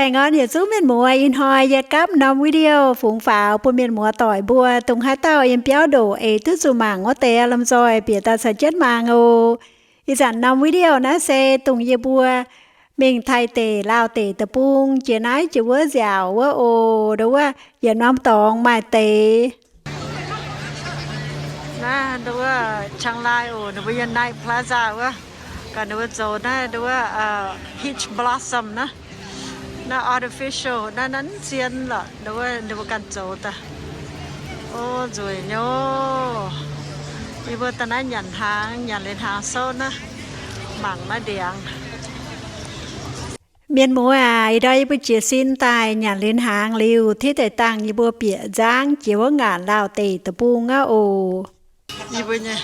Baengh orn yietc zungv mienh muoz, ih hnoi yie gapv norm video fungx faaux bun mienh muoz doic mbuo, dongh haaix dauh yiem biauv ndoqc eix duqv zuqc mangc wuov deix lomh nzoih bieqc daaih caux jienv mangc oc. Ih zanc norm video naaiv se dongh yie mbuo mingh Taiv deic, Laauh deic deic-bung, jiex naaiv jiex wuov nziaauc wuov oc. Nduov wuov yietc norm dorngx maaih deix. Naaiv nduov wuov Chiang Rai oc, ninh mbuo yiem Night Plaza wuov. Gaax ninh mbuo zoux naaiv nduov wuov, uh, peach blossom naaiv. Naaiv artificial naaiv, naaiv zien lorqc, nduov wuov ninh mbuo ganh zoux daaih. O, nzueic nyei. Yie mbuo daaih naaiv nyanc hnaangx, nyanc liuz hnaangx souv naaiv, mangc naaiv ndiangx. Mienh muoz aac, ih ndorm yie mbuo jiez sin daaih nyanc liuz hnaangx liuz, titv deix dangh yie mbuo bieqc nzangv jiex wuov ngaanc Laauh deic deic-bung aqv oc. Yie mbuo nyei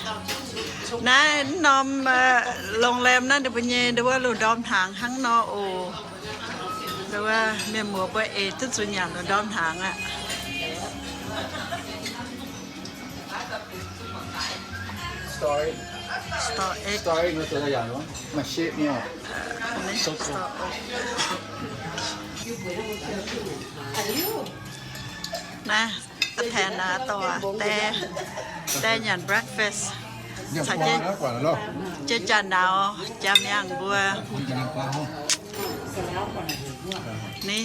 naaiv norm, uh, โรงแรม naaiv ninh mbuo nyei nduov wuov lungh ndorm hnaangx hnangv nor oc. Nduov wuov mienh muoz mbuo eix duqv zuqc nyanc lungh ndorm hnaangx aqv. Store egg. Store egg. Store egg 呢，做得养咯，卖雪呢。Store egg. Naaiv, a'tengx naaiv dorh daaih, daaih nyanc breakfast. Caux jienv jaa-nauz jaa-miangh mbuo. Ni,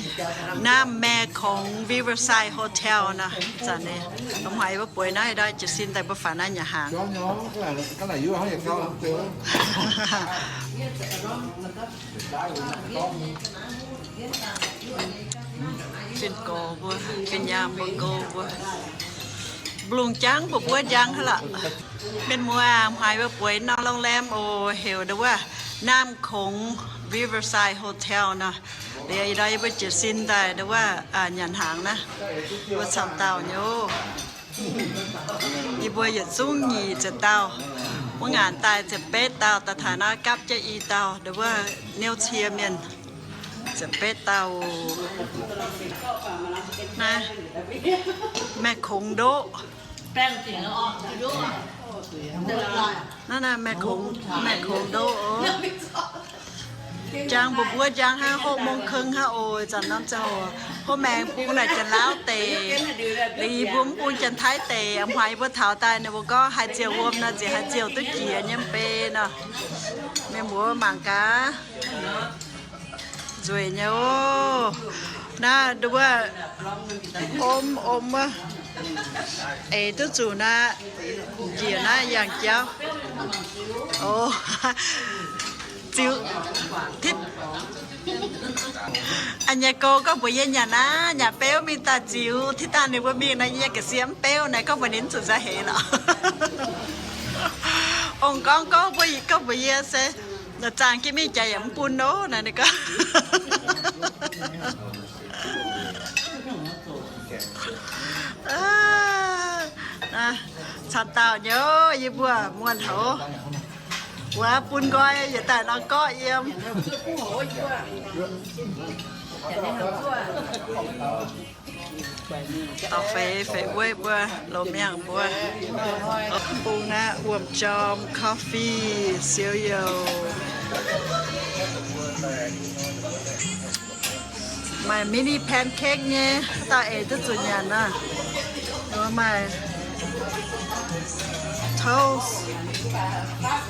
naaiv Mae Kong Riverside Hotel nor, zanc ni, lomh haiz mbuo bueix naaiv ndoi jiez sin daaih mbuo faaux naaiv nyanc hnaangx. Fin-gox mbuo, fin-nyaanh mbuo, gox mbuo, mbu'lungh jangv mbuo mbuov njang hnangv lorqc. Mienh muoz aac, haiz mbuo bueix norm โรงแรม oc, heuc nduov wuov Nam Kong Riverside Hotel nor. Liuz ih ndorm yie mbuo jiez sin daaih nduov wuov nyanc hnaangx naaiv, mbuo camv dauh nyei oc. Yie mbuo yietc zungv nyic ziepc dauh, wuov ngaanc daaih ziepc betv dauh, daaih taux naaiv gapv jienv i dauh, nduov wuov niouv cie mienh, ziepc betv dauh. Naaiv Mae Kong ndoqv. Naaiv, naaiv Mae Kong, Mae Kong ndoqv oc. Njang mbuo mbuov njang hnangv, hopv mong keng hnangv oc. Zanc norm ziangh hoc hopv maengx bung naaic Janx-Laauv deic, liuz yie mbuo mv bung Janx-Taiv deic. A'hnoi yie mbuo taux daaih ninh mbuo gorngv haaix ziouc wuom nor, nziex haaix ziouc duqv jiex nyei mv bei nor. Mienh muoz mangc gaax. Nzueic nyei oc. Naaiv nduov wuov om om wuov, eix duqv zuqc naaiv, njiec naaiv yangh jauv. O, ziux, titv, a'nyei gouv gorngv mbuox yie nyanc naaiv, nyanc beuv mingh daaih ziux. Titv daaih ninh mbuo mingh naaiv, yie ga'sie mv beuv naaiv, gorngv mbuox ninh zuqc nzauh heix lorqc. Ong gorngv, gorngv mbuox, gorngv mbuox yie se, zaangh jienv mingh jaax yaac mv bun loh naaiv, ninh gorngv. Camv dauh nyei, yie mbuo muonh houz wuov bun nqoi yietc daaih nor gorqv yiem. Dorh feix, feix wueiv mbuo, loz-miangh mbuo. Bung naaiv wuom-jorm, coffee, siou youh. Maaih mini pancake nyei, dauh eix duqv zuqc nyanc naaiv. Maaih toast,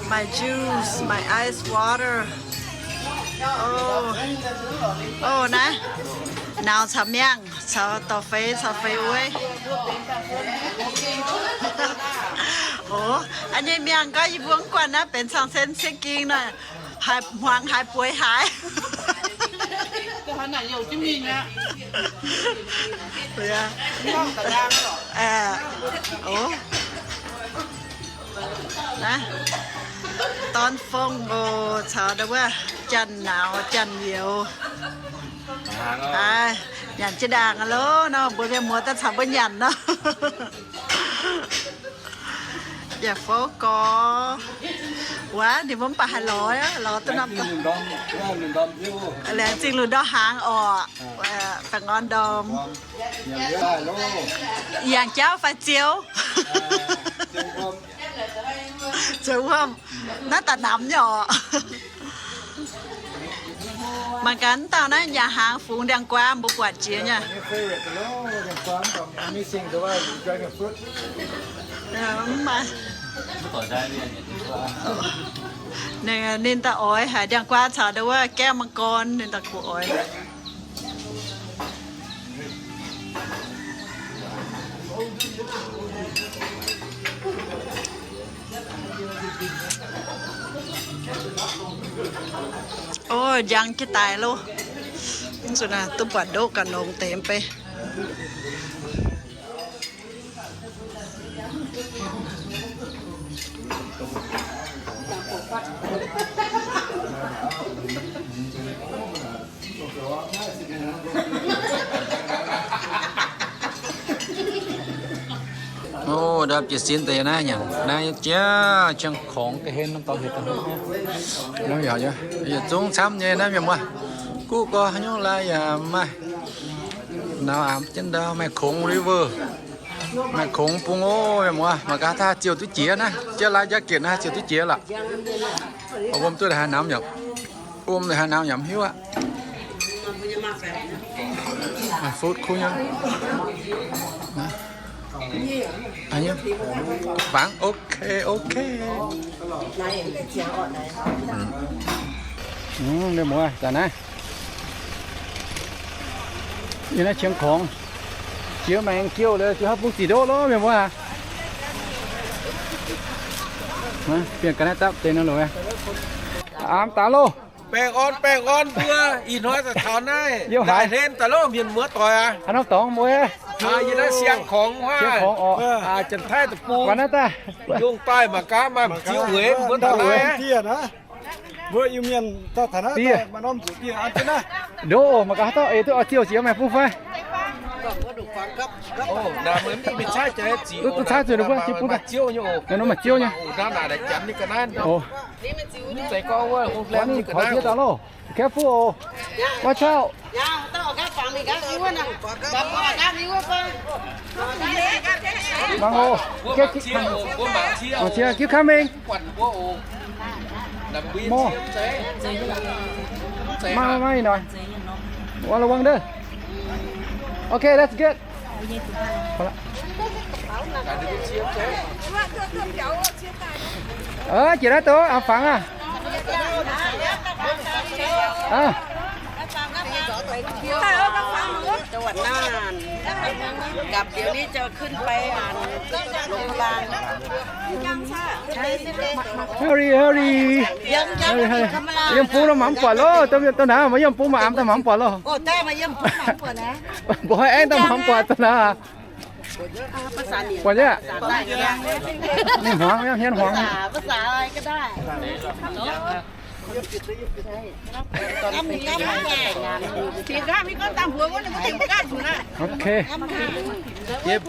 maaih juice, maaih ice water. O, o, naaiv, nauz caux miangh, caux dorh feix, caux feix wueiv. O, a'nyei miangh gorngv yie mbuo mv guanh naaiv benx cang-sen sieqv ging nor, haiz hmuangx haiz bueix haiz. Naaiv, dorn fong oc, caux wuov janx-nauz janx-youz. Aav, nyanc jienv ndaangc loh nor, mbuo mienh muoz daaih caux mbuo nyanc nor. Yaac fouv gorx. Wuov, ninh mbuo mv baac haih lorz, lorz duqv norm, laengz zingh lungh ndorm hnaangx orqc. Baengh orn ndorm. Yangh jauv fai ziouv? Ziouv wuom. Naaiv daaih namx nyei orqc. Mangc gaax, mv dauh naaiv yaac hnaangx fungx ndiangx-guaav mbuo buatc jiex nyei. Ninh daaih oix haic ndiangx-guaav caux ndau wuov แก้วมังกร ninh daaih kuv oix. Ov, njang jienv daaih loh. Mv zuqc naaic duqv buatc ndoqv ga'nongx deix mv bei. Ov, ndapv jiez sin deix naaiv nyanc naaiv jiex qiemx kongx deix hlen norm dorngx hietc daaih. Yietc zungv camv nyei naaiv mienh muoz. Guv gorx haaix nyungc lai yaac maaih. Naux amx jienv ndau maaih kongx river. Maaih kongx bung ov, mienh muoz. Mangc gaax taux ziouc duqv jiex naaiv, jiex lai jaa gietc naaiv ziouc duqv jiex lorqc. Wuom duqv haaix namx yaac, wuom haaix namx yaac mv hiuv aqv. Fuqv kuv nyei. Fangx, ok, ok. Mienh muoz, daaih naaiv. Yie naaiv qiemx kongx, jiex maengx jiouh liuz, jiex haav bung zic ndoqv lov, mienh muoz aac. Bienh ga'naaiv dapv deix nor loz. Aamx daaih loh. Baengh orn, baengh orn mbuo, ih hnoi daaih taux naaiv, daaih hlen daaih loh mienh muoz doic aac. Haaix norm dorngx mbuo? Yie naaiv siang kongx huaav, Janx-Taiv deic-bung. Yungh daaih mangc gaax maaih m'ziex weic mbuo taux naaiv. Mbuo Iu-Mienh daaih taux naaiv, ndoqv mangc gaax haaix dauh eix duqv oix ziouh jiex maengx bung fai? Duqv caaiv zuqc ninh mbuo jiex bung daaih. Maaih ziouv nyei. Careful oc. Watch out. Mangc oc. Keep coming. More. Mangc, mangc ih hnoi. Watch, ระวังเด้อ. Okay, that's good. Ơ, jiex naaiv doqc, aengx fangx aqv. จังหวัดน่าน กลับเดี๋ยวนี้จะขึ้นไปอ่านหลวงพระบาง Hurry, hurry. Yiem bung nor mangc mv buatc loh, dongh naaiv maaih yiem bung maaih aamx daaih mangc mv buatc loh. Mbuo haih aengx daaih mangc mv buatc dongh naaiv. Buatc nyei. Ninh hmuangx, hmien hmuangx. Ok.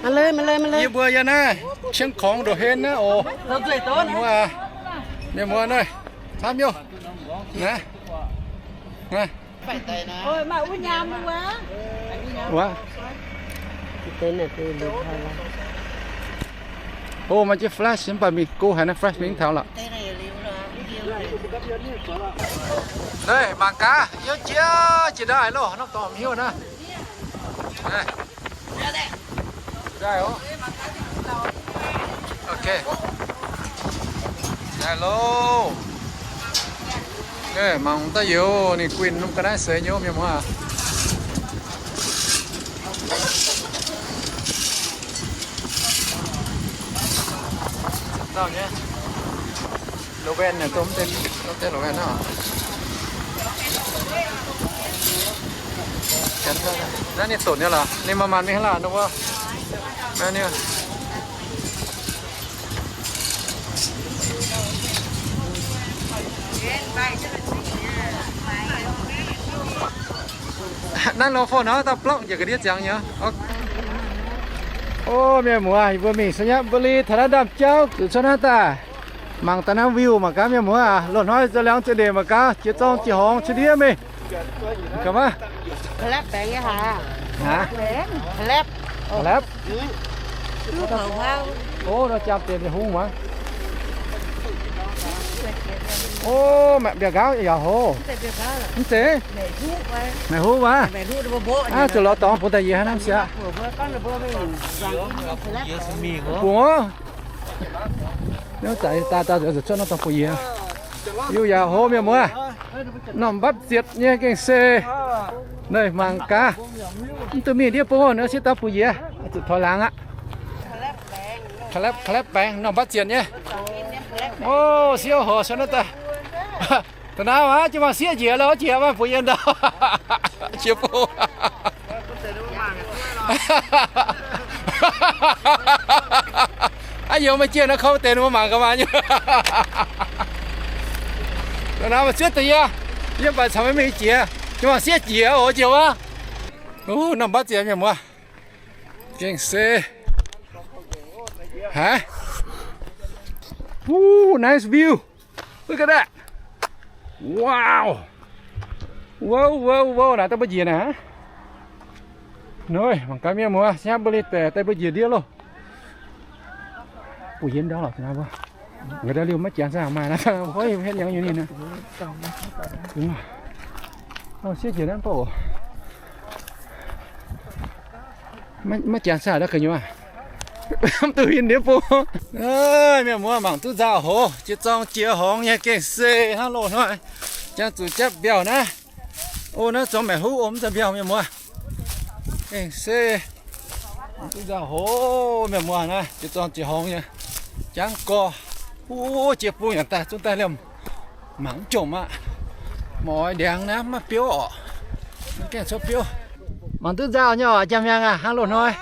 Maaih leiz, maaih leiz, maaih leiz. Yie mbuo yiem naaiv qiemx kongx ndoqc hlen naaiv oc. Mienh muoz, mienh muoz naaiv, camv youh. Naaiv, naaiv. Wuov. Ov, maaih jienv flash mv baac mingh go haaix naaiv, flash mingh taux lorqc. Naaiv mangc gaax, yiem jiex jiex ndau aqv loh, norm dorngx mv hiuv naaiv. Ok. Daaih loh. Mangc daaih youz ninh guinh norm ga'naaiv seix nyei mienh muoz. Dauh nyei. Loz-ven naaic, dongh mv deix, dongh deix loz-ven naaiv. Naaiv ninh donx nyei lorqc, ninh maaih maanc mingh hnangv laanh nor wuov. Naaiv ninh. Naaiv loz-ven nor, dauh blorqv njiec ga'ndiev ziangx nyei. Ov, mienh muoz, yie mbuo mingh Sainyabuli taux naaiv ndaamv-jauv zuqc cuotv naaiv daaih. Mangc daaih naaiv view mangc gaax mienh muoz aac, loz-hnoi zoux liangx zoux ndeic mangc gaax, jiex zorng jiex horngx cie ndiev mingh. Gaax maah. Kalapv baengx nyei haaix? Haaix? Kalapv. Kalapv. Ov, nor jaam deix hungh muoz. O, mbiauh nqaauv yaac hoz. Mv zeiz. Maengc huv wuov. Aa, zuqc lorz dorngx bun daaih yie hnangv naaiv siav. Bungx oc. Niouv zaqc daaih daaih zuqc cuotv norm dorngx bun yie. Yie yaac hoz mienh muoz. Norm mbatv zietc nyei gengh se. Naaiv mangc gaax. Mv duqv mingh ndiev bung oc, niouv sieqv daaih bun yie. Zuqc taux laangz aqv. Kalapv, kalapv baengx, norm mbatv zietc nyei. O, sieqv horc cuotv naaiv daaih. Da'naaiv maah, jienv mangc sieqv njiec lorqc, jiex maah, bun yie ndau. Jiex bung. Aav, yie maiv jiex naaiv kouv deix, mbuo mangc gaax maah nyei. Da'naaiv maaih zuotv deix yie, yie mv baac caux maiv mingh jiex, jienv mangc sieqv jiex oc, jiex wuov. Norm mbatv zietc mienh muoz. Gengh se. Haiz. Wuov, nice view. Look at that. Wow. Wow, wow, wow, naaic daaih mbuo njiec naaic. Noi, mangc gaax mienh muoz, nyei mbuo liuz deix daaih mbuo njiec ndiev loh. Bun yie ndau lorqc, mbuo. Nqa'haav liuz maiv jangx saah maaih naaiv, hnangv nyei ninh naaiv. Sieqv njiec naaiv bouh. Maiv jangx saah naaiv gu'nyuoz. Mv duqv huin ndiev bung. Mienh muoz, mangc duqv nzauh hoz, jiex zorng jiex horngz nyei gengh se hnangv loz-hnoi. Jangx zuqc japv mbiauh naaiv. O, naaiv zorng maengc huv, o, mv zeiz mbiauh, mienh muoz. Gengh se. Mangc duqv nzauh hoz, mienh muoz, naaiv jiex zorng jiex horngz nyei. Jangv gorx. O, jiex bung yaac daaih zungv daaih liemh. Mangc mv jomc aqv. Mv oix ndiangx naaiv maiv biouv orqc. Mv gaengh cuotv biouv. Mangc duqv nzauh nyei orqc, Jaa-Miangh aac, hnangv loz-hnoi.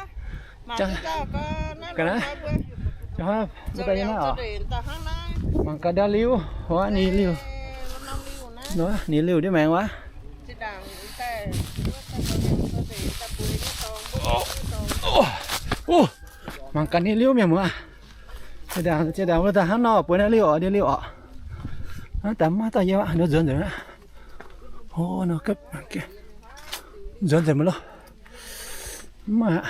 Mangc gaax ndau liuz, ninh liuz, ninh liuz ndiev maengx wuov. Mangc gaax ninh liuz mienh muoz. Ziex ndaangc, ziex ndaangc wuov daaih hnangv nor bueix naaiv liuz orqc, ndiev liuz orqc. Hnangv daaih maiv dauh yiem aqv, nzuonx nzengc aqv. Nzuonx nzengc mv loh. Mv maaih aqv.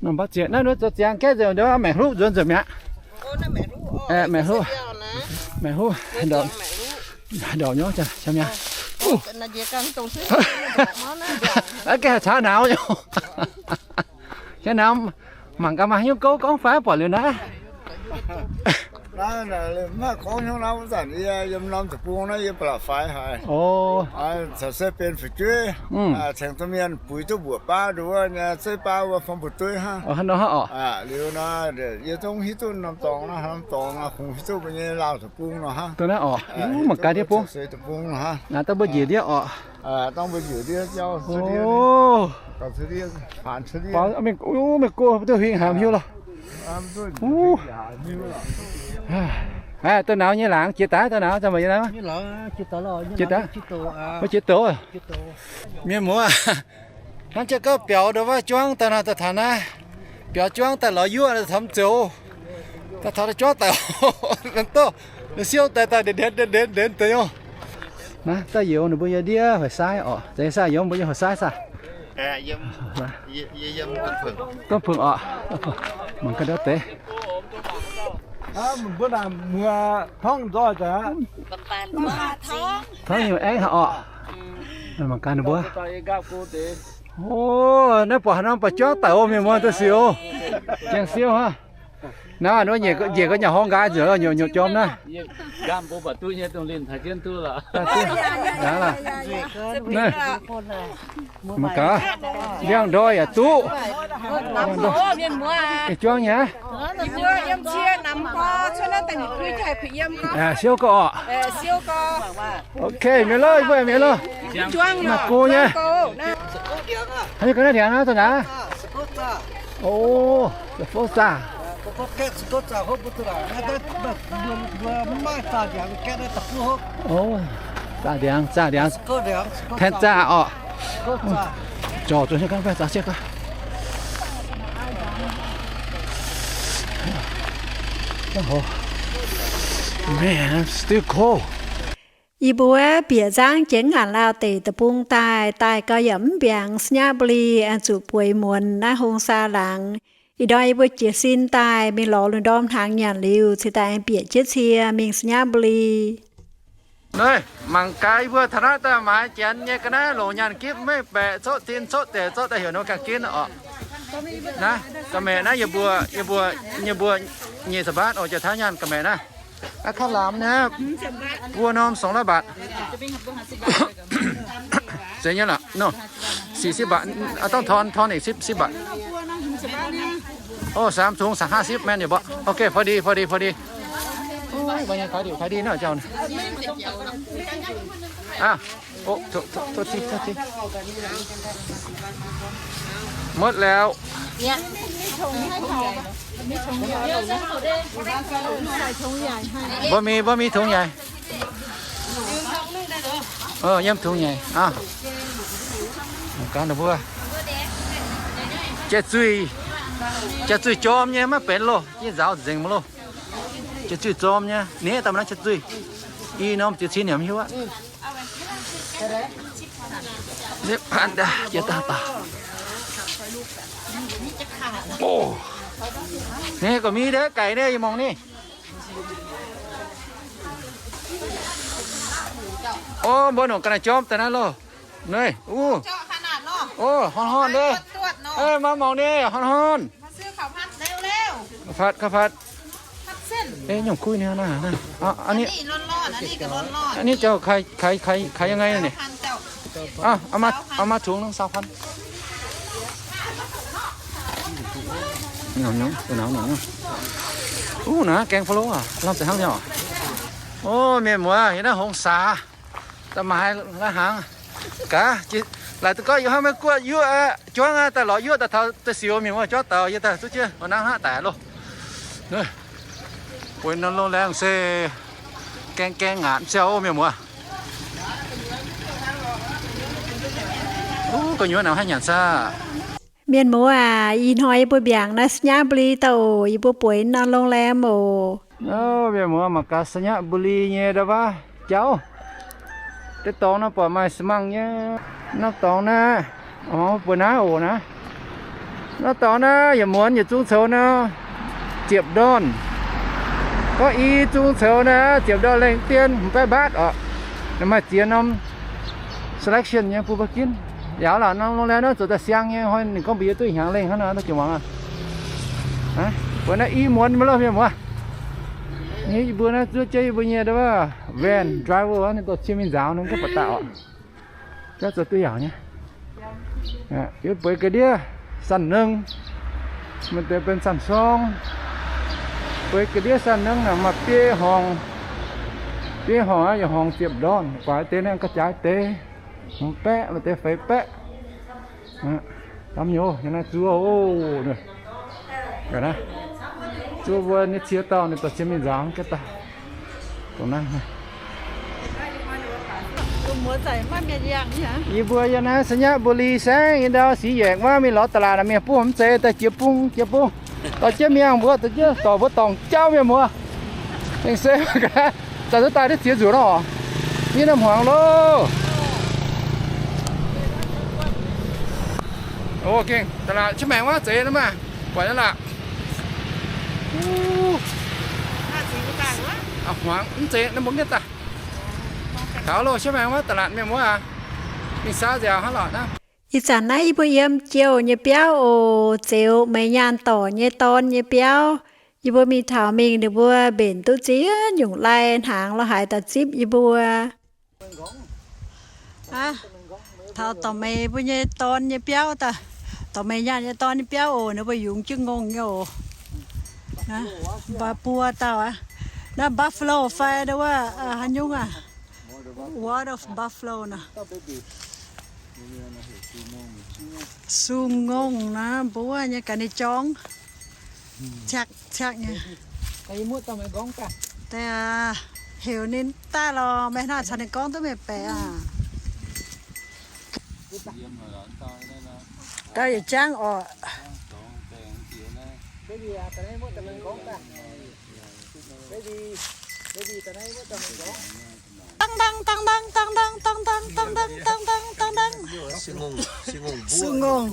Norm mbatv zietc naaiv, nduov zoux ziangx gaeqv nzengc, nduov maengc hluqv nzuonx nzengc mi'aqv. Maengc hluqv, maengc hluqv, ndorpc nyorqv, Jaa-Miangh. Aqv, gaengh haih caux nauz nyei. Caux nauz mangc gaax maaih haaix nyungc gouv gorngv fai, buatc liuz naaiv. Naaiv maiv gorngv hnyouv naaiv, wuov zanc yie yiem norm deic-bung naaiv yie ba'laqc faix haic. Caux se benx fu'jueiv, tengx domh mienh buix duqv mbuoqc baav nduov nyei, zeiv baav wuov fong buoz-dueiv hnangv. Liuz nor, yie zungv hiuv duqv norm dorngx, norm dorngx kungx hiuv duqv mbuo nyei Laauh deic-bung nor hnangv. Mangc gaax ndiev bung. Deic-bung nor hnangv. Dangh mbuo njiec ndiev orqc. Dangh mbuo njiec ndiev jauv, mingh go duqv huingx haaix hiuv loh. Dongh nauz nyei laangz jiex daaih, dongh nauz, jiex daaih, jiex douz. Mienh muoz, hnangv jienv gouv biaux ndo wuov juangv daaih nor, daaih taux naaiv, biaux juangv daaih lorz yuoqv taux mv zoux, daaih taux juangv daaih, siouv daaih daaih ndenx ndenx ndenx deix nyei. Naaiv daaih youz ninh mbuo nyei ndiev hoic saaiv orqc, zeiz saah youz mbuo nyei hoic saaiv saah? Domh Phungh orqc, mangc gaax ndau deix. Mbuo naaic muoz torngv nzoih daaih. Torngv nyei aengv haic orqc. Mangc gaax ninh mbuo. O, naaiv buatc haaix norm buatc juangv daic oc, mienh muoz, da'sic oc. Jangx siouv hnangv. Naaiv njiec ga'nyaah horngh nqaai nzengc, nyuoqc nyuoqc jorm naaiv. Mangc gaax, ndiangx-ndoih yaac duqv. Ih juangv nyei. Siouv gau orqc. Ok, mienh loh, mbuo mienh loh. Maaih go nyei. Haaix nyungc ga'naaiv ndiangx naaiv daaih naaiv? O, fouv zaah. O, zaah ndiangx, zaah ndiangx. Tengx zaah orqc. Zorc zuqc ganh baeqv zaah siec gaax. Man, still cold. Yie mbuo bieqc nzangv jienv Ngaanc Laauh deic-bung daaih, daaih gau yaac mv mbiaangx, Sainyabuli, zuqc bueix muonz naaiv Hong Saa laangz. Ih ndorm yie mbuo jiez sin daaih mingh lorz lungh ndorm hnaangx nyanc liuz, cingx daaih aengx bieqc jienv cie mingh Sainyabuli. Naaiv mangc gaax yie mbuo taux naaiv daaih maaiz janx nyei ga'naaiv longc nyaanh gipv, maiv baeqc, coqv tin coqv deix, coqv daaih heuc nor ganh ginv oc. Naaiv ga'maeqc naaiv yie mbuo, yie mbuo, yie mbuo nyic ziepc mbaatv oc, jiex taux nyaanh ga'maeqc naaiv. Aa, kaav lamz naaiv, buo norm song laav mbaatc. Zeiz nyei lorqc, no, six sipv mbaatc, aa, dongh torn, torn ih sipv, sipv mbaatc. Ov, สามถุง สาม ห้าสิบ แม่นอยู่บ่ โอเค พอดี พอดี พอดี โอ้ย บรรยากาศดี ขายดีเนาะเจ้านี่ อ่ะ โอ้ โทษ โทษ โทษที โทษที หมดแล้ว บ่มี บ่มีถุงใหญ่ เออ ยำถุงใหญ่ อ้าว กันนะพวก jiex zuih, jiex zuih jorm nyei maiv benx loh, jiex nzaaux nzengc mv loh. Jiex zuih jorm nyei, ninh daaih mv nangv jiex zuih. I norm jiex cin yaac mv hiuv aqv. Ninh gorqv-mingh deix gaic ninh yie mangc ninh. Ov, mbuo nongc ga'naaiv jorm daaih naaiv loh. Naaiv, uh. Ov, horn horn deix. Ov, mangc mangc ninh, horn horn. Kaux fatv, kaux fatv. Eh, nyungc kuiv ninh naaiv, naaiv. Aa, an ni, an ni zaux kaaix, kaaix, kaaix, kaaix yangh ngai ninh. Aa, aa, maa tungx nor สามพัน. Uv, naaiv gaeng fa'lo aac, lamh za'hnangv nyei oc. Ov, mienh muoz, yie naaiv hngongx saax, da'maaiz lai hnaangx. Gaax, laaic duqv gorngv yie hnangv maiv guoqv yuoqv aqv, juangv aqv, daaih lorz yuoqv daaih taux da'siux mienh muoz juangv daux yie daaih duqv jienv mv nangv hnangv daic loh. Bueix norm โรงแรม se gaeng gaeng ngaatc mv siau mienh muoz. Uv, gu'nyuoz naaiv haih nyanc saah? Mienh muoz aac, ih hnoi yie mbuo mbiaangc naaiv ไซยะบุรี daaih oc. Yie mbuo bueix norm โรงแรม oc. Mienh muoz, mangc gaax ไซยะบุรี nyei ndau-waav jauv. Deix dorngx nor buatc maaih สมัง nyei. Norm dorngx naaiv, bueix naaiv oc naaiv. Norm dorngx naaiv yietc muonz yietc zungv coux nor, ziepc ndorn. Gorngv i zungv coux naaiv ziepc ndorn lengh dien, mv baeqv mbaatv oc. Maaih ziex norm selection nyei bun mbuo ginv. Yaac lorqc, norm โรงแรม naaiv zoux daaih siang nyei, hnoi ninh gorngv mbuox yie duqv hnyangx lengh hnangv nor, naaiv jiex muangx aqv. Bueix naaiv i muonz maiv loh mienh muoz. Yie mbuo naaiv zuov jienv yie mbuo nyei ndau-waav van driver ninh dorh cie mingh nzaaux ninh gengh buatc daaih oc. Jauv zoux duqv yaauc nyei. Yie bueix ga'ndiev สามหนึ่ง, maaih deix benx สามสอง. Bueix ga'ndiev สามหนึ่ง naaic maaih biei horngc. Biei horngc aqv, yietc horngc ziepc ndorn, guaax deix naaiv ga'jaaix deix. Hmz baeqv, maaih deix feix baeqv. Damn nyouz, yiem naaiv zuov oc. Zuov mbuo nyei cie dauh ninh dorh cie mingh nzaaux ga'daaih. Dongh naaiv. Yie mbuo yiem naaiv ไซยะบุรี saengv, yiem ndau Six Yaex wuov mingh lorz ตลาด mienh buov mv zeiz daaih jiex bung, jiex bung. Dorh jienv mingh mbuo, dorh jienv dorh mbuo dorngc jauv mienh muoz. Mingh se, zanc duqv daaih duqv ziex nzuqc nor. Mingh norm hmuangx loh. Ov, gengh ตลาด Chiang Mai wuov zeiz nor maah. Buatc nyei lorqc. Hmuangx mv zeiz nor mbuo mienh daaih. Taux loh, Chiang Mai wuov ตลาด mienh muoz aac. Mingh saau nziaauc hnangv lorqc naaiv. Ih zanc naaiv yie mbuo yiem jouh nyei biauv oc, zeux meix nyaanh dorc nyei dorn nyei biauv. Yie mbuo mingh taux mingh ninh mbuo mbenc duqv ziex nyungc lai hnaangx lorz haaix daaih zipv yie mbuo. Taux dorc meix mbuo nyei dorn nyei biauv daaih, dorc meix nyaanh nyei dorn nyei biauv oc, ninh mbuo yungz jienv ngongh nyei oc. Mbuo buo dauh aqv. Naaiv buffalo fai ndau wuov haaix nyungc aac? Water buffalo nor. Sung ngongh naaiv mbuo nyei ga'naaiv jorngv. Ciaqv ciaqv nyei. Daaih heuc ninh daaih lorqc, meih hnangv caux ninh gorngv duqv meih baeqc aac. Daaih yietc jangv oc. Dang dang dang dang. Sui ngongh.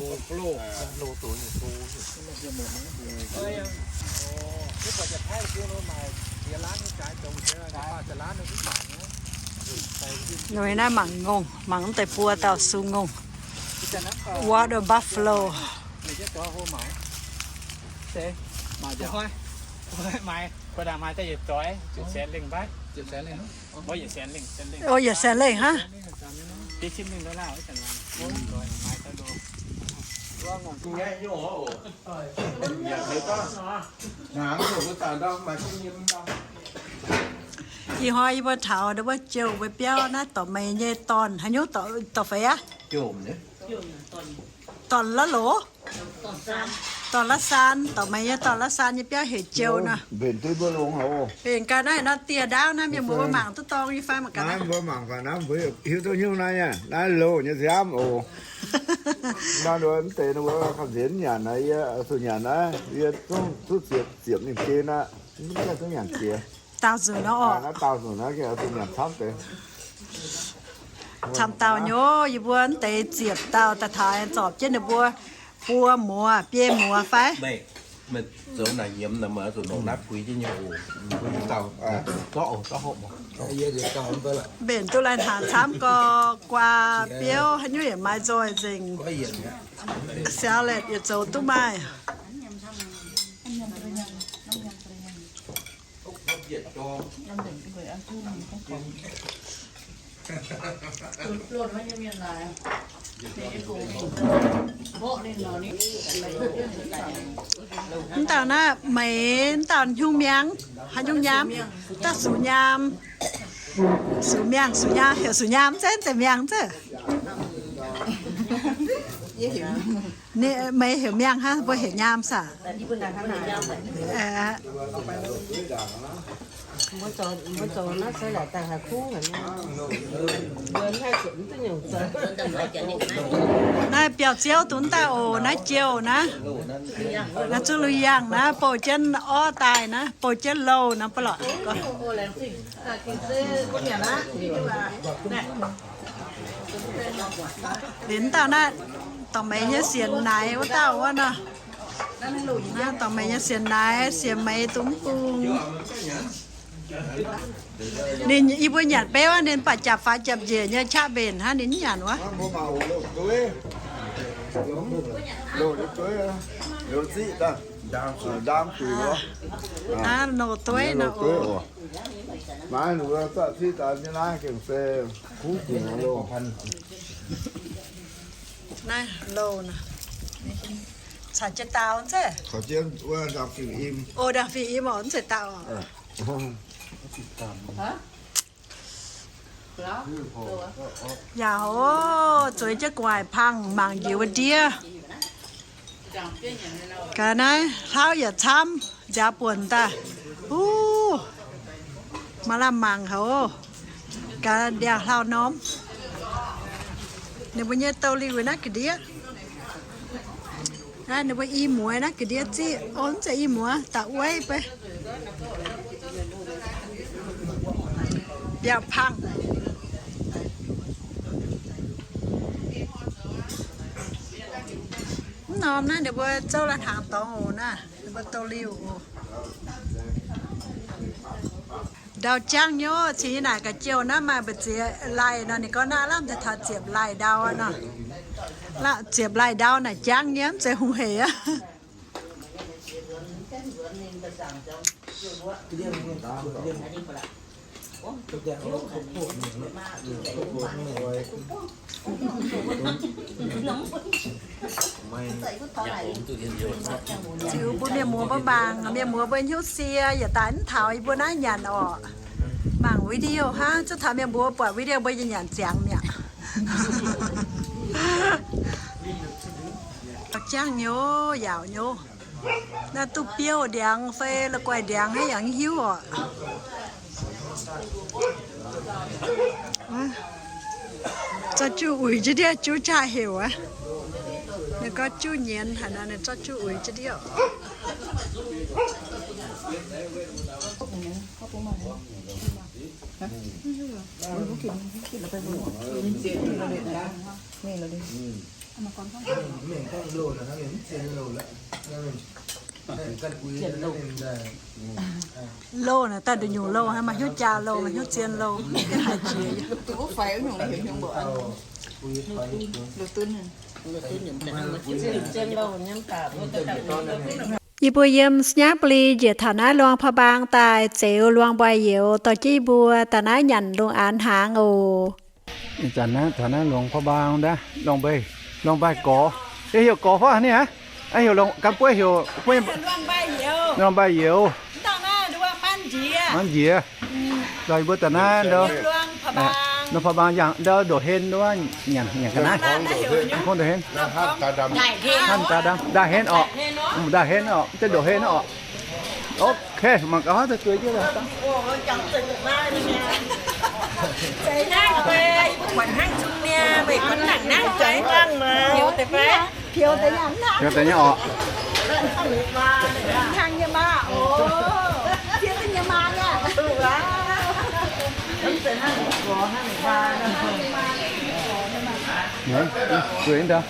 Nor naaiv mangc ngongh, mangc mv deix buo dauh sui ngongh. Water buffalo. Ov, yietc sienx lengh hnangv. Ih hnoi yie mbuo taux ndau wuov Jouh mbuo biauv naaiv dorc Meix nyei dorn, haaix nyungc dorc feix aqv? Dorn la'loc? Dorn la'saan, dorc Meix nyei dorn la'saan nyei biauv heuc Jouh nor. Mbenc duqv mbuo longx haic oc. Mbenc gaax naaiv nor dieh ndaauv naaiv mienh muoz mbuo mangc duqv dorng nyei fai mangc gaax naaiv. Mbuo mangc gaax naaiv mbuo hiuv duqv hnyouv naaiv nyei, naaiv loh nyei nziaamv oc. Naaiv mv deix ninh mbuo ga'nziex nyanc naaiv, yie zuqc nyanc naaiv, yie zungv duqv ziepc, ziepc ninh gen aqv, mv gaengh duqv nyanc jiex. Daauh nzunc nor oc. Naaiv daauh nzunc naaiv gengh zuqc nyanc camv deix. Camv dauh nyei, yie mbuo mv deix ziepc dauh daaih taux aengx zorpc jienv ninh mbuo buo muoz, biei muoz fai? Zoux naaic nyiemz naaic, zuqc nongc naaiv puix jienv nyei oc. Mbenc duqv lai hnaangx camv gorx, guaa biouv haaix nyungc yaac maaih nzoih nzengc. Salad yietc zoux duqv maaih. Mv dauh naaiv Meix, mv dauh haaix nyungc miangh, haaix nyungc nyaam, dauh Sux Nyaam. Sux Miangh, Sux Nyaam, heuc Sux Nyaam zeiz, zeiz miangh zeiz. Ninh Meix heuc Miangh hnangv, mbuo heuc Nyaam saah? Naaiv biauv-ziouv dongh dauh oc, naaiv Jouh naaiv. Naaiv zuqc lui yangh naaiv, bouh jienv orv daaih naaiv, bouh jienv louh naaiv, ba'laqc. Liuz dauh naaiv, dorc Meix nyei sienx naaic wuov dauh wuov nor. Naaiv dorc Meix nyei sienx naaic, sienx Meix dongh mv bung. Ninh, yie mbuo nyanc beiv wuov, ninh baac japc faix japc njiec nyei qaqv mbenc hnangv, ninh mv nyanc wuov. Aav, loz-dueiv nor oc. Naaiv louh nor. Caux jienv daauh zeiz? Oc, ndaangc fingx im oc, mv zeiz daauh oc. Yaac oc, zueiz jienv gu'nguaaic pangh mangc njiec wuov ndiev. Gaax naaiv hlauv yaac camv, nziaaux buonc daaih. Uv, maaih lamh mangc haic oc. Gaax ndiangx-hlauv norm. Ninh mbuo nyei douz-liuh naaiv ga'ndiev. Naaiv ninh mbuo i muoz naaiv ga'ndiev ziqv, o, mv zeiz i muoz, da'ueiv beiv. Mbiaauc pangh. Mv norm naaiv ninh mbuo zouv lai-hnaangx dorngx oc naaiv, ninh mbuo douz-liuh oc. Ndau jangv nyei, cingx yie naaic ga'jouh naaiv maaih mbu'ziex laih nor, ninh gorngv naaiv lamh deix taux ziepc laih ndau nor. Ziepc laih ndau naaic jangv nyei, mv zeiz hungh heic aqv. Ziux bun mienh muoz mbuo mangc, mienh muoz mbuo hnyouv sie, yietc daaih mv taux yie mbuo naaiv nyanc orqc. Mangc video hnangv, zuov taux mienh mbuo buatc video mbuo nyei nyanc ziangx mi'aqv. Jangv nyei, yaauc nyei. Naaiv duqv biouv ndiangx fai la'guaih ndiangx haic yaac mv hiuv orqc. Zorqv juv uix jienv ndiev, juv qaqv heuc aqv. Ninh gorngv juv nyienz haic nor, ninh zorqv juv uix jienv ndiev. Loh naaic daaih nduqc nyungc loh, maaih hnyouv jaa loh, maaih hnyouv zien loh, haiz jiex. Yie mbuo yiem Sainyabuli njiec taux naaiv Luang Prabang daaih, Zeux Luang Mbai Youz dorh jienv yie mbuo daaih naaiv nyanc lungh aanx hnaangx oc. Ih zanc naaiv taux naaiv Luang Prabang daaih, Luang Mbai, Luang Mbai Gorx. Yie heuc Gorx fai ni aqv? Heuc Luang, gan buov heuc, Luang Mbai Youz. Manv njiec. Dorh yie mbuo daaih naaiv ndau, Luang Prabang yangh ndau ndoqc hlen ndau, nyanc, nyanc ga'naaiv. Kungx ndoqc hlen. Hanh daaih ndau, ndaaih hlen orqc. Ndaaih hlen orqc, mv zeiz ndoqc hlen orqc. Ok, mangc gaax haaix daaih zueiz jienv. Piou deix nyei orqc. Zueiz ndau.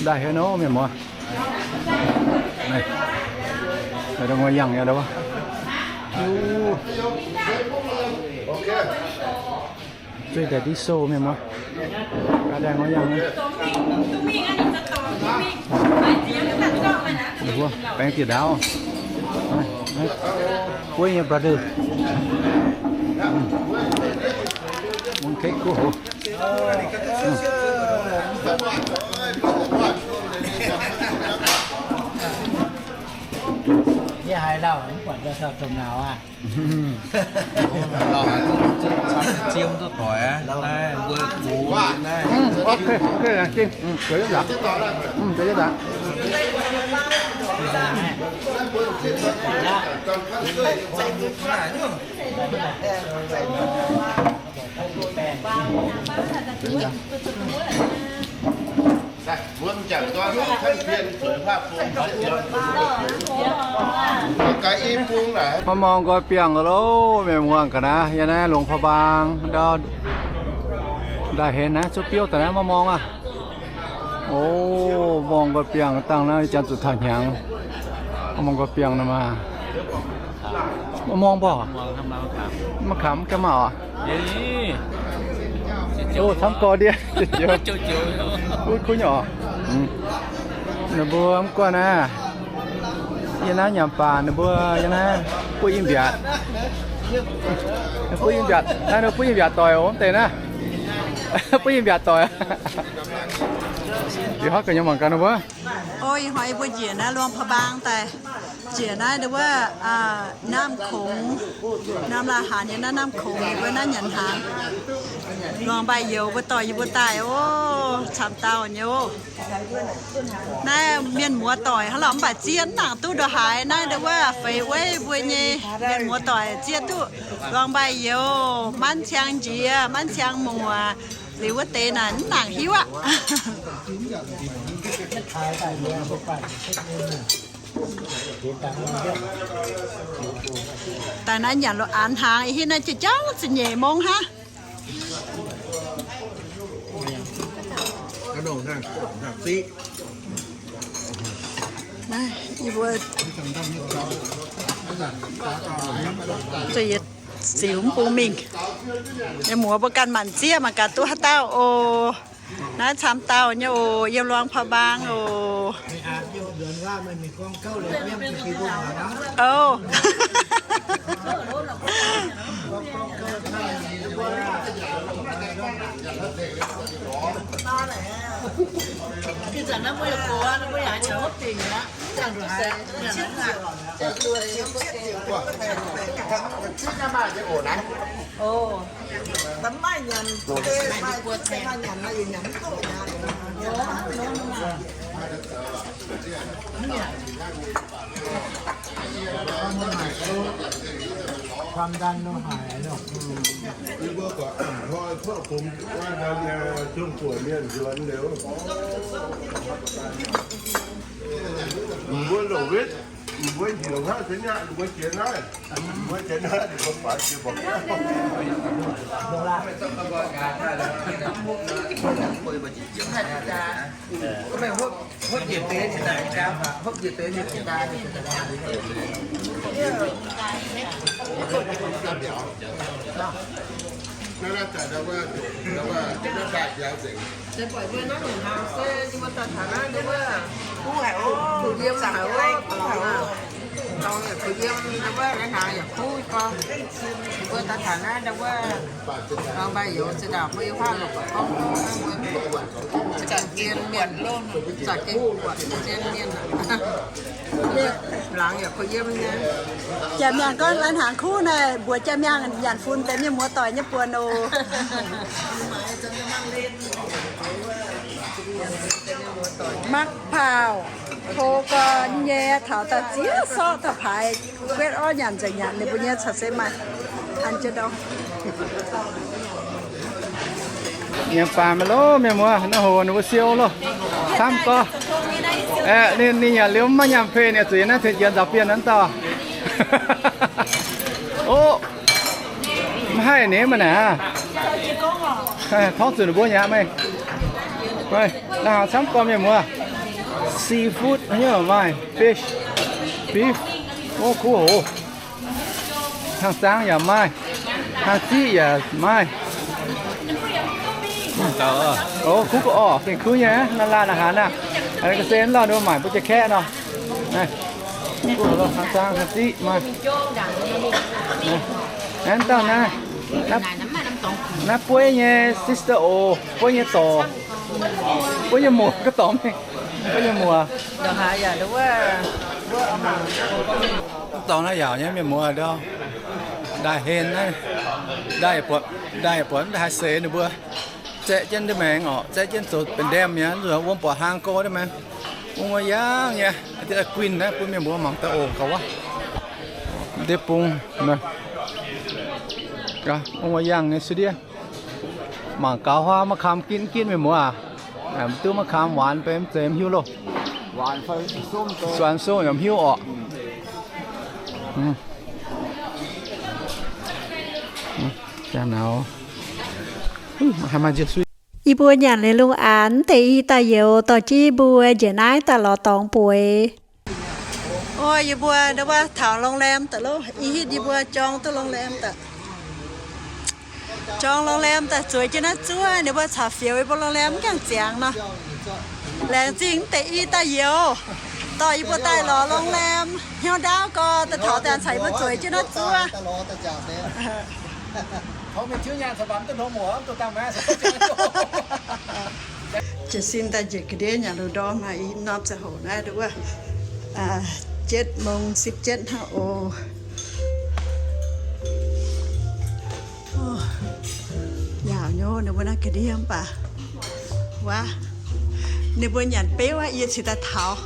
Ndaaih hlen nor, mienh muoz. Naaiv, naaiv dongh nguaih yangh nyei wuov. Zueiz daaih div sou, mienh muoz. Ga'daaih nguaih yangh nyei. Mbuo baengx diuh ndaauv. Naaiv, naaiv, buov nyei brother. Mooncake kuv hoc. Yie haiz lauh, mv buatc nzauh domh nauz aqv. Lauh haiz ziem duqv doic aqv. Naaiv mbuo gux naaiv. Maiv muangx nqoi biangh loh, mienh muoz ga'naaiv yiem naaiv Luangh Prabang ndau, ndaaih hlen naaiv zuqc biouv daaih naaiv maiv muangx aqv. O, muangx nqoi biangh dangh naaiv janx zuqc taux hnyangx. Muangx nqoi biangh nor maah. Maiv muangx mbuo. Maiv kamx maiv gaengh maaih oc. O, camv gorx ndiev. Kuv nyei oc. Ninh mbuo mv guanh naaiv, yiem naaiv nyanc baac ninh mbuo yiem naaiv buov i mbiaatc. Buov i mbiaatc, naaiv ninh buov i mbiaatc doic oc, mv deix naaiv. Buov i mbiaatc doic. Ih hnoi ga'nyuoz mangc gaax ninh mbuo. O, ih hnoi yie mbuo njiec naaiv Luang Prabang daaih, njiec naaiv wuov, Namh Kongx, norm la'hnaanx nyei naaiv Namh Kongx, yie mbuo naaiv nyanc hnaangx. Luang Mbai Youz mbuo dorh yie mbuo daaih, o, camv dauh nyei oc. Naaiv mienh muoz doic hnangv lorqc, mv baac zien nangc duqv ndongc haaix. Naaiv wuov feix weiv mbuo nyei mienh muoz doic zien duqv Luang Mbai Youz, Manv Ciang Njiec, Manv Ciang Muoc, liuz wuov deix naaic mv nangc hiuv aqv. Daaih naaiv nyanc lungh aanx hnaangx, ih hnoi naaiv jauv-jauv ziepc nyeic mong hnangv. Naaiv, yie mbuo zuqc yietc ziux mv bung mingh. Yie muoz mbuo ganh maanc zieqv mangc gaax duqv haaix dauh oc. Naaiv camv dauh nyei oc, yiem Luang Prabang oc. O.ความดันเราหายเนาะ Yie mbuo gorqv hnoi cuotv fungx wuov ndau nyei zungh buoc mienh nzuonx liuz, mbuo longc wetv. Mbuo heuc hnangv se nyaqv, mbuo jiex naaiv, mbuo jiex naaiv, mbuo faaux jiex mborqv. Hopv njiec deix nyei daaih, hopv njiec deix nyei daaih. Naaiv daaih, naaiv daaih, naaiv daaih jangx nzengc. Se buatc mbuo naaiv nyungc hnaangx se yie mbuo daaih taux naaiv ndau wuov, kuv haic oc, kuv yiem haic oc, kuv haic oc. Dorngx yaac kuv yiem, ndau wuov naaiv hnaangx yaac kuv gorx. Mbuo daaih taux naaiv ndau wuov, dorngx mbaih youz zinh ndaangc mbuo yiem huaav longc gorngv, za'gengh zien mienh, za'gengh buatc zien mienh. Laangz yaac kuv yiem nyei. Jaa-miangh gorngv lai-hnaangx kuv naaic, mbuox jaa-miangh nyanc fun benx mienh muoz-doic nyei buonc oc. Makv paauh, to gorn nyei, taux daaih ziex sortv daaih paaix, guetv orv nyanc nzengc, nyanc ninh mbuo nyei caux se maaih an jienv ndau. Nyanc baac maiv lorz mienh muoz, naaiv hoc ninh mbuo siou loh, camv gorx. Aeqv, ninh, ninh yaac liuz maiv nyaanh fei, ninh zuqc yiem naaiv tengx jiex nzaaux bienh naaiv dauh. Oc, maiv haih ninh maiv naaic aqv. Torngv zuqc ninh mbuo nyei meih. Meih, naaiv hnaangx camv gorx mienh muoz. Seafood haaix nyungc maaih, fish, beef. Oc, kuv hoc. Hnaangx zaang yaac maaih, hnaangx ziqv yaac maaih. Oc, kuv gorx-orqv gengh kuv nyei, naaiv laanh aqv hnaangx naaiv. Ga'sie lauh ninh mbuo maaic mbuo jiex kaeqv nor. Hnaangx zaang hnaangx ziqv maaih. Naaiv dauh naaiv, naaiv bueiv nyei sister oc, bueiv nyei dorc, bueiv nyei muoc, ga'dorngx mingh, bueiv nyei muoc. Dorngx naaiv yaauc nyei mienh muoz ndau. Ndaaih hlen naaiv, ndaaih buatc, ndaaih buatc mv haih seix ninh mbuo. Zaeqv jienv ndiev maengx orqc, zaeqv jienv zoux benx ndaamv mi'aqv, nzuonx wuom buatc hlaang go ndiev maengx. Wuom wuov yangh nyei, guinh naaiv bun mienh muoz mangc daaih oc gaax wuov. Ndiev bung, wuom wuov yangh nyei suv ndiev. Mangc gaux huaav ma'kaam ginv ginv mienh muoz aac. Duqv ma'kaam waanx beiv mv zeiz mv hiuv loh. Suanx sung yaac mv hiuv orqc. Yie mbuo nyanc liuz lungh aanx deix i daaih youz dorh jienv yie mbuo njiec naaiv daaih lorz dorngx bueix. Ov, yie mbuo ndau wuov taux โรงแรม daaih loh. I hitv yie mbuo jorng duqv โรงแรม daaih. Jorng โรงแรม daaih zueiz jienv naaiv zuov, ninh mbuo caux fioux yie mbuo โรงแรม mv gaengh ziangx nor. Laengz zingh deix i daaih youz dorh yie mbuo daaih lorz โรงแรม hnyouv ndaauv gorx daaih taux daaih caux yie mbuo zueiz jienv naaiv zuov. Jiez sin daaih njiec ga'ndiev nyanc lungh ndorm naaiv, i norm ziangh hoc naaiv nduov, เจ็ดโมงสิบเจ็ด hnangv oc. Yaauc nyei ninh mbuo naaiv ga'ndiev mv baac wuov, ninh mbuo nyanc beuv aqv, yie cingx daaih taux.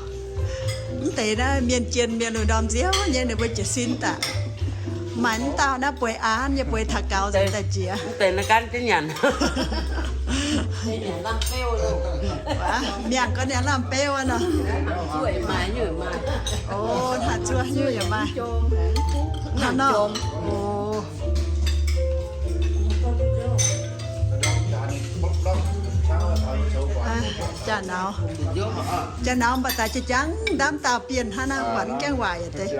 Mv deix naaiv mienh jien mienh lungh ndorm nziouv nyei, ninh mbuo jiez sin daaih. Maaih mv dauh naaiv bueix aanv nyei, bueix taux gaux nzengc daaih jiex. Miangh gorngv nyanc lamh beuv nor. O, hnangv zuov nyungc yaac maaih. Hnangv nor. O. Jaa-nauz, jaa-nauz mv baac daaih jangv ndaamv dauh bienh hnangv naaiv, buatc mv gaengh waaic deix.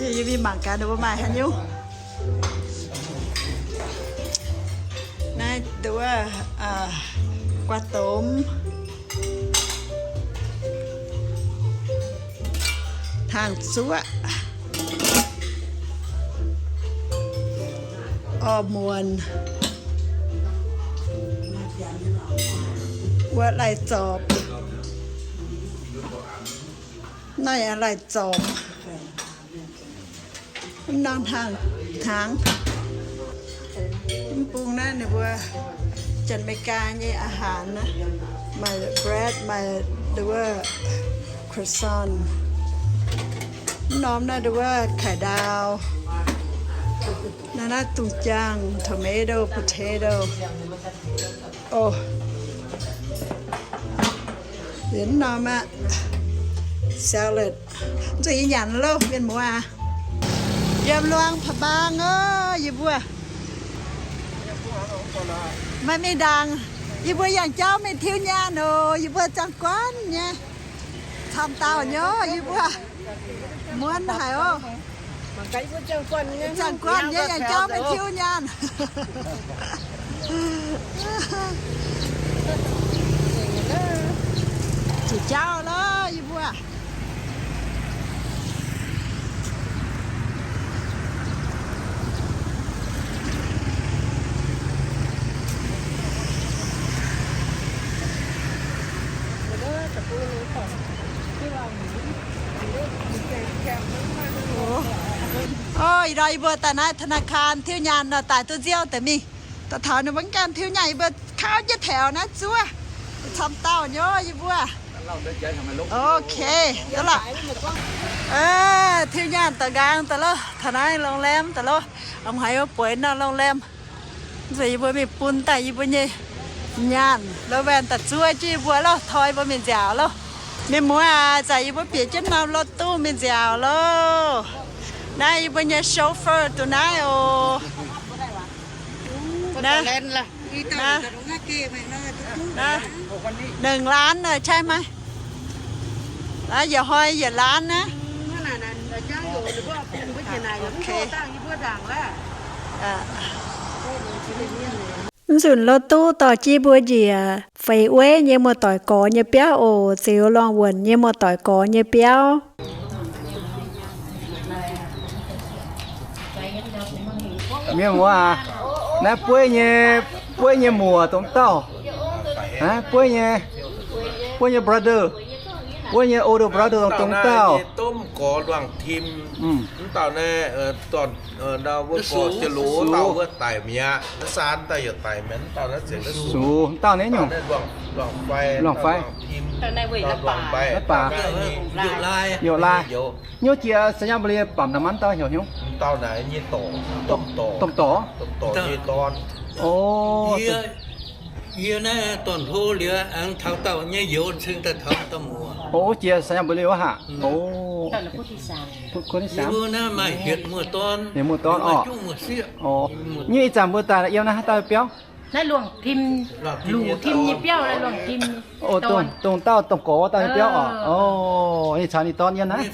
Yie mingh mangc gaax ninh mbuo maaih haaix nyungc. Naaiv nduov, guaax domx, hnaangx zuoqv, orv muonc, wuov lai-zorpc. Naaiv yaac lai-zorpc. Mv norm hnaangx, hnaangx. Mv bung naaiv ninh mbuo Janx-Meigaa nyei อาหาร naaiv, maaih bread, maaih nduov croissant. Mv norm naaiv nduov ไข่ดาว. Naaiv naaiv dungh jaangh, tomato, potato. O. Nzunc norm aqv. Salad. Zuqc yie nyanc loh, mienh muoz aac. Yiem Luang Prabang oc, yie mbuo. Maaih mingh ndaangc, yie mbuo yangh jauv mingh tiuv nyaanh oc, yie mbuo zaangh guanh nyei. Camv dauh nyei, yie mbuo muonz haic oc. Zaangh guanh nyei yangh jauv mingh tiuv nyaanh. Zuqc jauv loh, yie mbuo. Ov, ih hnoi yie mbuo daaih naaiv ธนาคาร tiuv nyaanh nor, daaih duqv nziouv deix mingh. Daaih taux ninh mbuo mv gaengh tiuv nyaanh, yie mbuo kaux jienv แถว naaiv zuov. Camv dauh nyei yie mbuo. Ok, tiuv nyaanh daaih nqaang daaih loh, taux naaiv โรงแรม daaih loh. Ong haiz wuov bueix nor โรงแรม. Nzunc yie mbuo mingh bun daaih yie mbuo nyei nyaanh, loz-waen daaih zuov jienv yie mbuo loh, toi yie mbuo mingh nziaauc loh. Mienh muoz aac, zanc yie mbuo bieqc jienv norm รถตู้ mingh nziaauc loh. Naaiv yie mbuo nyei chauffeur duqv naaiv oc. หนึ่งล้าน ใช่ไหม? Yietc hnoi yietc ล้าน naaiv. Nzunc รถตู้ dorh jienv mbuo njiec Feix Ueiv nyei muoz-doic gorx nyei biauv oc, ziux Luangh Wuonh nyei muoz-doic gorx nyei biauv. Mienh muoz aac, naaiv Bueiv nyei, Bueiv nyei muoc dongh dauh. Bueiv nyei, Bueiv nyei brother, Bueiv nyei older brother dongh dauh. Domh gorx Luangh Tim, mv dauh naaiv, ndau wuov gorx Jiex Loz dauh wuov daic mi'aqv. Naaiv saan daaih yaac daic mi'aqv. Mv dauh naaiv ziouc naaiv Suqc, mv dauh naaiv nyungc. Luangh Fai, Luangh Fai, Luangh Fai, Youh Lai. Youh Lai. Nyuoz jiex สัญญาบุรี bamc nor maiv dauh heuc hnyouv. Domh dorc. Domh dorc. Yie naaiv dorn-hlo liuz, aengx taux dauh nyei youz cingx daaih taux dauh muoc. Ov, jiex สัญญาบุรี wuov haac. Ov, คนที่สาม. Yie mbuo naaiv maaih hietc muoz-dorn, hietc muoz-dorn orqc. Nyei ih zanc mbuo daaih yiem naaiv haaix dauh biauv? Naaiv Luangh Tim, Luangh Tim nyei biauv, Luangh Tim. Ov, dongh dauh domh gorx wuov dauh nyei biauv orqc. Ov, ninh caux ninh dorn yiem naaiv.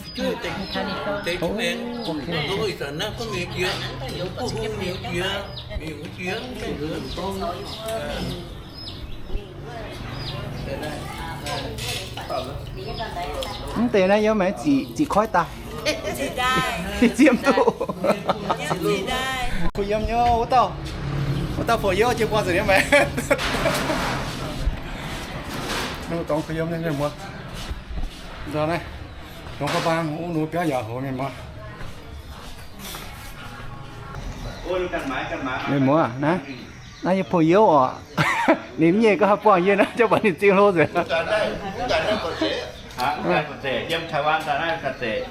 Mv deix naaiv yiem meih ziqc, ziqc koiv daaih. Ziqc ziem duqv. Kuh yiem nyei wuov dauh, wuov dauh fu'jueiv jiex buangh nzengc nyei meih. Dorngx kuh yiem nyei mienh muoz. Nzau naaiv, dorngx ga'baang wuov nor biauv yaac hoc mienh muoz. Mienh muoz naaiv, naaiv yie fu'jueiv oc. Ninh mv nyei gorngv haaix buangh yie naaiv, jauv baac ninh zingh hlo nzengc. Yiem Taiwan daaih naaiv ga'zeic.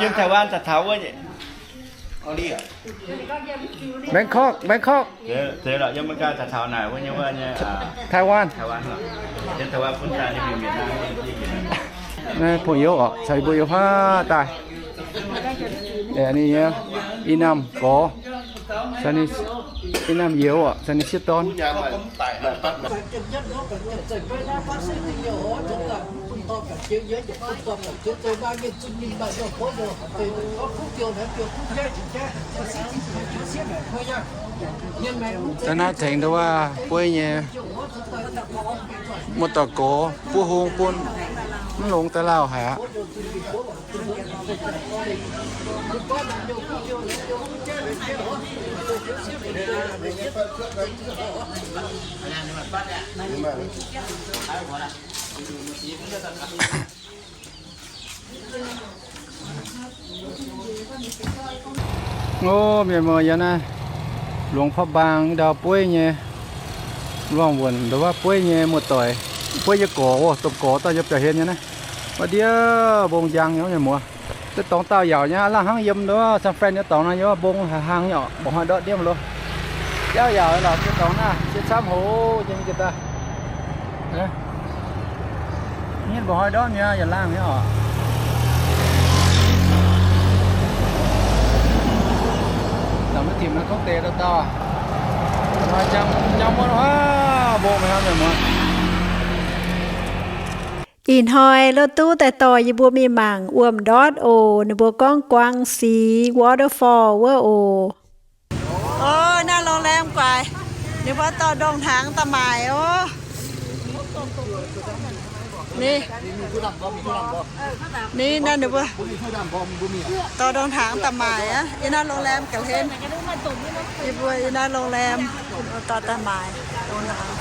Yiem Taiwan daaih taux wuov. Bangkok, Bangkok. Zeiz lorqc, yiem America daaih taux naaic wuov nyei wuov nyei, Taiwan. Naaiv fu'jueiv oc, caux yie mbuo yiem huaav daaih. Ninh nyei i namh gorx, i namh youz oc, caux ninh sieqv dorn. Daaih naaiv tengx ndau wuov Bueiv nyei muoz-doic gorx buov hung bun mv longx daaih lauh haic aqv. Ov, mienh muoz, yiem naaiv Luangx Paa Mbaang ndau Bueiv nyei, Luangh Wuonh ndau wuov Bueiv nyei muoz-doic, Bueiv nyei gorx, domh gorx dauh yiem biauv-hlen nyei naaiv. Wuov ndiev mbong njang nyei mienh muoz. Deix dorngx dauh yaauc nyei, laangh hnangv yiem ndau wuov San Fran nyei dorngx naaiv, yiem mbong hlang nyei orqc, mbong hnoi ndortv ndiemv loh. Jauv yaauc lorqc, deix dorngx naaiv, sie camv hoz nyei daaih. Nyei mba'hnoi ndortv nyei, yaac laangh nyei oc. Dangh maiv timx naaiv tov deix dauh dauh. Njang, njang muonz aav, mbo meih hnamv nyei muonz. Ih hnoi lov duqv daaih dorh yie mbuo mingh mangc wuom ndortv oc. Ninh mbuo gorngv Guangxi Waterfall wuov oc. Ov, naaiv โรงแรม guaix, ninh mbuo dorh ndongh hnaangx daaih maaic ov. Ni, ni, naaiv ninh mbuo dorh ndongh hnaangx daaih maaic aqv. Yiem naaiv โรงแรม ga'hlen. Yie mbuo yiem naaiv โรงแรม dorh daaih maaic ndongh hnaangx.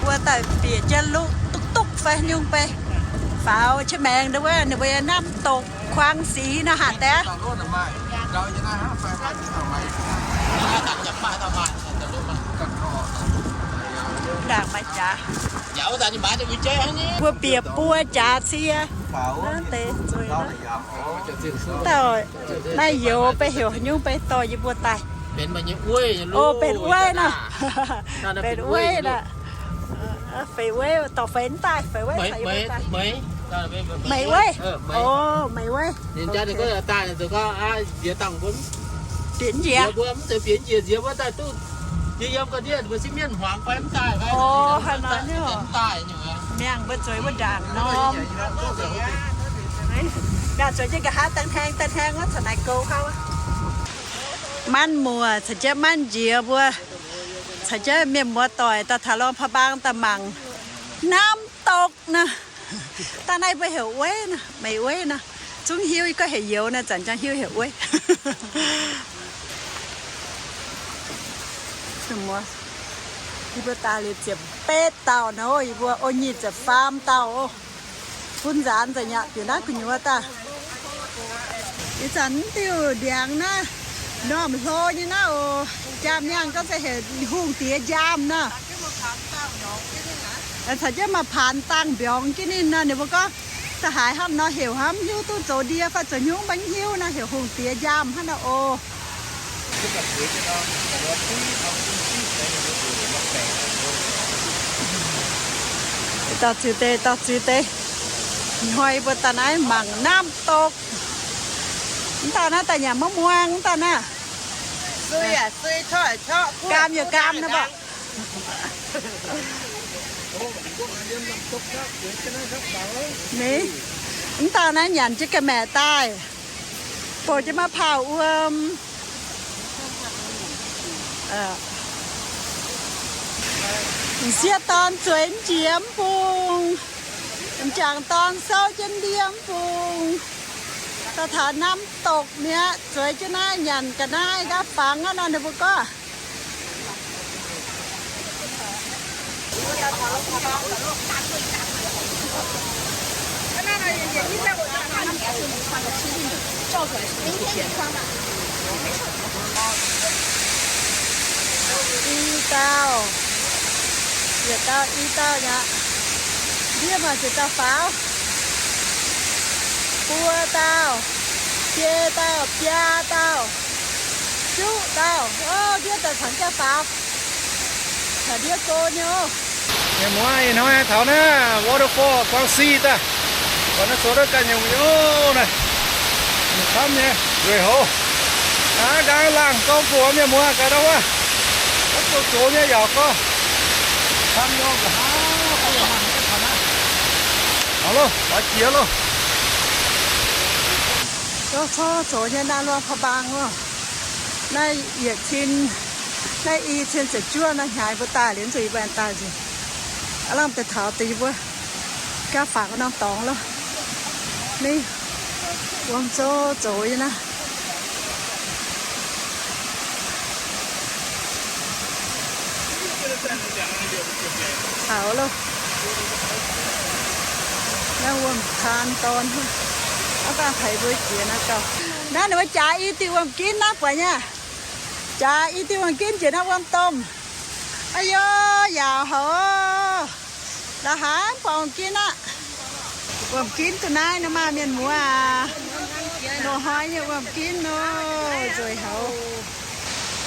Mbuo daaih bieqc jienv luv dukv dukv fai nyungc bei faaux qiex maengx ndau wuov, ninh mbuo nyei น้ำตก Guangxi nor haaix deix. Ndaangc maaih jaax. Mbuo bieqc buo jaax cie. Naaiv deix zueiz. Dauh naaiv youz bei heuc haaix nyungc bei dorh yie mbuo daaih. Benx wueiv nor. Benx wueiv nor. Feix wueiv, dorh feix daaih, feix wueiv caux yie mbuo daaih. Meix wueiv. Ov, meix wueiv. Bieqc njiec. Bieqc njiec. Ov, hnangv naaiv nyei oc. Mienh mbuo zueiz wuov ndaangc norm. Ndaangc zueiz jienv nqa'haav daaih hnangv, daaih hnangv wuov caux naaic goux hnangv. Manv muoc caux jienv manv nziez mbuo, caux jienv mienh muoz-doic daaih taux หลวงพระบาง daaih mangc น้ำตก naaiv. Daaih naaiv mbuo heuc wueiv naaiv, meix wueiv naaiv. Zungv hiuv gorngv heuc youz naaiv, zanc jangv hiuv heuc wueiv. Yie mbuo daaih liuz ziepc betv dauh nor, yie mbuo o nyic ziepc faam dauh oc. Bun nzaanx nzengc aqv, bieqc naaiv gu'nyuoz daaih. Ih zanc diuh ndiangx naaiv, normh hlo nyei naaiv oc. Njaamh mienh gorngv se heuc hungh diex njaamh nor. Caux jienv maaih paanx dangh mbiorngz jienv ninh nor, ninh mbuo gorngv da'haaix hnangv nor heuc hnangv, mv hiuv duqv zoux ndie fai zoux hnyungv maiv hiuv nor, heuc hungh diex njaamh hnangv nor oc. Dauh ziux deix, dauh ziux deix. Hnoi mbuo daaih naaiv mangc น้ำตก. Mv dauh naaiv daaih nyanc maiv muangx, mv dauh naaiv. Gaam yaac gaam naaiv mbuo. Ni, mv dauh naaiv nyanc jienv ga'maeqc daaih, bouh jienv maiv paauh wuom. M'sieqv dorn zueiz njiec mv bung, m'jangc dorn souv jienv ndie mv bung. Daaih taux น้ำตก mi'aqv, zueiz jienv naaiv nyanc ga'naaiv nqaapv fangx aqv nor, ninh mbuo gorngv. I dauh, yietc dauh i dauh aqv. Ndiev maaih ziepc dauh faaux. Buo dauh, biei dauh, biaa dauh, juqv dauh. Ov, ndiev daaih caux jaa faaux. Caux ndiev go nyei oc. Mienh muoz, ih hnoi taux naaiv waterfall Guangxi daaih. Buatc naaiv zoux duqv ganh nyungc nyungc naaiv. Camv nyei, nzueic hoz. Aav, nqaang laangh gorngv mbuox mienh muoz gaax ndau wuov. Gorngv zoux zoux nyei yaac gorngv camv nyei. Aav loh, laaix jiex loh. Gorngv corc zoux nyei naaiv หลวงพระบาง oc. Naaiv yietc cin, naaiv i cin ziepc juov naaiv hnyangx mbuo daaih liuz, zuqc yie mbuo daaih nzunc. Aav lamh deix taux deix yie mbuo jaa fangx norm dorngx loh. Ni, wuom zoux zoux nyei naaiv. Taux loh. Naaiv wuom taan dorn hnangv. Aav dangh taux mbuo jiex naaiv gauh. Naaiv ninh mbuo jaax i diuh wuom ginv naaiv buatc nyei. Jaax i diuh wuom ginv jiex naaiv wuom domh. Aa yo, yaauc haic oc. La'haaix buatc wuom ginv aqv. Wuom-ginv duqv naaiv nor maah, mienh muoz aac. Loz-hnoi nyei wuom-ginv nor, nzueic haic.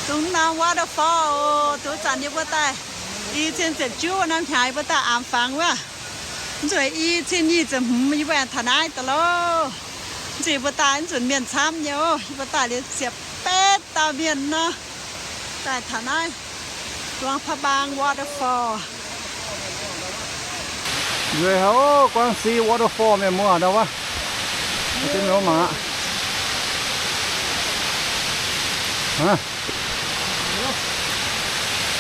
Dongh norm waterfall oc, duqv zanc yie mbuo daaih i cin ziepc juov norm hnyangx yie mbuo daaih aamx fangx wuov. Nzueic i cin nyic ziepc hmz yie mbuo aengx taux naaiv daaih loh. Nzueic yie mbuo daaih nzunc mienh camv nyei oc, yie mbuo daaih liuz ziepc betv dauh mienh nor, daaih taux naaiv Luang Prabang waterfall. Nzueic haic oc, Guangxi waterfall mienh muoz ndau wuov. Mangc aqv.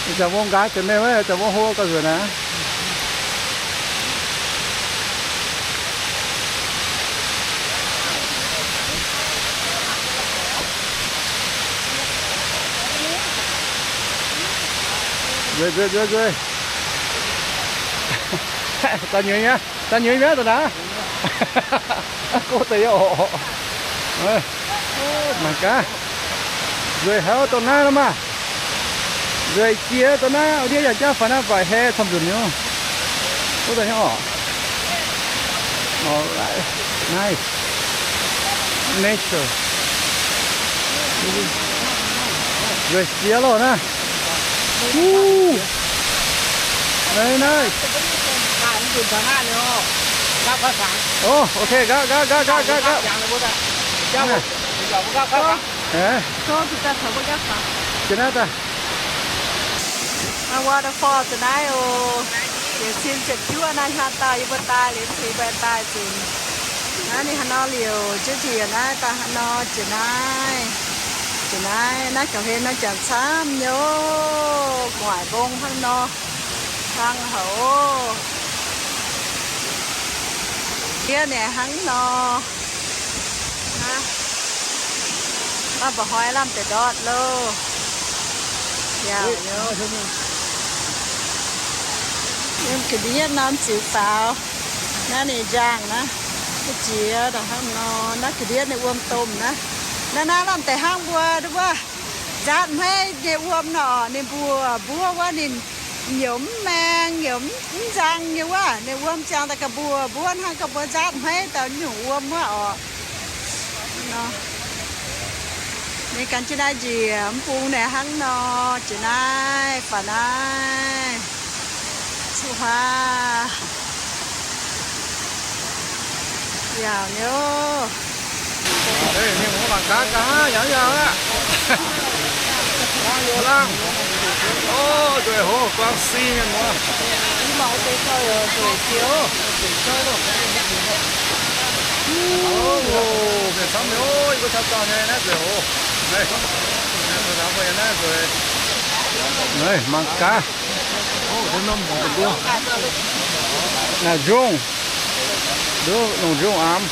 Ih zanc mbuo nqaaix ziepc mienh wuov, zanc mbuo hlo gauh nzueic naaiv. Nzueic, nzueic, nzueic, nzueic. Daaih nyueiz mi'aqv, daaih nyueiz mi'aqv daaih naaiv. Gorngv daaih yie oc. Mangc gaax. Nzueic haic dongh naaiv nor maah. Nzueic jiex dongh naaiv, ndiev yaac jauv faaux naaiv baac hei camv nzunc nyei. Gorngv daaih nyei oc. Alright. Nice. Nature. Nzueic jiex loh naaiv. Woo. Very nice. Oh, okay, gauh, gauh, gauh. Go to that, go to that. Jienv naaiv daaih. Waterfall da'naaiv oc. Yietc cin ziepc juov naaiv haaix dauh yie mbuo daaih liuz, yie mbuo daaih zunc. Naaiv ninh haaix nor liouc jienv njiec naaiv daaih haaix nor jiex naaiv. Jiex naaiv, naaiv ga'hlen naaiv janx camv nyei oc. Gu'nguaaic mbong hnangv nor. Hlang haic oc. Ndiev ninh hnangv nor. Aav, mba'hnoi lamh deix ndortv loh. Yaac yiem ga'ndiev norm ziux faaux. Naaiv ninh njaangh naaiv, mv jiex daaih hnangv nor. Naaiv ga'ndiev ninh wuom domh naaiv. Naaiv naaiv lamh deix hnangv mbuo wuov nzaatv hmeiv nyei wuom nor, ninh mbuox mbuov wuov ninh nyei mv maeng, nyei mv nzang nyei wuov, ninh wuom ziangx daaih ga'mbuox mbuov hnangv ga'mbuox nzaatv hmeiv daaih nyungc wuom wuov oc. Ninh gan jienv naaiv njiec, mv bung naaic hnangv nor, jiex naaiv faaux naaiv. Cuqv huaav. Yaauc nyei oc. Mienh muoz mangc gaax gaax, yaauc yaauc aqv. Hmuangv yiem laangh. O, nzueic haic, Guangxi mienh muoz. O, mienh camv nyei, yie mbuo caux dauh nyei naaiv nzueic haic. Naaiv mangc gaax. Naaiv nzungh, nduov nongc nzungh aamx.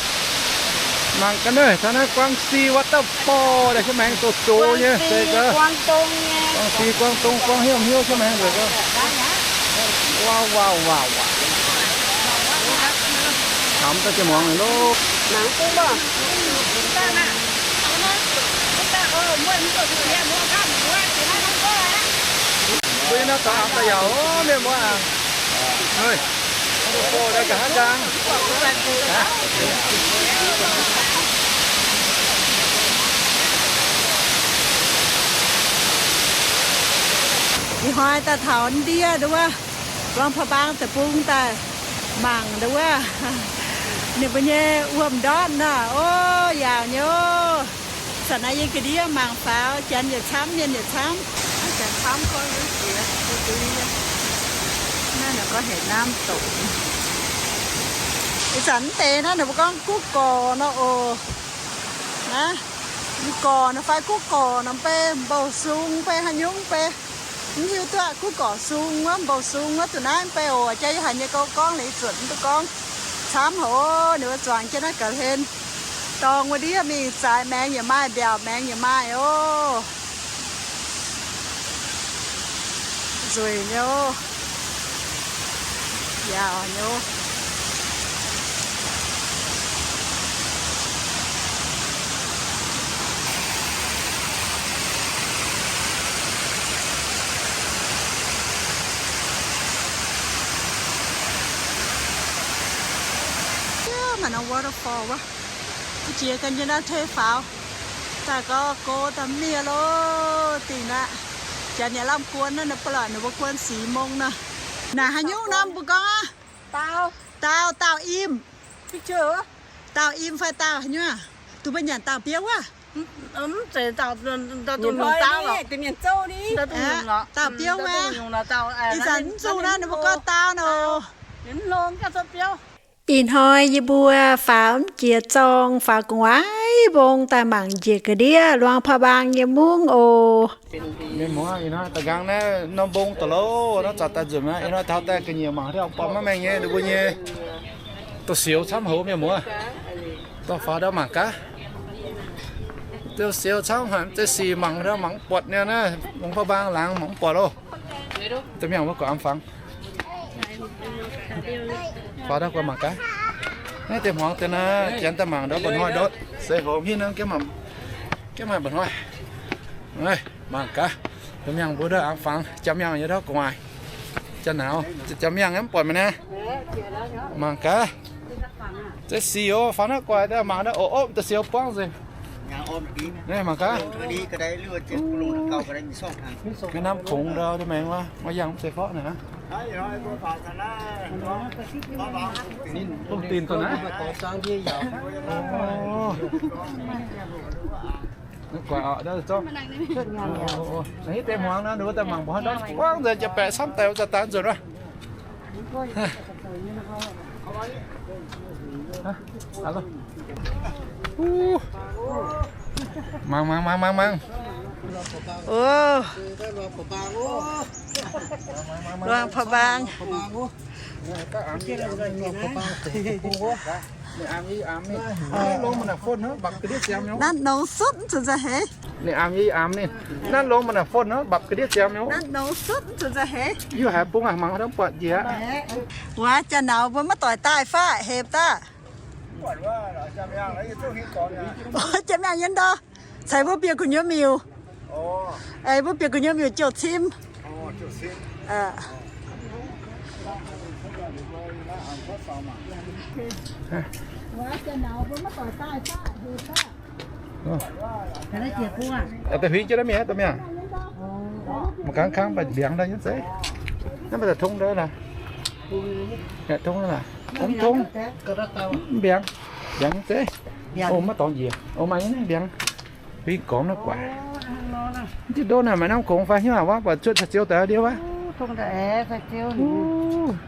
Mangc gaax naaiv, taux naaiv Guangxi waterfall, daaih jienv maengx zoux zoux nyei, se gaax. Guangxi, Guangdong, Guangv Hiuv, Hiuv jienv maengx nzueic gaax. Waac waac waac waac. Camv daaih jienv muangx loh. Mbuo naaiv daaih aapv daaih yaac, o, mienh muoz aac. Hnoi, o, daaih ga'hnangv nzang. Ih hnoi daaih taux ndiev nduov, Luang Prabang deic-bung daaih mangc nduov, ninh mbuo nyei wuom-ndortv nor, o, yaauc nyei oc. Zanc naaiv yie ga'ndiev mangc faaux, janx yietc camv, mienh yietc camv. Janx camv gorngv jiex, naaiv ninh gorngv hec naamv doqc. Ih zanc mv deix naaiv ninh mbuo gorngv guv gorc nor oc. Naaiv, guv gorc nor fai guv gorc nor mv bei mbouh sung mv bei haaix nyungc mv bei. Mv hiuv duqv guv gorc sung wuov, mbouh sung wuov, zuqc naaiv mv bei oc. Jaax yie haiz nyei gouv gorngv liuz, zuotc mv duqv gorngv camv haic oc. Ninh mbuo zuangx jienv naaiv ga'hlen dorngx wuov ndiev mingh, zaaix maengx yaac maaih, mbiaauc maengx yaac maaih oc. Nzueic nyei oc. Yaauc nyei oc. Waterfall wuov. Jiex ganh nyei naaiv tei faaux. Daaih gau go daaih miev loh dingh naaiv. Janx yaac lamh guon naaiv, ninh ba'laqc ninh mbuo guon สี่ mong nor. Naaic haaix nyungc nor mbuo gorngv aqv? Daauh, daauh im. Daauh im fai daauh haaix nyungc? Duqv mbuo nyanc daauh biouv wuov. Daauh biouv wuov. Ih zanc mv zungh naaiv ninh mbuo gorngv daauh nor. Ih hnoi yie mbuo faaux mv jiex zorng, faaux gu'nguaaic mbong daaih mangc njiec ga'ndiev Luang Prabang nyei mungv oc. Mienh muoz, ih hnoi da'nqaang naaiv norm mbong da'louh naaiv zaqc daaih nzunc aqv. Ih hnoi taux daaih ga'nyiec mangc haaix dauh buatc maiv mengh nyei, ninh mbuo nyei doh sioux camv houc mienh muoz. Dorh faaux ndau mangc gaax. Doh sioux camv haic, mv zeiz sic mangc ndau mangc mv buatc niaa naaiv, Luang Prabang laangz mangc mv buatc loh. Da'mienh mbuo guaix am fangx. Faaux ndau guaix mangc gaax. Naaiv deix hmuangx deix naaiv, janx daaih mangc ndau mba'hnoi ndortv, seix hoc hingh nor, gaeqv maaih mba'hnoi. Mangc gaax, da'mienh mbuo ndau am fangx, jaa-miangh nyei ndau gu'nguaaic. Jaa-nauz, jaa-miangh mv buatc mi'aqv. Mangc gaax. Zeiz sic oc, faaux naaiv guaix daaih mangc naaiv, o, opv da'siou buangv nzengc. Naaiv mangc gaax. Mienh naamv kungx ndau maengx wuov, maiv yangh mv zeiz forv naaiv. Ninh bungx dinc dongh naaiv. Guaix oc, ndau zorqv. Naaiv hitv deix hmuangx nor, ninh mbuo daaih mangc mbuo hnangv ndortv buangv nzengc, jaa-baeqc camv daaih wuov zaqc daaih nzunc wuov. Mangc, mangc, mangc, mangc, mangc. Ov, Luang Prabang. Nanv nongx sutv zuqc nzauh heix. Nanv nongx sutv zuqc nzauh heix. Yie haiz bung aqv, mangc haaix dauh buatc njiec aqv. Wuov jaa-nauz mbuo maiv doic daaih fai hepc daaih. Jaa-miangh yiem ndau. Caux mbuo bieqc gu'nyuoz miuc. Mbuo bieqc gu'nyuoz miuc jouh cim. Da'huingx jienv naaiv mienh, da'mienh. Mangc gaax kangv mbiaangx daaih nyei zeiv. Naaiv maaih daaih tong ndau laaix. Tong laaix. Mv tong. Mv mbiaangx. Mbiaangx nyei zeiv. O, maiv dorngx njiec. O, maaih nyei naaiv mbiaangx. Huingx gormx naaiv guaaic. Mv diuh ndo naaic maaih norm kungx fai hnyouv waac buatc cuotv caux ziouv daaih ndiev wuov.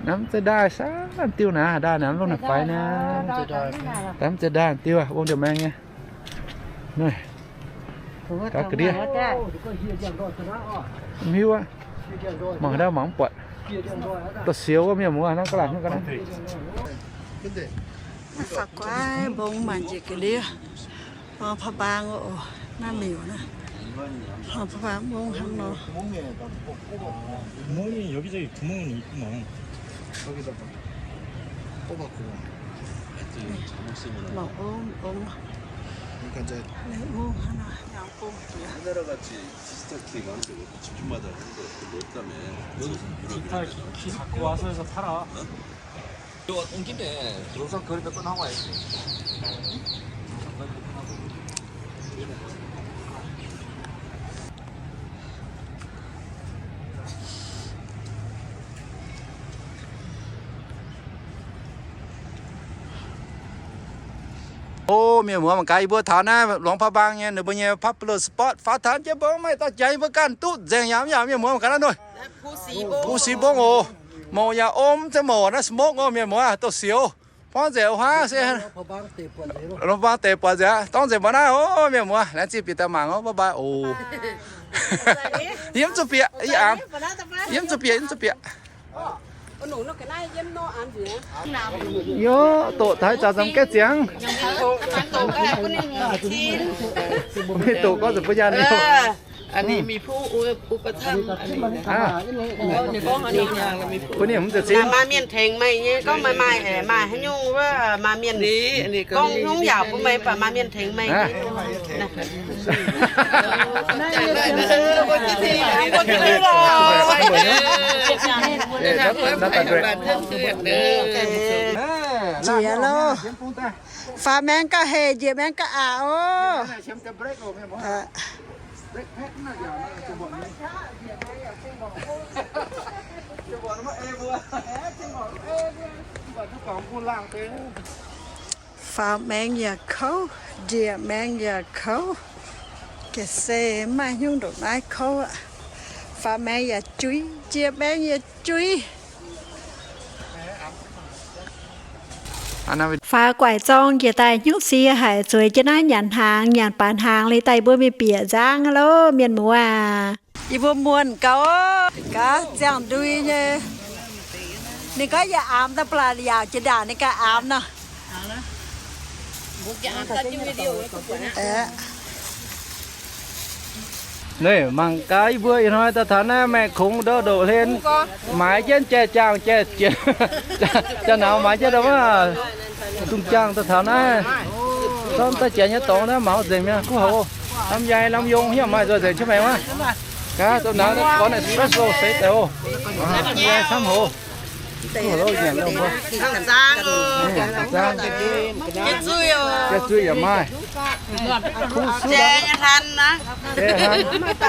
Namv zeiv ndaaih saah, diuh naaiv ndaaih naaiv lungh naaic faix naaiv. Namv zeiv ndaaih diuh, wuom ndiev maengx nyei. Gaax ga'ndiev. Mv hiuv aqv. Mangc haaix dauh mangc mv buatc. Da'siouc wuov mienh muoz naaiv ga'laaic hnyouv ga'naaiv. Faaux guaiv mbong mangc njiec ga'ndiev. Luang Prabang oc, naaiv miuc naaiv. Luang Prabang mbong hnangv nor. Mangc ong ong. Mbong hnangv nor, yangh mbong jiex. O, mienh muoz, mangc gaax yie mbuo taux naaiv Luangh Prabang nyei, ninh mbuo nyei popular spot, faaux taux jienv mbong maaih dauh jangx yie mbuo ganh duqv nzengc yaac mv yaac mienh muoz mangc gaax naaiv nor. Pu Si Mbong oc. Mouc yaac om, zengc mouc naaiv smoke oc, mienh muoz, douz-sioux. Buangv nzengc huaav se Luangh Prabang deic buatc nzengc aqv. Dorngv nzengc mbuo naaiv oc, mienh muoz, laengz zingh bieqc daaih mangc oc, bye bye oc. Yiem zuqc bieqc, yiem zuqc bieqc, yiem zuqc bieqc. Yoc, doqc taux zaux nzamc gaeqv ziangx. Maiv doqc gorngv zuqc mbuo nyaanh liuz. อันนี้มีผู้อุปถัมภ์ อันนี้ Bun ninh mv zeiz zinh. Maaih mienh tengx meih nyei, gorngv meih maaih, maaih haaix nyungc wuov, maaih mienh gorngv haaix nyungc yaac bun meih, baac maaih mienh tengx meih nyei. Jiex loh. Faaux maengx gauh hec, njiec maengx gauh aqc oc. Faaux maengx yaac kouv, njiec maengx yaac kouv. Ga'sie mv maaih hnyungv ndongc naaiv kouv aqv. Faaux maengx yaac juiz, njiec maengx yaac juiz. Faaux guaix zorng njiec daaih hnyouv sie haic, zueiz jienv naaiv nyanc hnaangx, nyanc baaix hnaangx liuz daaih yie mbuo mingh bieqc nzangv loh mienh muoz aac. Yie mbuo muonh gauh, gaax ziangh ndui nyei. Ninh gorngv yaac aamx daaih ba'laqc yaauc jiex ndaangc ninh ganh aamx nor. Naaiv mangc gaax yie mbuo ih hnoi daaih taux naaiv Maengx Kungx ndau ndoqv hlen, maaiz jienv jai-jaangh jai-jienv, jaa-nauz maaiz jienv ndau wuov zungh jaangh daaih taux naaiv. Zorqv daaih janx nyei dorngx naaiv maux nzengc mi'aqv. Kuv houc lamh yaac lamh yongh hiuv maaih nzoih nzengc jienv maengx wuov. Gaax zoux nauz gorngv naaic special seix deix oc. Lamh yaac camv houc. Jai zuiz yaac maaih.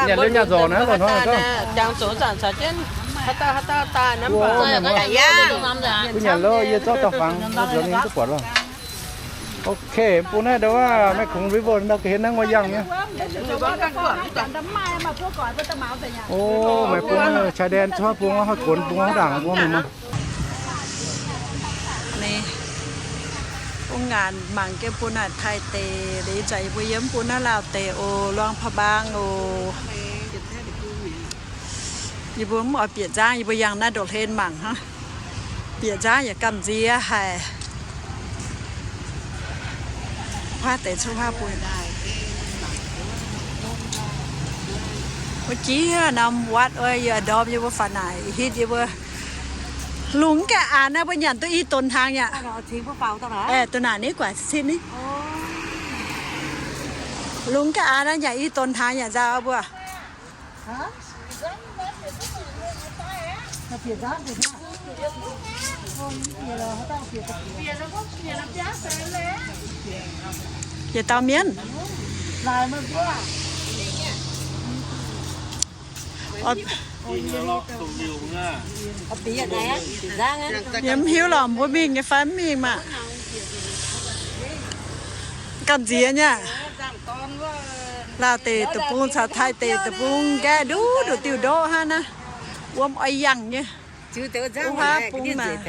Nyanc liuz nyaah nzorc naaiv loz-hnoi gorngv. Kuv nyanc loh, yie zorqv dau fangx nzuonx mingh duqv buatc loh. Ok, bung naaiv ndau wuov Maengx Kungx River ndau ga'hlen naaiv ngoi yangh nyei. O, maaih bung chai dien cuotv bung, haaix gonx bung haaix ndaangc bung mingh. Bung ngaanc mangc jienv bun naaic Taiv deic, liuz ih zanc yie mbuo yiem bun naaiv Laauv deic oc, Luang Prabang oc. Yie mbuo mv oix bieqc nzangv, yie mbuo yangh naaiv ndoqv hlen mangc hnangv. Bieqc nzangv yaac gamh nziex haic. Huaav deix cuotv huaav bun. Wuov jiex norm วัด wuov, yie ndorm yie mbuo faaux naaic hitv yie mbuo. Lungh ganh aanx naaiv mbuo nyanc duqv i donx hnaangx yaac. Duqv naaic ni guangc cin ni. Lungh ganh aanx naaiv nyanc i donx hnaangx yaac nzauh mbuo. Yietc dauh mienh. Yie mv hiuv lorqc, mbuo mingh nyei fai mv mingh maah. Gamh nziex nyei. Laauv deic deic-bung caux Taiv deic deic-bung nqaeqv nduqc nduqc diuh ndoqv hnangv naaiv. Wuom oix yangh nyei. Wuov bung naaic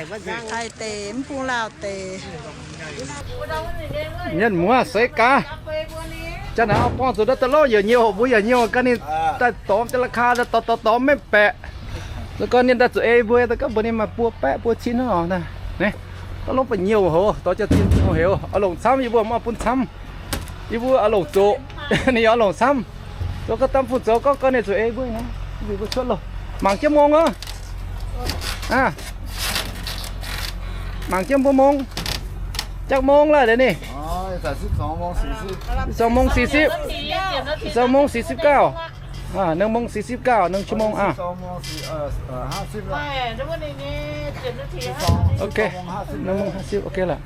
Taiv deic, mv bung Laauv deic. Mienh muoz seix gaax. Jaa naaiv buangh zuqc ndau da'lov yaac nyouh, mbuo yaac nyouh gaax ninh daaih dormx jaa la'kaa dorh dorh dorh maiv baeqc. Zuqc gorngv ninh daaih zuqc ei mbuo, daaih gorngv mbuox ninh maaih buo baeqv buo cin hnangv oc. Da'lov ba'nyouh houc, dorh jaa-zinh heuc oix longc camv, yie mbuo mv oix bun camv. Yie mbuo oix longc zoqc, ninh yaac oix longc camv. Zoux gauh daan fun zoux gorngv gorngv ninh zuqc ei mbuo naaiv, mbuo cuotv loh. Mangc jienv mong oc. Mangc jienv mbuo mong. Jangx mong laaih deix ninh. Ziepc zong mongสี่สิบ, ziepc zong mongสี่สิบเก้า. Ninh mongสี่สิบเก้า, ninh qiemx mong aqv. Ok, ninh mongห้าสิบ, ok lorqc.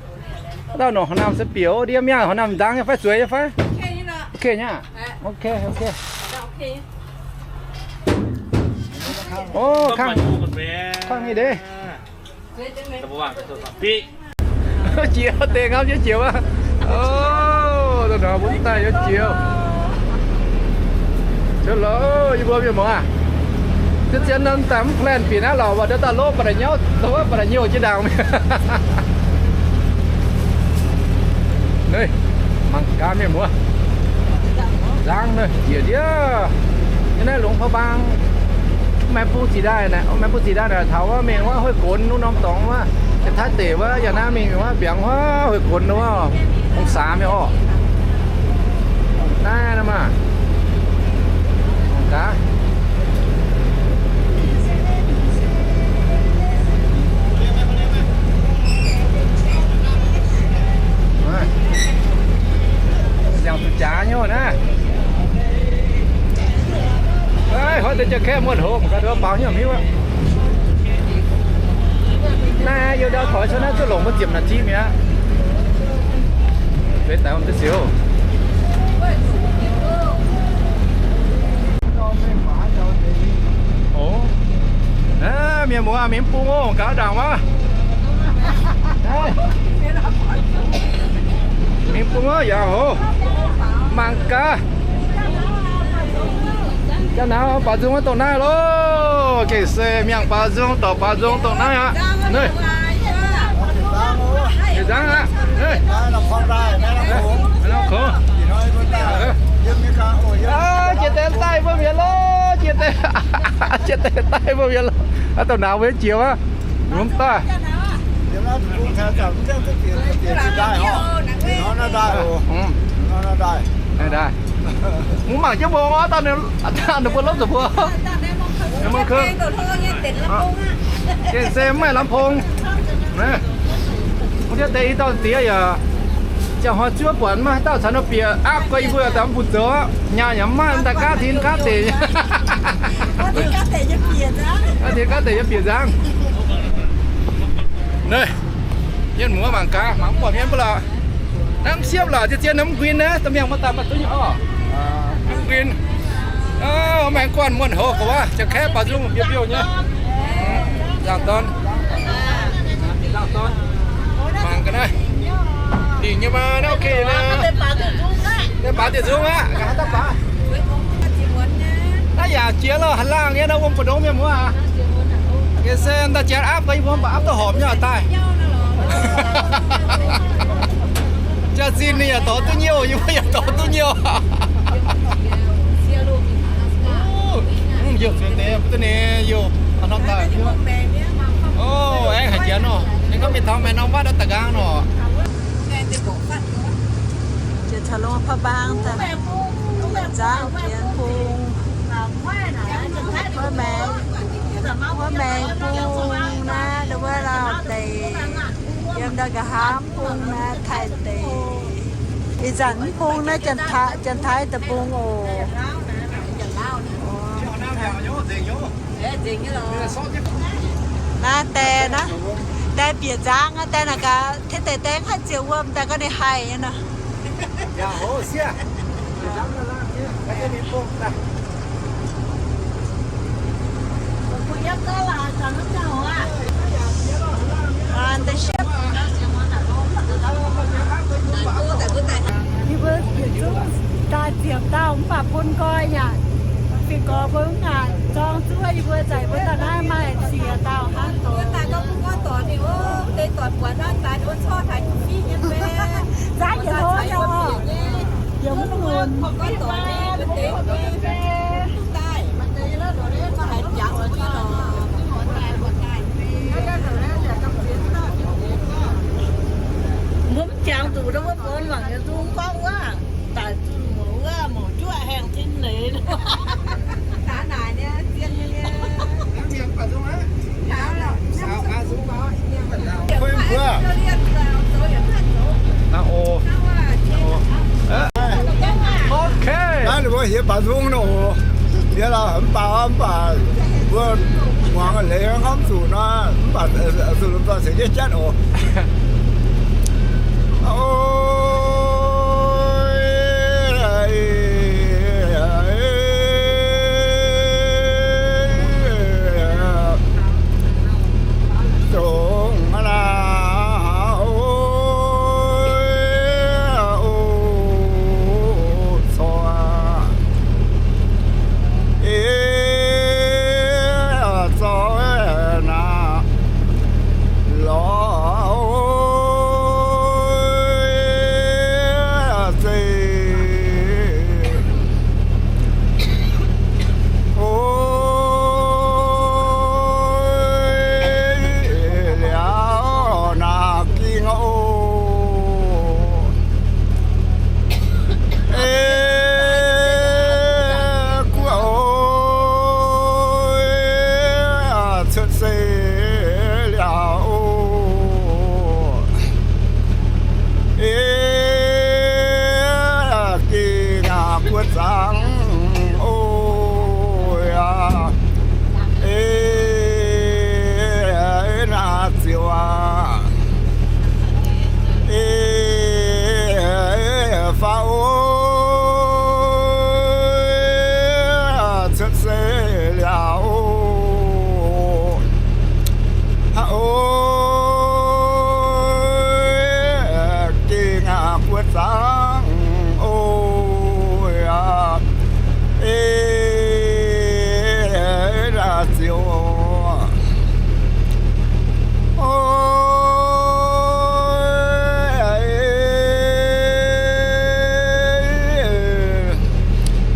Dauh nongc horc namh se bieqc ndiev mi'aqv, horc namh nzangv nyei fai zueiz nyei fai? Ok nyei aqv. Ok, ok. O, kangv, kangv nyei deix. Jiex deix ngamv jienv jiex wuov. O, dongh nor mbuo daaih yiem jiex. Cuotv loh, yie mbuo mienh muoz aac. Zien zien nor daaih mv plan bieqc naaiv lorqc, mv baac ndau daaih lov ba'laqc nyauv, lov ba'laqc nyouh jiex ndaangc. Mangc gaax mienh muoz. Nzangv nor njiec ndiev. Yiem naaiv Longx Paa Mbaang, Maengx Bung Ziex Ndaaih naaic, Maengx Bung Ziex Ndaaih naaic taux wuov mingh wuov Hoiv Gonx nuqv norm dorngx wuov, Taiv deic wuov, yiem naaiv mingh wuov mbiaangx wuov Hoiv Gonx wuov, ong-saax mingh orqc. Naaiv nor maah. Gaax. Ziangh zuqc jaax nyei naaiv. Hoiv deix jaa-kaeqv muonh hoz mangc gaax nduov baaux hnyouv mv hiuv aqv. Naaiv yie ndau taux cuotv naaiv zuqc longc mbuo ziepc naaiv tiqv mi'aqv. Beiv daaih wuom duqv siou. Ov, mienh muoz mingh bung oc, gaux ndaangc wuov. Mingh bung wuov yaac hoc, mangc gaax. Ga'naaiv baaux nzung wuov dongh naaiv loh. Gengh se mienh baaux nzung, dorc baaux nzung dongh naaiv aqv. Naaiv, jiex nzangv aqv. Naaiv, jiex deix daaih mbuo mi'aqv loh. Jiex deix, jiex deix daaih mbuo mi'aqv loh. Aav, dongh naaiv mbuo jiex wuov. Lungh daaih. Mv mangc jienv mbuo orv, dauh ninh mbuo lopv zuqc mbuo. Gengh se mv maaih ลำโพง wuov deix. I dauh diex yaac ziangh hnoi zuov buatc maiv haaix dauh caux ninh bieqc aapv guai, yie mbuo yaac daaih mv bun zoux. Nyaah yaac mv maaih, daaih gaav tin gaav deic. Gaav tin gaav deic nyei bieqc nzangv. Naaiv, mienh muoz mangc gaax, mangc mv buatc hmien mbuo lorqc. Naaiv mv siepv lorqc, zien-zien naaiv mv nquin naaiv, da'mienh muoz daaih maaih duqv nyei orv. Mv nquin. Maengx guanh muonh hoc gorqv wuov, ziangh kaeqv baaux nzung biouv-biouv nyei. Nzangc dorn. Nzangc dorn. Mangc ga'naaiv. Dingc nyei maa, naaiv ok naaiv. Deix baaux deix nzung aqv, nqa'haav daaih baaux. Naaiv yaac jiex loh, haaix laangh nyei naaiv wuom mbu'ndongx mienh muoz aac. Gengh se daaih jiex aapv, yie mbuo mv baac aapv duqv horpc nyei oc daaih. Jaax-zinh ninh yaac dorh duqv nyei oc, yie mbuo yaac dorh duqv nyei oc. Youh zueiz deix mv duqv ninh youh norm daaih. O, aengx haic jiex nor. Ninh gorngv mingh taux maaih norm wav daaih da'nqaang nor. Jiex taux lungh paa-mbaang daaih, nzangv jienv bung. Wuov maengx, wuov maengx bung naaiv, wuov lauh deix, yiem ndau nqa'haav bung naaiv taaih deix. Ih zanc mv bung naaiv Janx-Taiv, Janx-Taiv deic-bung oc. Naaiv die naaiv, die bieqc nzangv aqv, die naaic gaax, tengx deix die haih ziouc wuom daaih gorngv ninh haih nyei nor. Yie mbuo yietc zungv daaih ziepc dauh mv baac bun nqoi yaac fih gorx mbuo mv ngaanc zorng zuov yie mbuo zaic mbuo daaih naaiv maaih siec dauh hnangv. Zangv yietc hlo nyei oc. Yiem mv lunx. Mbuo mv jangx zuqc wuov bon mangc yaac zungv gorngv wuov, daic zunh mouz wuov, mouz juoqv haengh tin leiz. Naaiv o. Ok. Naaiv ninh mbuo hietv baaux nzung nor oc. Yie lauh mv baac, mv baac mbuo muangx leiz hnamv zuqc nor, mv baac zuqc lomh nzoih ceix jienv jatv oc. O. Dongh naaiv, o, o, corc, e, zorc naaiv lorz zeiv. O, liauz naaiv ging oc. E, guoqv o, cuotv seix liauz oc. E, ging guoqv zangv oc. E, naaiv ziouc Faaux o, cuotv seix liauz o, gengh guoqv zaangc o, aa, ei, naaiv ziouc o,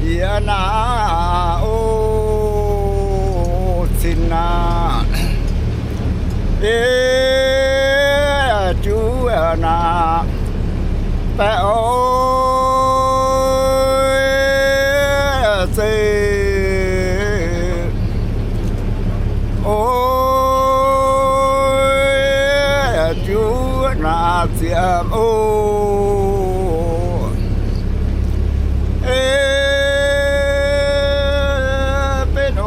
yie naaiv o, cin naaiv, ei, juv naaiv, baeqc o, zeiv o, juv naaiv ziepc o, ei, benx o,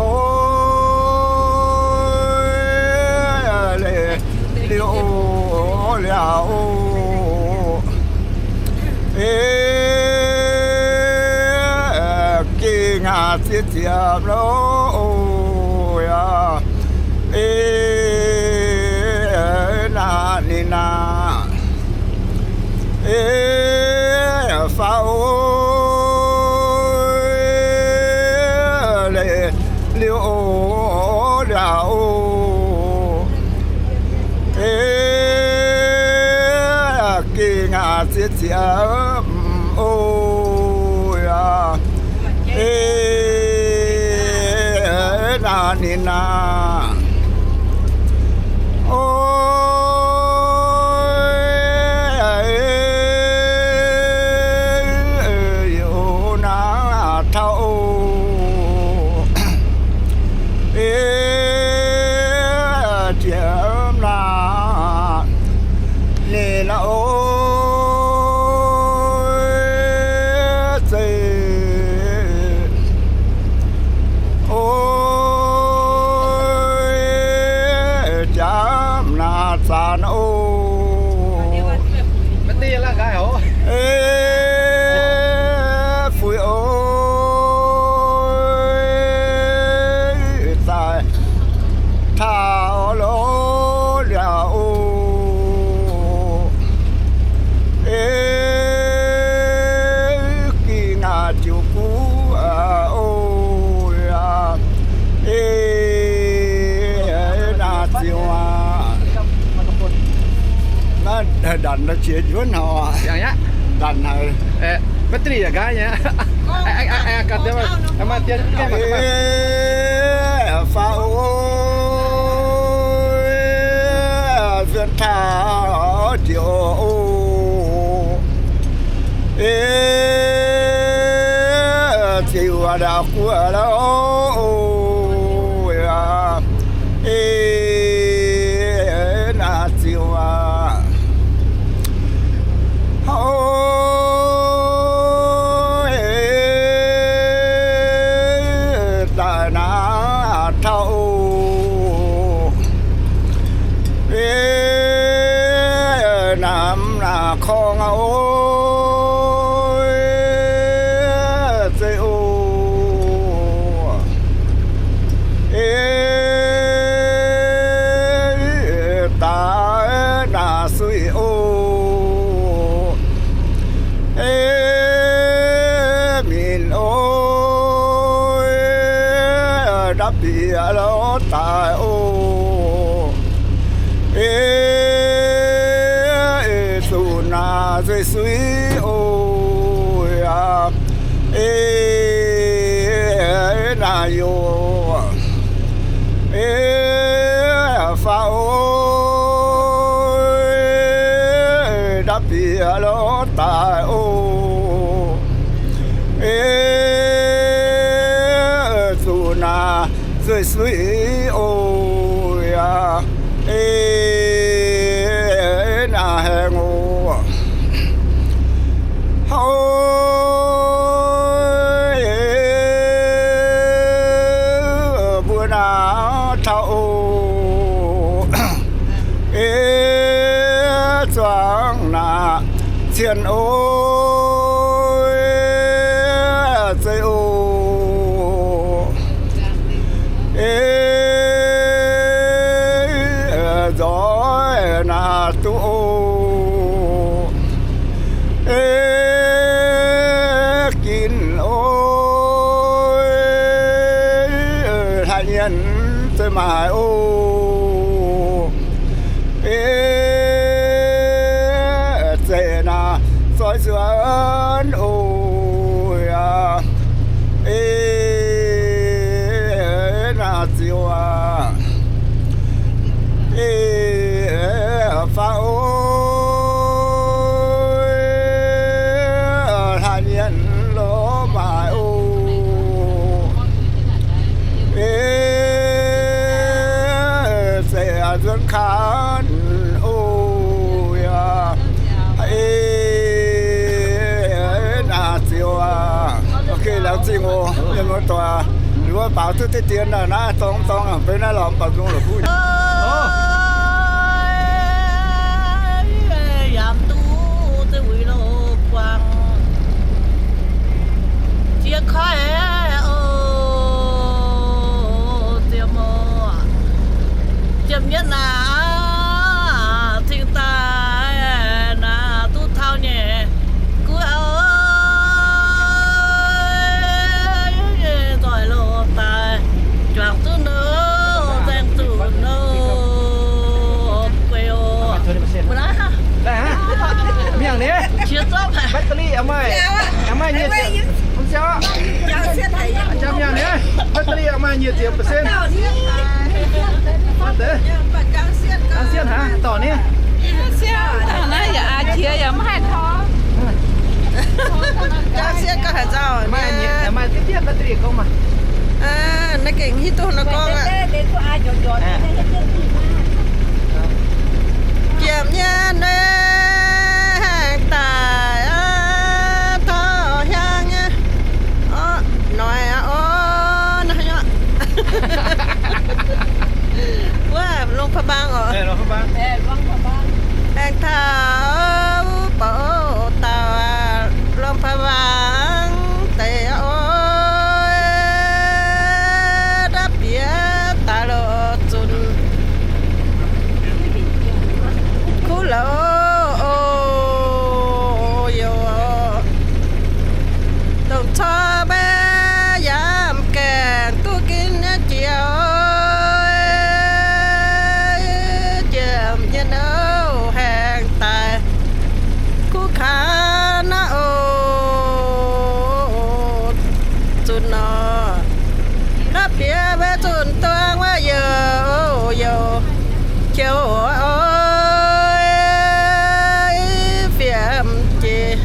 leiz liuz o, liauz o, ei, gengh ziex ziepc lo o, aa, ei, naaiv ninh naaiv, ei, faaux o, leiz liuz o, liauz o, ei, gengh ziex ziepc o, aa, ei, naaiv ninh naaiv, o, yie naaiv taux o, ei, jiex naaiv ninh naaiv o, zeiv o, jaav naaiv zanc o, ei, fuix o, daaih taux lo liauz o, ei, gengh jiuc guv o, ei, naaiv ziouc aqv. Naaiv ndanc jiex njuov hnoi aqv. Ndanc haic. Maiv duqv yaac nqaai nyei. Faaux o, fienx taux jiex o, ei, ziouc liauz guv lo o, ei, naaiv ziouc aqv. O, ei, daaih naaiv taux o, ei, naaiv mv naaiv korngv o, ei, zeiv o, ei, daaih naaiv suiv o, ei, minc o, ndapv bieqc lorz daaih o, ei, zuqc naaiv nzueic suiv o, aa, ei, naaiv yoc, ei, faaux o, ndapv bieqc lorz daaih o, ei, zuqc naaiv nzueic suiv o, aa, ei, naaiv haengh o, o, mbuo naaiv taux o, ei, zuangx naaiv cien o, maaih oc. Ei, zeiz naaic zoi nzuonx oc yaac. Ei, naaic ziouc aac. Ei, faaux oc. Hlaax nyienh loz maaih oc. Ei, zeiz nzuonx kaav oc yaac. Ei, naaic ziouc aac. Ok, laengz zingh oc, mienh muoz-doic. Ninh mbuo baaux duqv deix dien naaiv, naaiv dorng dorng, beiv naaiv lorz baaux nzung la'kuqv. Yaac duqv zinh wuic loh buangh. Jiex koiv oc, ziouc mouz. Ziepc nyeic naaic, cingx daaih naaic duqv taux nyei. Guv oc, nzoih loh daaih juangc duqv nor, zaeng zuqc nor, guei oc. Miangh ni, battery maaih, maaih nyic ziepc, battery maaih nyic ziepc percent. Hnangv deix. Jangx sienh hnangv dorc ni. Naaiv yaac aqv qiex yaac maiv haih taux. Maaih nyic, maaih diqv diqv battery gorngv maah. Naaiv gengh hiuv duqv nor gorngv aqv. Jiem nyei naaiv haengh daaih aqv, taux hiaangx nyei. Orv, noic aqv, orv, naaiv nyei. Wuov, Luang Prabang oc. Aengx taux wuov bouc dauh aqv, Luang Prabang deix oc. Ndapv bieqc daaih loh zunc kuv louh oc, yoc. Dongh corc maiv yaac gaengh duqv ginv nyei jiex, jiem nyei nouh haengh daaih kuv kaav naaiv oc, zunc nor. Ndapv bieqc maiv zunc duangv wuov yoc, yoc, qiex oc, fiem jiex,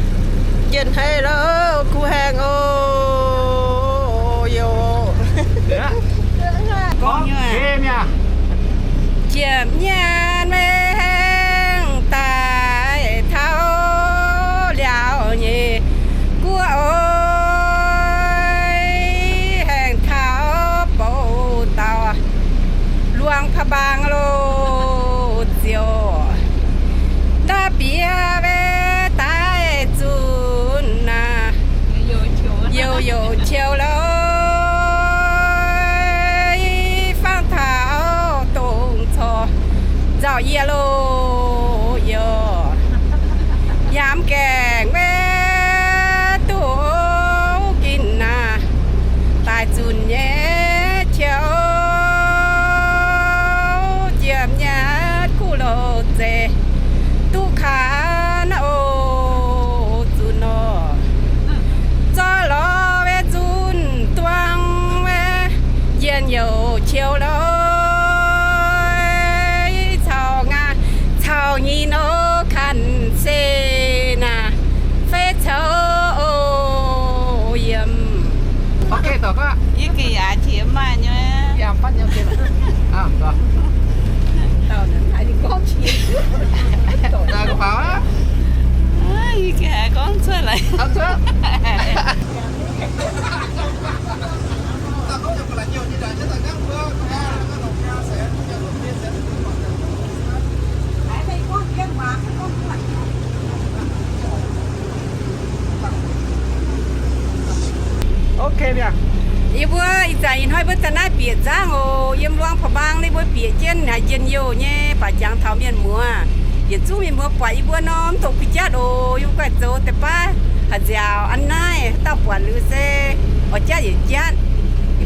jiex haiz louh kuv haengh oc, yoc. Jiem nyaanh maiv haengh daaih taux liaauc nyei guoqv oc, haengh taux bouc dauh Luang Prabang loh ziouc, ndapv bieqc maiv daaih zunc naaic, yoc yoc qiou loh, fangx taux dongh corc nzauh yie loh, yoc. Yaac mv gaengh maiv duqv ginv naaic daaih zunc nyei qiou, jiem nyaanh kuv louh zeiz duqv kaav naaiv oc, zunc nor. Zorqv lorz maiv zunc duangv maiv njien-youh qiou loh, caux ngaih caux nyei nor kanh se naaic fei coux yiem. Yie gengh yaac qiex maaih nyei. Yie gengh haiz gorngv cuotv laaix. Ok mi'aqv. Yie mbuo ih zanc ih hnoi mbuo daaih naaiv bieqc nzangv oc. Yiem Luang Prabang naaiv mbuo bieqc jienv haiz njien-youh nyei, baac jangx taux mienh muoz, yietc zungv mienh muoz buatc yie mbuo nor mv dungx guih jatv oc. Yie mbuo guaih zoux deix baav haaix nziaauc an naaiv, haaix dauh buatc liuz se oix jatv yietc jatv. Yie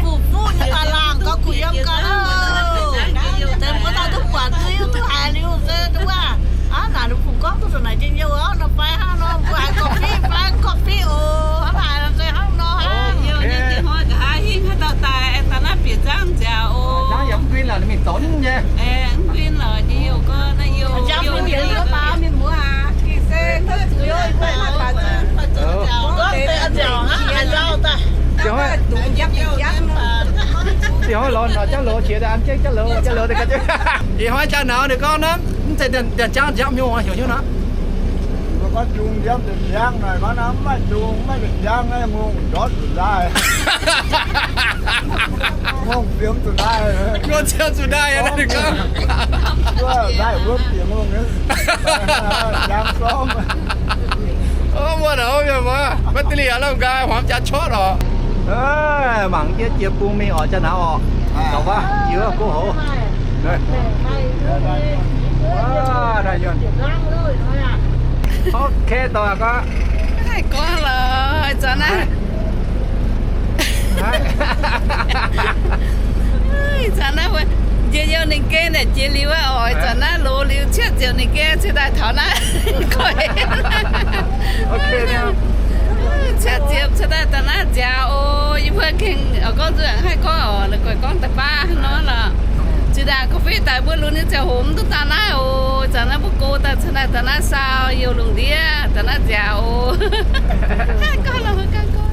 Fu-fuqv nyei daaih laangh gauh guqc yiem gauh lauh. Deix mbuo daaih duqv buatc duqv, duqv haiz liuz se duqv aqv. Aav, naaic ninh fungx gorngv duqv dongh naaic njien-youh orqv, nor fai hnangv nor mbuo haiz gorqv-fiqv fai gorqv-fiqv oc. Hnangv naaic se hnangv nor hnangv. Hnoi nqa'haav hingv haaix dauh daaih, daaih naaiv bieqc nzangv nziaaux oc. Hnangv yaac mv nquin lorqc, ninh mingh donx nyei. Mv nquin lorqc, njien-youh gorngv naaiv youh. Ih hnoi lorz jangv loz qiex daaih an jienv jangv loz, jangv loz daaih ganh jienv. Ih hnoi jaa-nauz ninh gorngv naaiv, mv zeiz ndiangx-jangv nziaamv hnyouv heuc hnyouv nor. Mbuo gorngv jung nziaamv ndiangx-jangv naaic, gorngv naaiv mv maaih jung, mv maaih ndiangx-jangv naaiv, ngongh ndortv zuqc ndaaih. Ngongh ziemx zuqc ndaaih. Ngongh ziemx zuqc ndaaih aqv, ninh gorngv. Ndaaih wuov bieqc ngongh, ndiangx sormv. Ov, muoz-doic, mienh muoz, battery aav lamh nqaai, hmuangx jaax corc oc. Mangc jienv jiex bung mingh oc, jaa-nauz oc. Gauh wuov jiex go hoz. Ok, doic aqv. Haih gorngv lorqc, zanc naaiv. Zanc naaiv njien-youh ninh gengh naaic jiex liuz aqv oc. Zanc naaiv loz liuz cietv ziepc ninh gengh cingx daaih taux naaiv. Cietv ziepc cingx daaih taux naaiv nziaaux oc. Yie mbuo gengh gorngv nzuonx haih gorngv oc, la'guaih gorngv da'baav hnangv nor lorqc. Zinh ndaangc gorqv-fiqv daaih mbuo lunx nyei ziangh hoc mv duqv daaih naaiv oc. Zanc naaiv mbuo go daaih cingx daaih taux naaiv saau youh lungh ndiev, taux naaiv nziaaux oc. Haih gorngv lorqc, haih gorngv.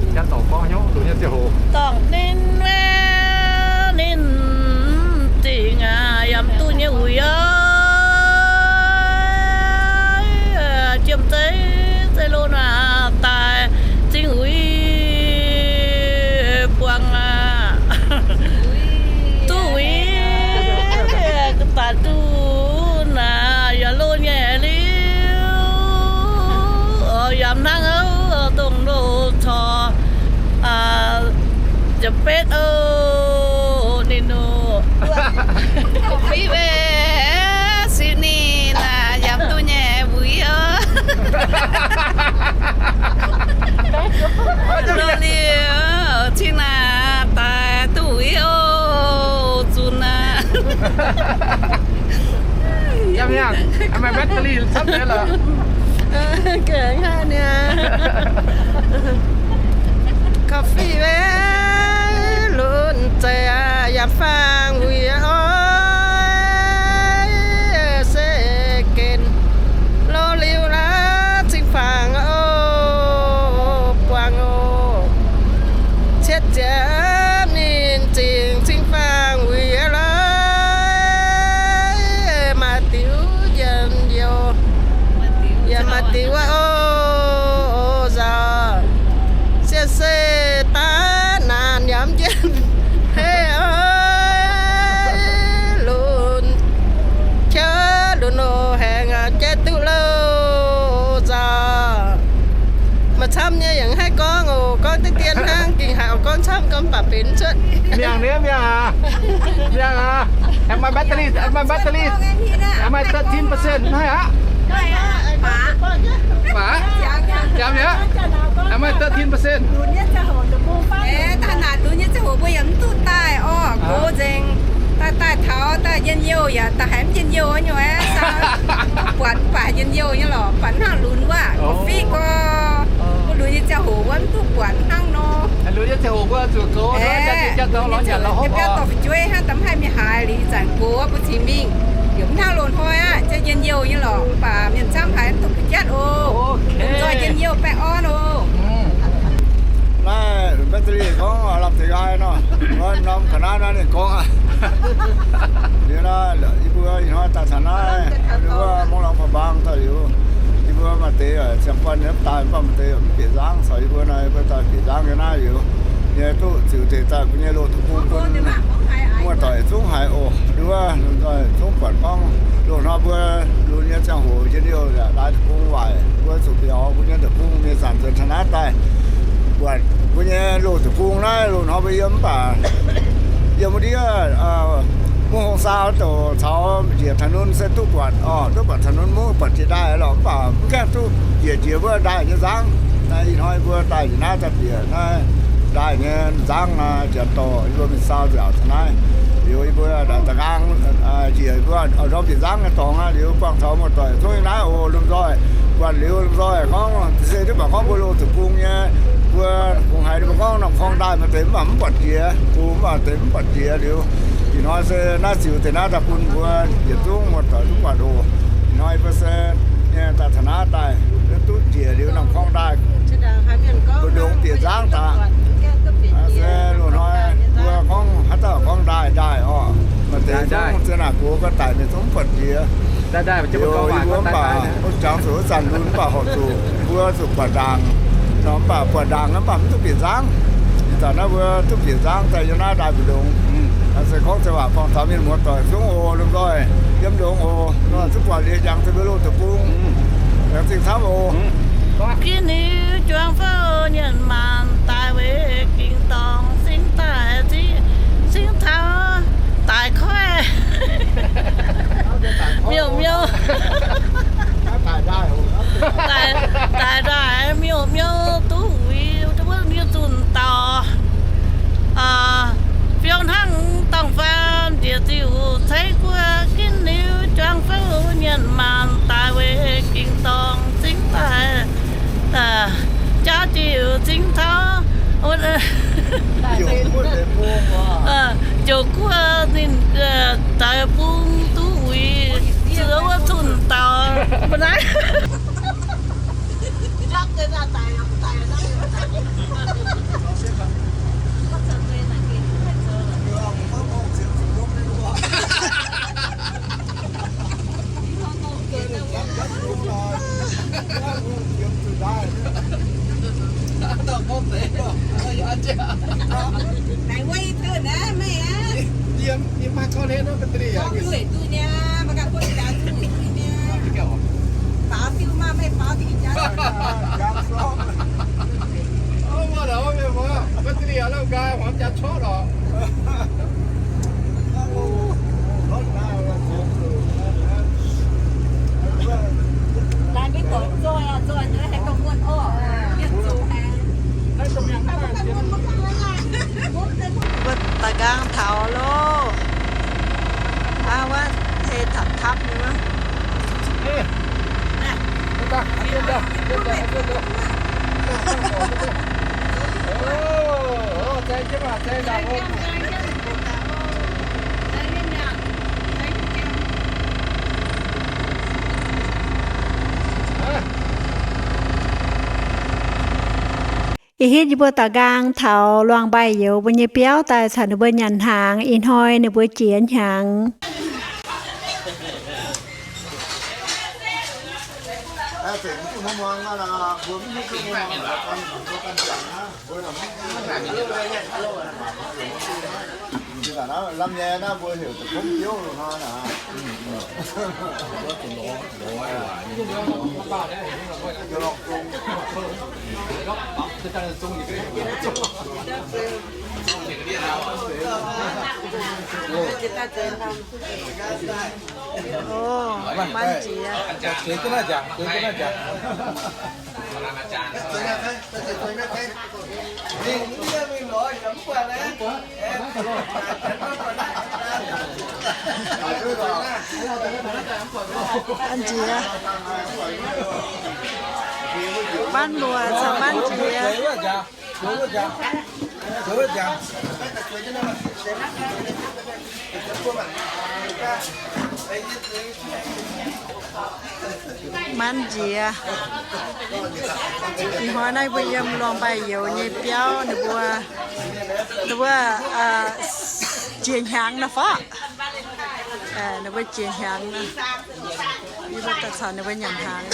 Dorngc ninh, ninh zingc aqv, yaac mv duqv nyei wuic oc. Jiem zeiv zeiv lo naaic daaih zingh wuic buangh aqv. Duqv wuic daaih duqv naaic yaac lo nyei liuz, yaac mv hnangv oc, dongh loz corc ziepc betv oc, ninh oc. Fiv mbe sic ninh naaic yaac mv duqv nyei wuic oc. Lo liuz cingx naaic daaih duqv wuic oc, zunc aqv. Yiem hnyangx, maaih battery camv deix lorqc. Gengh haic niaa. Coffee mbe lunx zeiv yaac faang wuic oc, se gen lo liuz laaix cingx faang oc, buangh oc. Cietv ziepc ninh zingc cingx faang wuic laaix, maaih diuc njien-youh, yaac maaih diuc wuov oc, nzauh. Sienh se daav naanc yaac mv njien hei oc, lunx qiex lunx oc, haengh jaiv duqv louh nzauh. Maaih camv nyei yaac haih gorngv oc, gorngv deix dien hnangv, gengh haiz oc gorngv camv gorngv baac benx cuotv. Miangh nyei, miangh aqv. Miangh aqv. Am I battery? Am I battery? Am I thirteen percent? Naaiv aqv. Maah. Jangx mi'aqv. Am I thirteen percent? Daaih naaic lunx nyei ziangh hoc mbuo yaac mv duqv daaih orqc, gox nzengc. Daaih daaih taux daaih njien-youh yaac daaih haiz mv njien-youh nyei aqv. Buatc mv baac njien-youh nyei lorqc, buatc hnangv lunx wuov, gorqv-fiqv gorx. Mbuo lunx nyei ziangh hoc wuov mv duqv buatc hnangv nor. Lunx nyei ziangh hoc mbuo zuqc gox, jaa-diex jaa-dorn lorz nyanc lorz hopv, biauv dorh fu'jueiv hnangv, da'mv haih mingh haaix liuz zanc gox wuov mbuo cingx mingh. Yaac mv hnangv loz-hnoi aqv, jaa njien-youh nyei lorqc, mv baac mienh camv haiz mv duqv ga'jatv oc. Nzoih njien-youh baengh orn oc. Naaiv battery gorngv lamh deix nqaai nor, norm ga'naaiv naaiv ninh gorngv aqv. Liuz nor, yie mbuo Ih hnoi daaih taux naaiv, yie mbuo mungv lorngx faaux mbaang daaih liuz, yie mbuo maaih deix ziangh guanh nyei daaih, mv baac maaih deix mv bieqc nzangv. Caux yie mbuo naaiv, yie mbuo daaih bieqc nzangv nyei naaiv liuz, yie duqv ziux deix daaih mbuo nyei loz deic-bung bun muoz-doic zungv haiz oc. Nduov, lomh nzoih zungv buatc gorngv loz-hnoi mbuo lunx nyei ziangh hoc njien-youh yaac laaix deic-bung waaic, mbuo zuqc biaux mbuo nyei deic-bung mingh zanc nzuonx taux naaiv daaih buatc mbuo nyei loz deic-bung naaiv. Loz-hnoi mbuo yiem mv baac yiem wuov ndiev Mungv Hungh Saau douc caux njiec taux nunv se duqv buatc oc, duqv buatc taux nunv mungv buatc jiex ndaaih lorqc, mv baac mv gaengh duqv njiec jiex wuov ndaaih nyei nzangv. Naaiv ih hnoi mbuo daaih njiec naaiv daaih bieqc naaiv ndaaih nyei nzangv, janx dorh yie mbuo mingh saau nziaauc taux naaiv. Liuz yie mbuo da'nqaang njiec yie mbuo ndorm bieqc nzangv nyei dorngx aqv. Liuz buangh taux muoz-doic zungv yiem naaiv oc, lomh nzoih buatc liuz lomh nzoih gorngv se duqv baac gorngv mbuo loz deic-bung nyei, mbuo kungx haiz ninh mbuo gorngv norm korng ndaaih maaih deix mv baac mv buatc jiex, bung mv baac deix mv buatc jiex. Liuz ih hnoi se naaiv ziux deix naaiv daaih bun mbuo yietc zungv muoz-doic duqv buatc oc. Ih hnoi mbuo se nyei daaih taux naaiv daaih duqv njiec liuz norm korng ndaaih mbu'ndongx bieqc nzangv daaih. Se loz-hnoi mbuo gorngv haaix dauh gorngv ndaaih ndaaih oc, maaih deix zungv ziex naaic gox ga'daic mienh zungv mv buatc jiex. Liuz yie mbuo mv baac wuov jangx zuqc wuov zanc lunx mv baac horpc zuqc mbuo zuqc buatc ndaangc nor, mv baac buatc ndaangc mv baac mv duqv bieqc nzangv. Ih zanc naaiv mbuo duqv bieqc nzangv daaih yiem naaiv ndaaih mbu'ndongx. Se gorngv zeiz waac buangh taux mienh muoz-doic zungv oc, lomh nzoih yiem ndongx oc, nor zungv buatc liuz jangx deix mbuo loz deic-bung. Laengz zingh camv oc. Ginv liuz juang fouv nyienx maanc daaih weic ging-dorngh singx daaih, singx taux daaih koiv. Miuc-miuc. Daaih ndaaih miuc-miuc duqv uix wuov nyei zunh dauh. Fiou hnangv dorngh faam njiec ziuc ceix guoqv. Ginv liuz juang fouv nyienx maanc daaih weic ging-dorngh singx daaih, jaav jiuc singx taux ziouc guoqv ninh daaih bung duqv uix zuqc wuov zunh dauh. Mv naaiv Mbuo daaih nqaang taux loh. Aav, wuov hei tapv-tapv nyei wuov. Ih hitv yie mbuo daaih nqaang taux Luangh Mbaih Youz mbuo nyei biauv daaih caux ninh mbuo nyanc hnaangx. Ih hnoi ninh mbuo jiex hnyangx. Ov, manv jiex. Manv jiex. Manv muoz caux manv jiex. Manv jiex. Ih hnoi naaiv mbuo yiem Luangh Mbaih Youz nyei biauv, ninh mbuo, ninh mbuo jiex hnyangx nor fov. Ninh mbuo jiex hnyangx, yie mbuo daaih caux ninh mbuo nyanc hnaangx.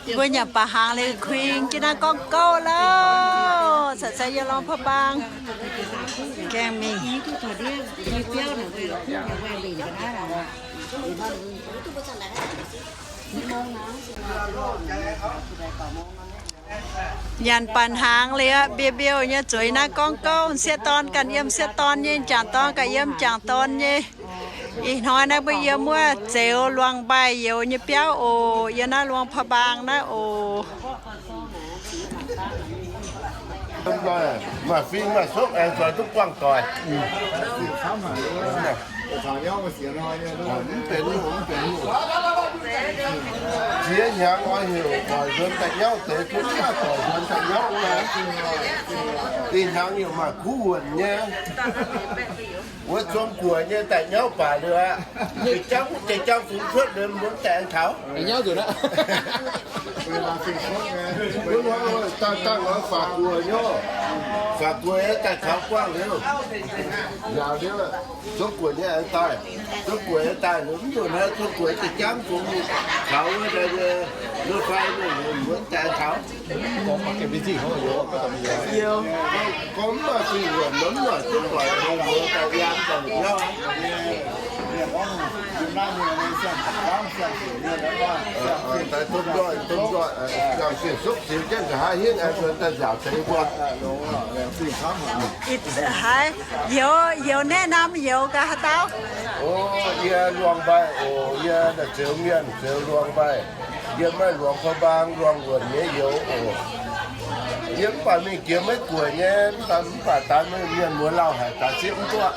Mbuo nyanc baac hnaangx liuz kuinx jienv naaiv gorngv gouv lauh, caux yiem Luang Prabang. Gaengh mingh. Nyanc baac hnaangx liuz, mbiouh mbiouh nyei zueiz naaiv gorngv gouv, m'sieqv dorn ganh yiem m'sieqv dorn nyei, m'jangc dorn ganh yiem m'jangc dorn nyei. Ih hnoi naaiv mbuo yiem wuov Zeux Luangh Mbaih Youz nyei biauv oc. Yiem naaiv Luang Prabang naaiv oc. Maaih fing maaih sokv aengx zoix duqv buangh doic. Mv benx, mv benx. Ziex hnyangx oix heuc doic nzuonx daaih nyauv deix, zungv maaih doic nzuonx daaih nyauv wuov. Ih hnyangx yaac maaih kuv wuonc nyei. Wuov Zong Guoqv nyei daaih nyauv baac liuz aqv. Jiex jangv, jiex jangv fungx cuotv liuz mbuo daaih aengx taux. Dangh dangh oix Faatc Guoqv nyei, Faatc Guoqv nyei daaih taux buangh liuz, nzaaux liuz, Zong Guoqv nyei aengx daaih. Zong Guoqv nyei daaih liuz mv nzunc naaiv Zong Guoqv jiex jangv fungx taux wuov nyei fai mbuo daaih aengx taux. Gorngv mv maaih fingx wuonc, mv maaih duqv doic, mbuo daaih yiem daaih nyauv. Daaih domh nzoih, domh nzoih, gamh sienh sukv sienx jienv nqa'haav hingv aengx nzuonx daaih nzaaux deix mbuo. Haaix, youz, youz naeqv norm youz gaax haaix dauh? O, yie Luangh Mbaih oc. Yie naaiv Zeux Mienh, Zeux Luangh Mbaih. Yie maaih Luangh Prabang, Luangh Wuonh nyei youz oc. Yie mv baac mingh jiex Meiv Guoqv nyei, mv baac, mv baac daaih mienh muoz lauh haic, daaih zieqv mv duqv.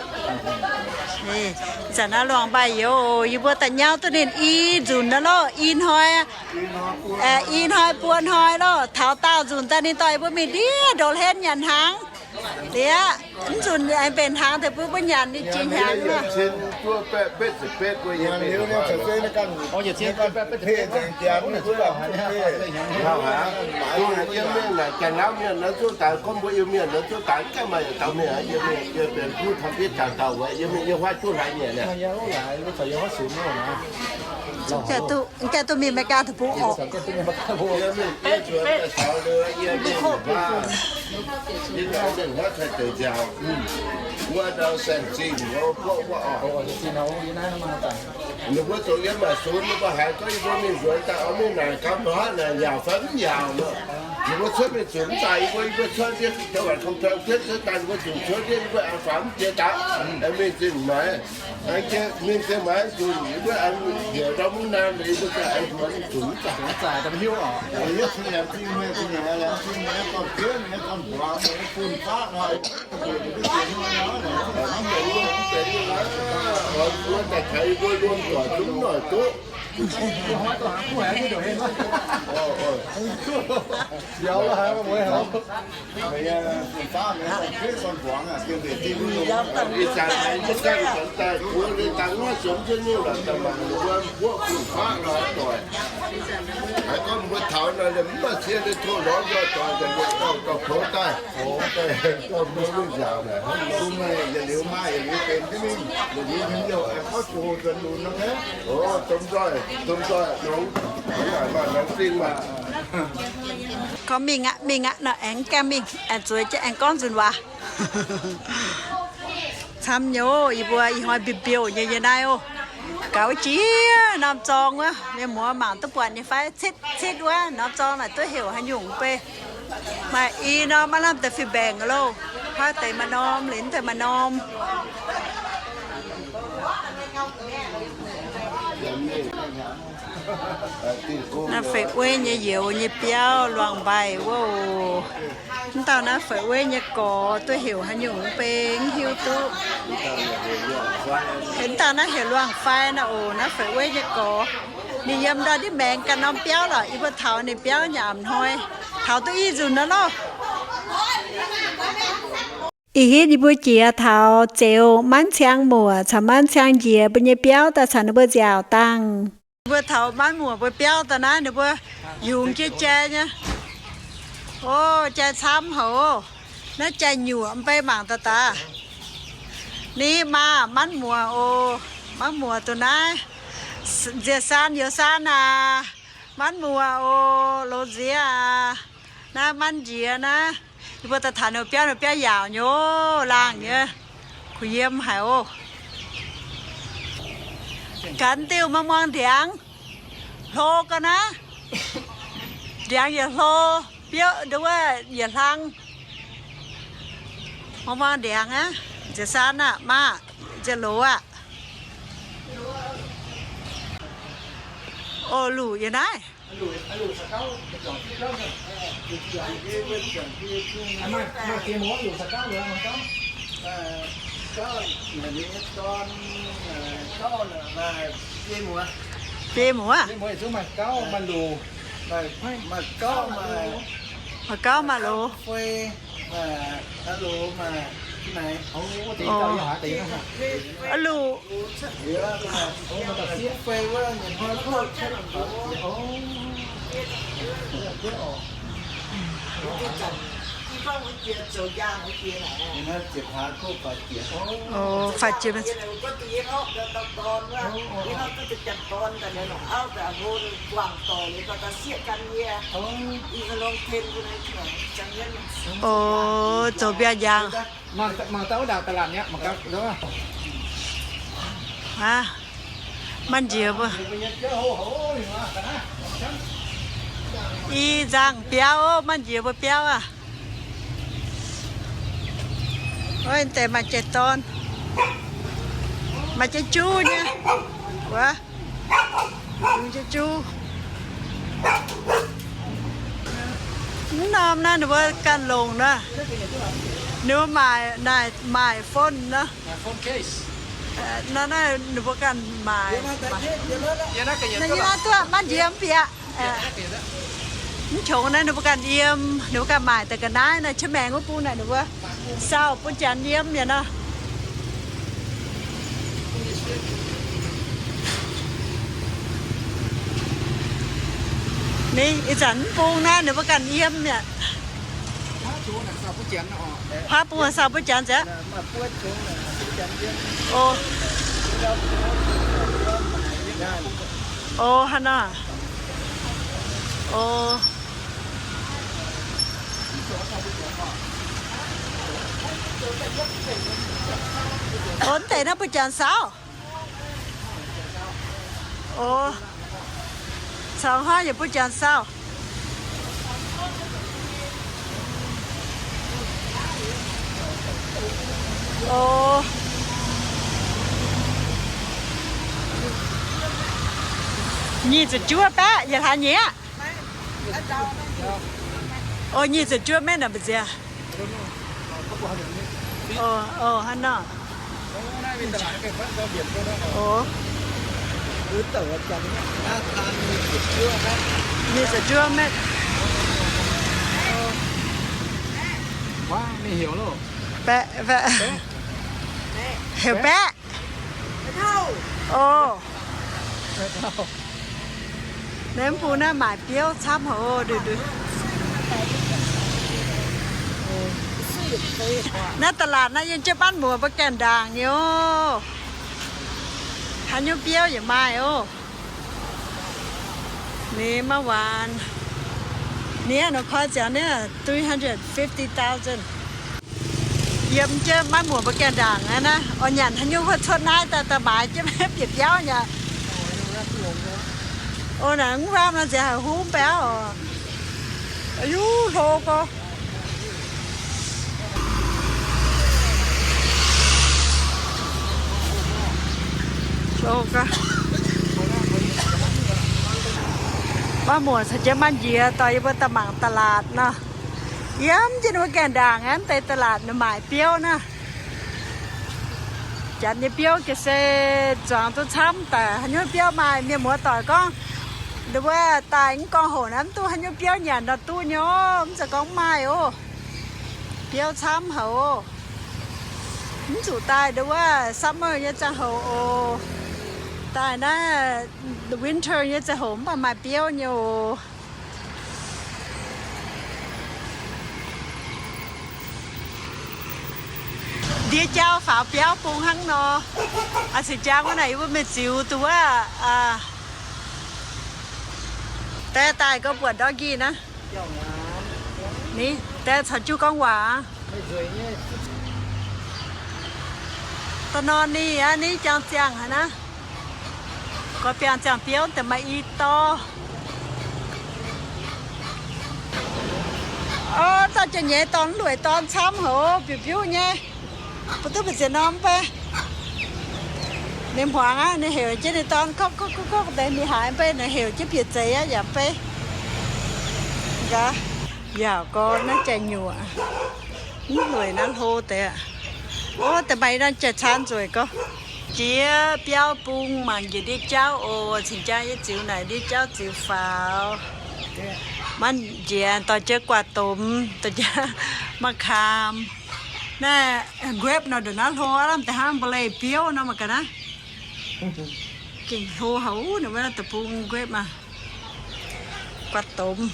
Ih zanc naaiv Luangh Mbaih youz oc. Yie mbuo daaih nyauv duqv ninh i nzunc naaiv loh, i hnoi, i hnoi buo hnoi loh. Taux daauh nzunc daaih ninh dorh yie mbuo mingh ndiev ndoqv hlen nyanc hnaangx. Liuz, mv nzunc aengx mbenc hnaangx deix bun mbuo nyanc, ninh jiex hnyangx. Yie mienh naaic Janx-Laauv mienh nor zuqc daaih, gorngv mbuo Iu-Mienh nor zuqc daaih, mv gaengh maaih yietc dauh mienh, yie mienh, yie benx kuv taux bitv jangx dauh wuov, yie mienh yiem huaav juqv hlaax nyieqc. Mv gaengh duqv mingh America deic-bung oc. Ninh mbuo zoux yiem maaih sunx, ninh mbuo haiz gorngv yie mbuo mingh nzuonx daaih oix mingh naaic gauh mv haav naaic yaauc fai mv yaauc nor. Ninh mbuo cuotv mingh zunc mv daaih, yie mbuo, yie mbuo cuotv ndiev taux waaic kong tong cuotv cuotv daaih, ninh mbuo zunc cuotv ndiev, yie mbuo aengx faaux mv jiex daaih, aengx mingh zinh maaiz. Aengx jiex mingh zinh maaiz zunc, yie mbuo aengx heuc ndau mv naanh, yie mbuo aengx zuqc mv daaih. Mv benx, mv benx, mv benx, mbuo daaih taux yie mbuo luom doic zungv noic duqv. Ih zanc mv gaengh zuqc daaih kuv ninh daaih nguaaiv zomx jienv nyungc lorqc, daaih mangc ninh mbuo mbuoqv fun-faqv lorz doic. Haiz gorngv mbuo taux nor, mv baac cie ninh tov lorz nzoih doic, Gorngv mingh aqv, mingh aqv nor, aengx gaengh mingh, aengx zueiz jienv aengx gorngv nzunc waac. Camv nyei oc, yie mbuo ih hnoi mbiouh mbiouh nyei yiem naaiv oc. Gaux jiex norm zorng wuov, mienh muoz mangc duqv buatc nyei fai? Citv citv wuov norm zorng naaic duqv heuc haaix nyungc bei. Maaih i norm maiv lamh deix fih mbaengc loh, hnoi deix maaih norm, liuz deix maaih norm. Naaiv Fei Wei nyei youz nyei biauv luangh mbaih wuov oc. Mv dauh naaiv Fei Wei nyei gorx duqv heuc haaix nyungc mv bei, mv hiuv duqv. Mv dauh naaiv heuc luangh fai naaiv oc, naaiv Fei Wei nyei gorx. Ninh yiem ndau ndiev maengx ganh norm biauv lorqc, yie mbuo taux ninh biauv nyei a'hnoi, taux duqv i nzunc naaiv loh. Ih hitv yie mbuo jiex taux Zeux Manv Ciang Muoc caux Manv Ciang Njiec mbuo nyei biauv daaih caux ninh mbuo nziaauc dangh. Yie mbuo taux Manv Muoc mbuo biauv daaih naaiv, ninh mbuo yungz jienv jai nyei. O, jai camv haic oc. Naaiv jai nyuoqc mv bei mangc daaih daaih. Ni maah, Manv Muoc oc. Manv Muoc duqv naaiv. Nziec Saan, Youz Saan aac. Manv Muoc oc, loz nziex aac. Naaiv Manv Njiec naaiv. Yie mbuo daaih taux ninh biauv, ninh biauv yaauc nyei oc, laangh nyei. Kuh yiem haic oc. Ganh diuh muangx muangx ndiangx hlo ga'naaiv. Ndiangx yietc hlo, biouv nduov wuov yietc hlang. Muangx muangx ndiangx aqv, nziec saan aqv, maah, nziec loz aqv. O, luc yiem naaiv. Biei muoz. Maaih gauv maaih loz. Luc. O, faah jiex. O, zoux biaav njang. Aa, maiv njiec mbuo. I nzangc biauv, maiv njiec mbuo biauv aqv. Ov, deix maaih jai-dorn, maaih jai-juv nyei. Wuov, yungz jai-juv. Mv norm naaiv ninh mbuo ganh longc nor. Ninh mbuo maaic naaic, maaic phone nor. Naaiv naaiv ninh mbuo ganh maaic. Naaiv yie naaiv duqv maiv njiec mv bieqc. Mv qongx naaiv ninh mbuo ganh yiem, ninh mbuo ganh maaic daaih ga'naaiv naaiv, qiemx maengx wuov bung naaic ninh mbuo sau bun janx yiem mi'aqv nor. Ninh ih zanc mv bung naaiv ninh mbuo ganh yiem mi'aqv. Huaav bung sau bun janx nzengc. O, o, hnangv naaiv. O. O, mv deix naaiv bun janx saauv. O, caux hnangv yaac bun janx saauv. O, nyic ziepc juov baeqv yietc hlaax nyieqc. O, nyic ziepc juov maiv nor mbu'ziex. O, o, hnangv nor. O, nyic ziepc juov maiv. Baeqv, baeqv. Heuc baeqv. O. Naaiv mv bung naaiv maaic biouv camv haic oc, ndui ndui. Naaiv ตลาด naaiv yiem jienv maanc muoz mbuo gaengh ndaangc nyei oc. Haaix nyungc biouv yaac maaih oc. Ninh maiv waanc. Ninh nor koi ziangx ninh three hundred fifty thousand. Yiem jienv maanc muoz mbuo gaengh ndaangc naaiv, oix nyanc haaix nyungc wuov cuotv naaiv daaih, daaih maaiz jienv bieqc biauv nyei. O, naaiv mv huaam nor nziex haic huv mv baac oc. Aiyo, hlo gorx. Hlo gorx. Maanc muoz caux jienv maanc njiec dorh yie mbuo daaih mangc ตลาด nor. Yiem jienv ninh mbuo gaengh ndaangc aqv, deix ตลาด ninh maaic biouv naaiv. Janx nyei biouv ga'sie se zuangx duqv camv daic, haaix nyungc biouv maaih. Mienh muoz doic gorngv, nduov wuov daaih mv gorngv hoc naaiv mv duqv haaix nyungc biouv nyanc nor duqv nyei oc. Mv zeiz gorngv mv maaih oc. Biouv camv haic oc. Mv zuqc daaih nduov wuov summer nyei ziangh hoc oc. Daaih naaiv winter nyei ziangh hoc mv baac maaih biouv nyei oc. Ndiev jauv faaux biauv bung hnangv nor. Aa, cing jang wuov naaic yie mbuo mingh ziux duqv wuov. Daaih daaih gorngv buatc ndortv nqih naaiv. Ni, daaih caux jiu gorngv waac. Da'nor ni aqv, ni jangx ziangh haic naaiv. Gorx biangh ziangh biouv deix maaih i dorv. O, dauh jiex nyeiz dorn, lueic dorn camv hoc, biuv biuv nyei. Mbuo duqv mbu'ziex norm fai? Ninh hmuangx aqv, ninh heuc jienv ninh dorn, kov kov kov kov deix, ninh haiz fai, ninh heuc jienv bieqc zeiz aqv yaac fai. Nqa'haav yaac gorx naaiv jai nyuoqc. Mv lueic naaiv hlo deix aqv. O, deix maaih i norm jai caan nzueic gorx. Jiex biauv bung mangc njiec ndiev jauv oc. Cing jang yie ziux naaic ndiev jauv ziux faaux. Maanc njiec dorh jienv guaax domx, dorh jienv ma'kaam. Naaiv grape nor ndongc naaiv hlo aqv, lamh deix hnangv mba'leiz biouv nor mangc gaax naaiv. Gengh hlo haic wuov, ninh wuov deic-bung grape maah. Guaax domx.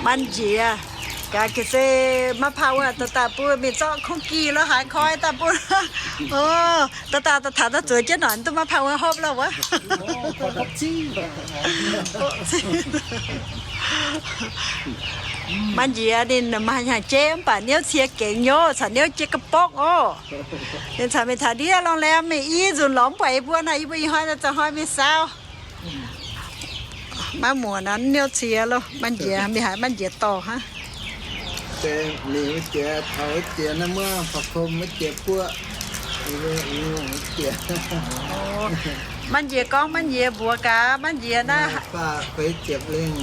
Maanc njiec, gaax ga'sie maiv paav wuov, daaih daaih bun mingh zorqv คุกกี้ lo haaix koi daaih bun. O, daaih daaih daaih taux daaih zueiz jienv noic duqv maiv paav wuov hopv lo wuov. Maanc njiec ninh maaih hnyangx-jeiv mv baac niouv cie gengx nyei, caux niouv jiex ga'borqv oc. Ninh caux mingh taux ndiev โรงแรม mingh i nzunc lorz mv buatc yie mbuo naaic, yie mbuo ih hnoi naaiv za'hnoi mingh saau. Maiv muonc naaiv niouv cie loh, maanc njiec mingh haiz maanc njiec dorh hnangv. Mingh wuov jiex, taux wuov jiex naaiv muangv fa'kom wuov jiex buoqv. Maanc njiec gorngv maanc njiec mbuox gaax, maanc njiec naaiv. Faah feix ziepc lengh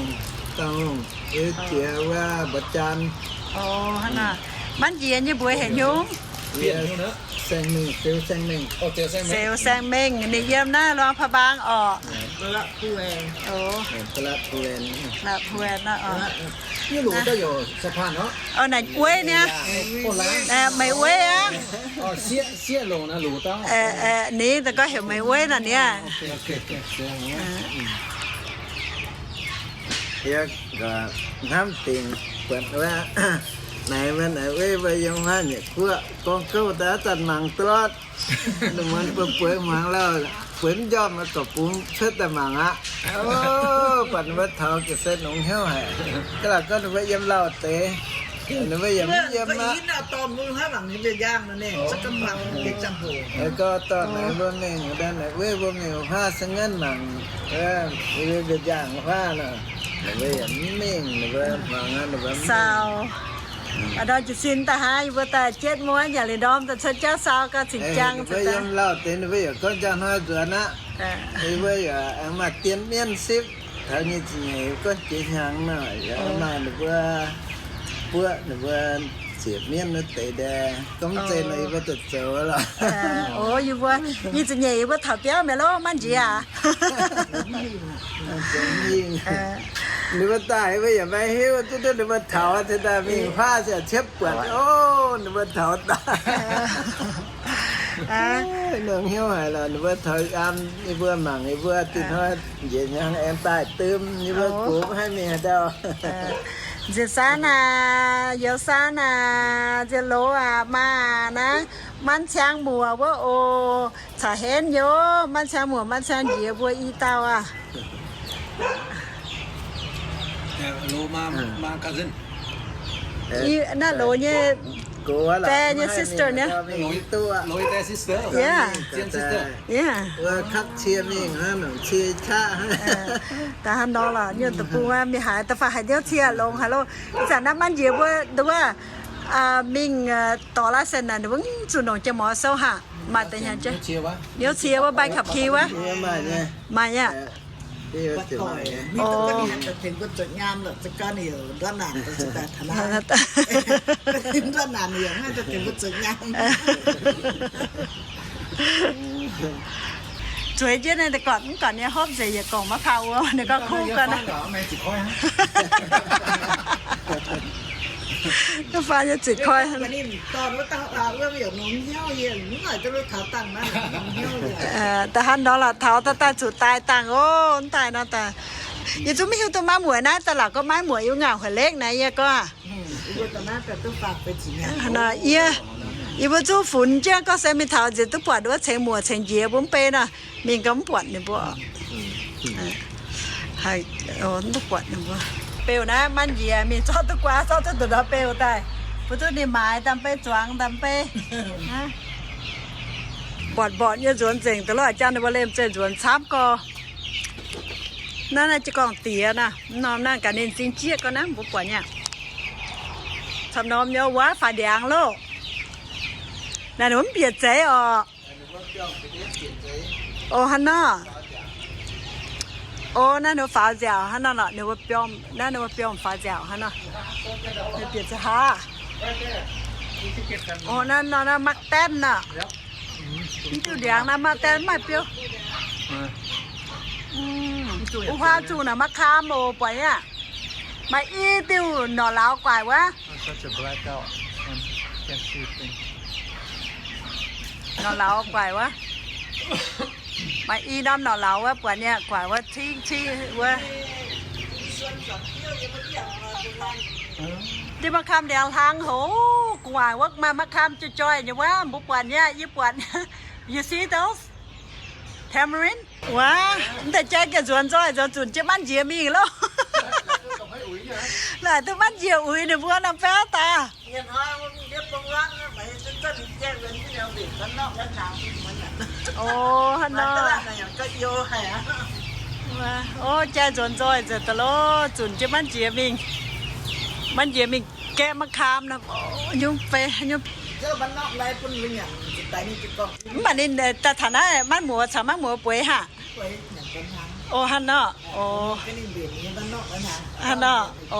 dongh, wuov jiex wuov mbuox jaan. Maanc njiec nyei mbuox heuc nyungc. Saeng Mengh, Seux Saeng Mengh. Seux Saeng Mengh, ninh yiem naaiv Luang Prabang orqc. Naaiv ueiv niaa. Meih ueiv aqv. Ninh gorngv heuc meih ueiv naaic niaa. Hnamv dingc buatc wuov, naaiv mbuo naaiv ueiv mbuo yiem haaix nyungc guoqv gorngv gouv daaih zanc mangc duqv lorqc. Ninh mbuo bueix muangx lauh, bueix mv njormh gorqv bungx cuotv daaih mangc aqv. Buatc ninh mbuo taux ga'sie nongx hnyouv haic. Ga'lauh gorngv ninh mbuo yiem lauh deix, ninh mbuo yaac mv yiem aqv. Gorngv dorh naaiv mbuo mingh, naaiv ueiv mbuo mingh huaav se nganv mangc, mbuo mbiaauc njaangc huaav nor, ninh mbuo yaac mv mingh, ninh mbuo hmuangx aqv, ninh mbuo mv mingh. Aa, ndorm jiez sin daaih hnangv, yie mbuo daaih jienv muonz yaac liuz ndorm daaih cuotv jauv saau gauh cing jang. Ninh mbuo yiem lauh deix ninh mbuo yaac gorngv njang hnoi nzuonx aqv. Yie mbuo yaac maaih dien mienv sipv, taux nyei ziepc nyeic yie gorngv jiex hnyangx nor, yaac maaih ninh mbuo buoqv ninh mbuo ziepc mienv wuov deix daaih, gorngv zeiz nor yie mbuo daaih zoux lorqc. O, yie mbuo nyei ziepc nyeic yie mbuo taux biauv mi'aqv lorqc, maanc njiec aac. Ninh mbuo daaih yie mbuo yaac maiv hiuv, duqv duqv ninh mbuo taux, cingx daaih mingh huaav ziouc ciepv buatc, o, ninh mbuo taux daaih. Nongx hnyouv haic lorqc, ninh mbuo taux an yie mbuo mangc yie mbuo dinh hnoi njiec hnyangx aengx daaih dum, yie mbuo gox mv haih mingh haaix ndau. Nziex Saan aac, Youz Saan aac, Nziex Loz aac, maa naaiv, Manv Ciang muoc wuov oc. Caux henv nyei, Manv Ciang muoc, Manv Ciang njiec mbuo i dauh aac. Naaiv Loz nyei, faen nyei sister nyei. Yeah. Da'hnangv nor lorqc, nyuonh deic-bung mingh haaix, da'faanh haaix diuv cie longx haaix loh. Ih zanc naaiv Manv njiec mbuo nduov mingh dorh license naaic, ninh mbuo zuqc longc jienv mor sou haic. Maaih deix hnyangx jienv, niouv cie wuov, ใบขับขี่ wuov. Maaih aqv. Zueiz jienv naaiv deix gorqv, mv gorqv nyei hopv nzengc yietc gongc maiv paa wuov, ninh gorngv kuv gorn naaiv. Faan nyei zuqc koi. Da'hnangv nor lorqc, taux daaih zuqc daaih dangh oc. Mv daaih nor daaih, yie zungv maiv hiuv duqv maiv muoc naaiv daaih lorqc, gorngv maiv muoc yie ngauc haic lekv naaiv yie gorngv. Yie, yie mbuo zungv funx jienv gorngv se mingh taux nziex duqv buatc wuov cingx muoc cingx njiec mbuo mv bei nor, mingh gau mv buatc ninh mbuo. Haiz, mv duqv buatc ninh mbuo. Beu naaiv Manv njiec mingh zorqv duqv guaax, zorqv duqv nduqc ndau beu daaih, bun duqv ninh maaiz daaih bei zuangx daaih bei. Buatc mborqc nyei nzuonx nzengc, da'lorqc jang ninh mbuo liemh zeih nzuonx camv gorx. Naaiv naaiv jiez gorngv diex naaiv, norm naaiv gaax ninh zingh jieqv gorx naaiv mbuo buatc nyei. Camv norm nyei wuov faaux ndiangx loh. Naaiv ninh mbuo mv bieqc zeiz orqc. O, hnangv nor. O, naaiv ninh mbuo faaux nziaauc hnangv nor lorqc, ninh mbuo biomv, naaiv ninh mbuo biomv faaux nziaauc hnangv nor. Bieqc zeiz haav. O, naaiv nor naaiv Mark Ten nor. Mv diuh ndiangx naaiv Mark Ten maaih biouv. Wuov huaav zuqc naaic ma'kaam oc, buatc nyei aqv. Maaih i diuh norqc lauz guaaic wuov. Norqc lauz guaaic wuov. Maaih i norm norqc lauz wuov, buatc nyei guaaic wuov, cing cing wuov. Diuh ma'kaam ndiangx hlang hoc, gu'nguaaic wuov maaih ma'kaam joih joih nyei wuov, mbuo buatc nyei, yie buatc. You see those tamarind? Wuov, mv deix jai gengh nzuonx nzoih nzuonx zunc jienv Manv njiec mingh loh. Laaic duqv Manv njiec uix ninh mbuo nor biauv daaih. O, hnangv nor. O, jai nzuonx nzoih nzuonx daaih loh, zunc jienv Manv njiec mingh. Manv njiec mingh gaeqv ma'kaam nor, nyungc fei nyungc. Mv baac ninh daaih taux naaiv, Manv muoz caux Manv muoz bueix haic. O, hnangv nor. O, hnangv nor. O,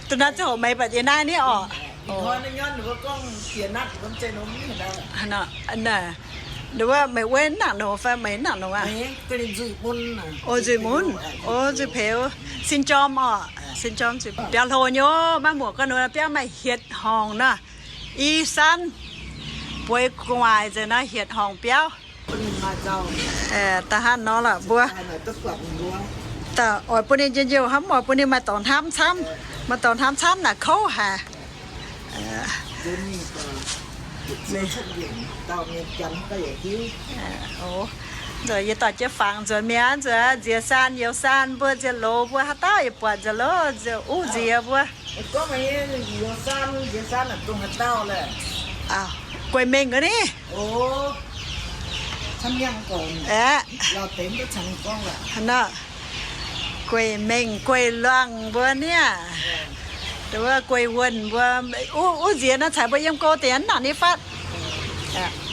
duqv naaiv ziangh hoc meih baac yie naaiv ni orqc. Ninh wuov meih wuov nangc nongx fai meih nangc nongx aqv? O, nzuih mun. O, nzuih peux. Sin jorm orqc. Sin jorm nzuih biauv hlo nyei. Maiv muoc gorngv ninh biauv maaih hietc horngc nor. I sanv bueix gu'nguaaic nzengc nor hietc horngc biauv. Da'hnangv nor lorqc mbuo daaih oix bun ninh njien-youh hnamv, oix bun ninh maaih dorngx hnamv camv. Maaih dorngx hnamv camv naaic kouv haic. Nzunc yie dorh jienv fangx nzuonx mi'aqv, nzuonx Nziex Saan, Youz Saan mbuo, Nziex Loz mbuo, haaix dauh yaac buatc Nziex Loz, Nziex Uv Nziex mbuo. Gueix mengh wuov ni. Aeqv, hnangv nor, gueix mengh gueix luangh mbuo niaa. Wuov gueix wuonh mbuo, uv nziex nor caux mbuo yiem go deix nangc ni fatv.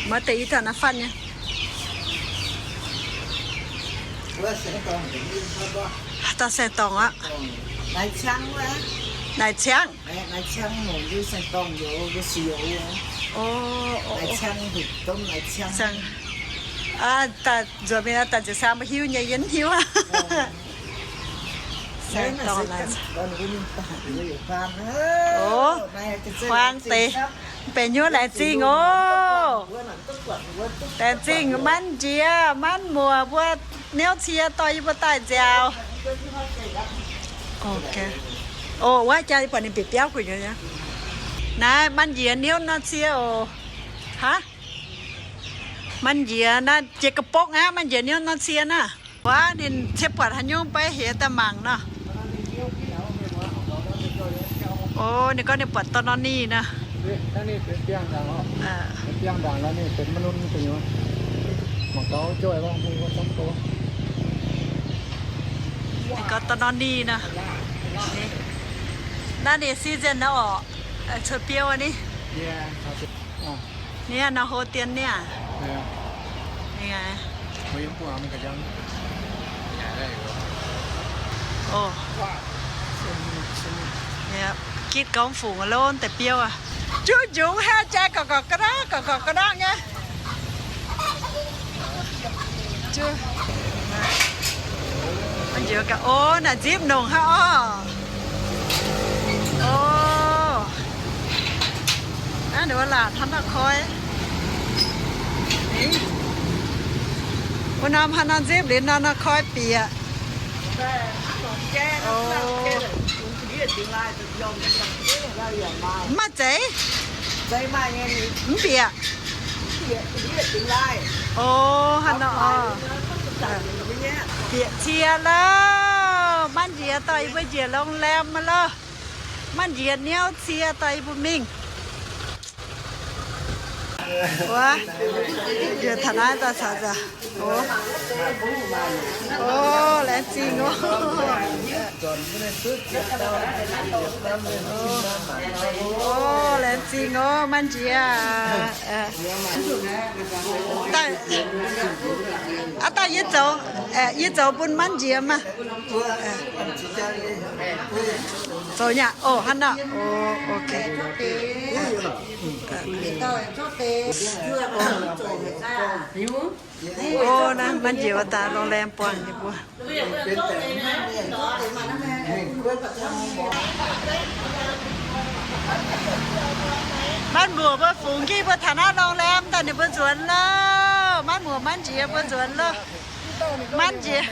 Maiv deix i dauh naaiv fatv nyei. Dauh saeng-dorngh aqv. Naaic ciangv. Daaih nzuonx mingh daaih Nziex Saan mbuo hiuv nyei, yie mv hiuv aqv. Huaang deix, benx hnyouv laengz zingh oc. Laengz zingh Manv Njiec, Manv Muoc mbuo niouv cie dorh yie mbuo daaih nziaauc. O, wuov jaa buatc ninh bieqc biauv gu'nyuoz. Naaiv, maaih njiec niouv nor cie oc. Haa? Maaih njiec naaiv jiex ga'bokv aqv, maaih njiec niouv nor cie naaiv. Wuov ninh cie buatc haaix nyungc beiv heix daaih mangc nor. O, ninh gorngv ninh buatc dorh nor ninh nor. Ninh gorngv dorh nor ninh nor. Naaiv ninh season nor orqc, cuotv biouv ni. Ni nor hlo dien ni aqv. Gitv gorngv fungx lov deix biouv aqv. Juv njungx haaix jaaix gorqv gorqv ga'nangv, gorqv gorqv ga'nangv nyei. O, naaic nzipv nongc hnangv orqc. O, naaiv ninh mbuo laatc hnangv nor koi. Wuov norm hnangv nor nzipv liuz nor, nor koi bieqc. O, mv maaih zeiz? Mv bieqc. O, hnangv nor orqc. Bieqc cie loh. Maiv njiec dorh yie mbuo njiec โรงแรม maah loh. Maiv njiec niouv cie dorh yie mbuo mingh. Wuov, yie taux naaiv daaih caux nzengc. O, o, laengz zingh oc. O, laengz zingh oc, maiv njiec. Aa, daaih yie zoux, yie zoux bun maiv njiec maah. Zoux nyei aqv. O, hnangv nor. O, ok. O, naaiv maiv njiec wuov daaih โรงแรม buangh ninh mbuo. Maiv muoc mbuo fungx njiec mbuo taux naaiv โรงแรม daaih ninh mbuo nzuonx loh. Maiv muoc maiv njiec mbuo nzuonx loh. Maiv njiec.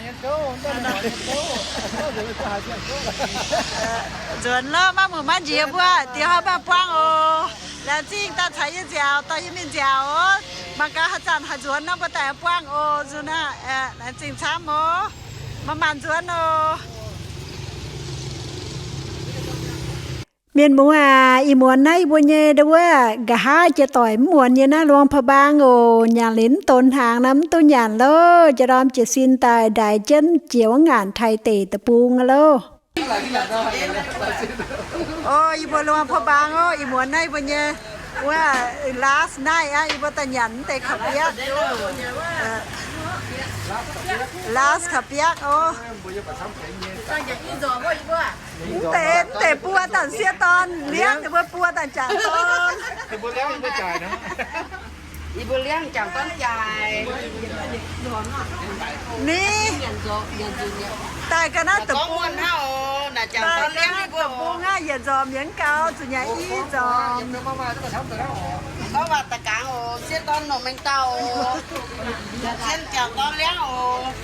Nzuonx loh, maiv muoc maiv njiec mbuo, diex hnoi maiv buangv oc. Laengz zingh daaih caux yie nziaauc, dorh yie mingh nziaauc oc. Mangc gaax haaix zanc haih nzuonx nor mbuo daaih buangv oc. Nzunc naaiv, laengz zingh camv oc. Manc-manc nzuonx oc. Mienh muoz aac, ih muonz naaiv yie mbuo nyei ndo wuov nqa'haav jiex doic mv muonz nyei naaiv Luang Prabang oc. Nyanc liuz mv donx hnaangx nor mv duqv nyanc loh. Jaa-ndorm jiez sin daaih ndaix jienv jiex wuov ngaanc Taiv deic deic-bung loh. O, yie mbuo Luang Prabang oc, ih muonz naaiv yie mbuo nyei wuov last night aqv. Yie mbuo daaih nyanc mv deix kaux biakv. Last kaux biakv oc. Mv deix, mv deix buo daaih sieqv dorn liangv, ninh mbuo buo daaih jangc dorn. Yie mbuo liangv jangc dorn jaaix. Ni daaih ga'naaiv deic-bung, daaih ga'naaiv deic-bung aqv, yietc nzormc yie mv gaux, zuqc nyanc i nzormc. Gorngv waac da'gangx oc, sieqv dorn nongc mengh dauh oc. Zien jangc dorn liangv oc.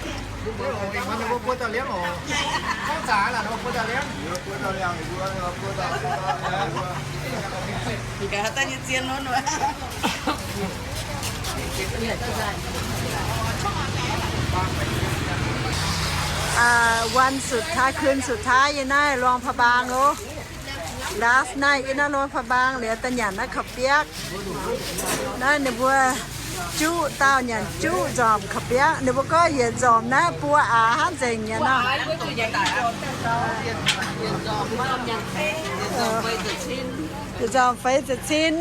Aa, วันสุดท้าย คืนสุดท้าย yiem naaiv Luang Prabang oc. Last night yiem naaiv Luang Prabang liuz daaih nyanc naaiv kaux biakv. Naaiv ninh mbuo juqv dauh nyanc juqv nzormc kaux biakv. Ninh mbuo gorngv yietc nzormc naaiv buo aax hnangv nzengc nyei nor. Yietc nzormc feix ziepc cin.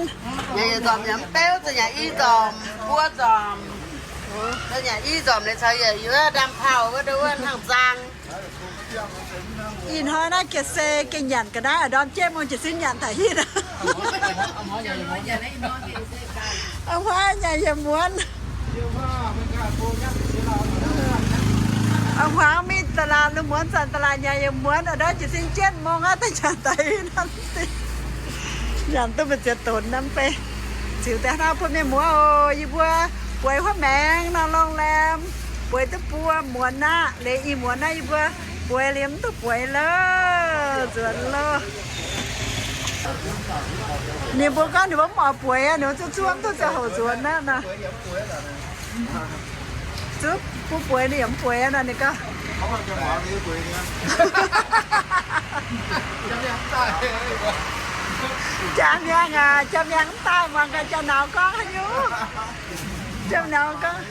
Yietc nzormc mv beuv zuqc nyanc i nzormc, buo nzormc. Nyanc i nzormc liuz caux yietc yuoqv ndaam-paauh wuov, wuov hnangv zaang. Ih hnoi naaiv ga'sie gengh nyanc ga'naaiv, ndorm jienv mungh jiez sin nyanc taux hitv. A'hnoi nyanc yietc muonz. A'hmuangx mingh ตลาด lungh muonz zanc ตลาด nyanc yietc muonz, ndorm jiez sin jienv mungh aqv, daaih nyanc daaih hitv hnangv. Nyanc duqv mbu'ziex donx naaiv mv bei. Ziux daaih hnangv bun mienh muoz oc. Yie mbuo bueix huov maengx nor โรงแรม, bueix duqv buo muonz aqv. Liuz ih muonz naaiv yie mbuo bueix liemh mv duqv bueix loh. Nzuonx loh. Ninh mbuo gorngv ninh mbuo mv oix bueix aqv, ninh mbuo zuqc zuov duqv ziangh hoc nzuonx aqv nor. Zuqc bun bueix ninh yaac mv bueix nor, ninh gorngv. Jaa-miangh aac, jaa-miangh mv daaih muangx gaax jaa-nauz gorngv haaix nyungc. Jaa-nauz gorngv.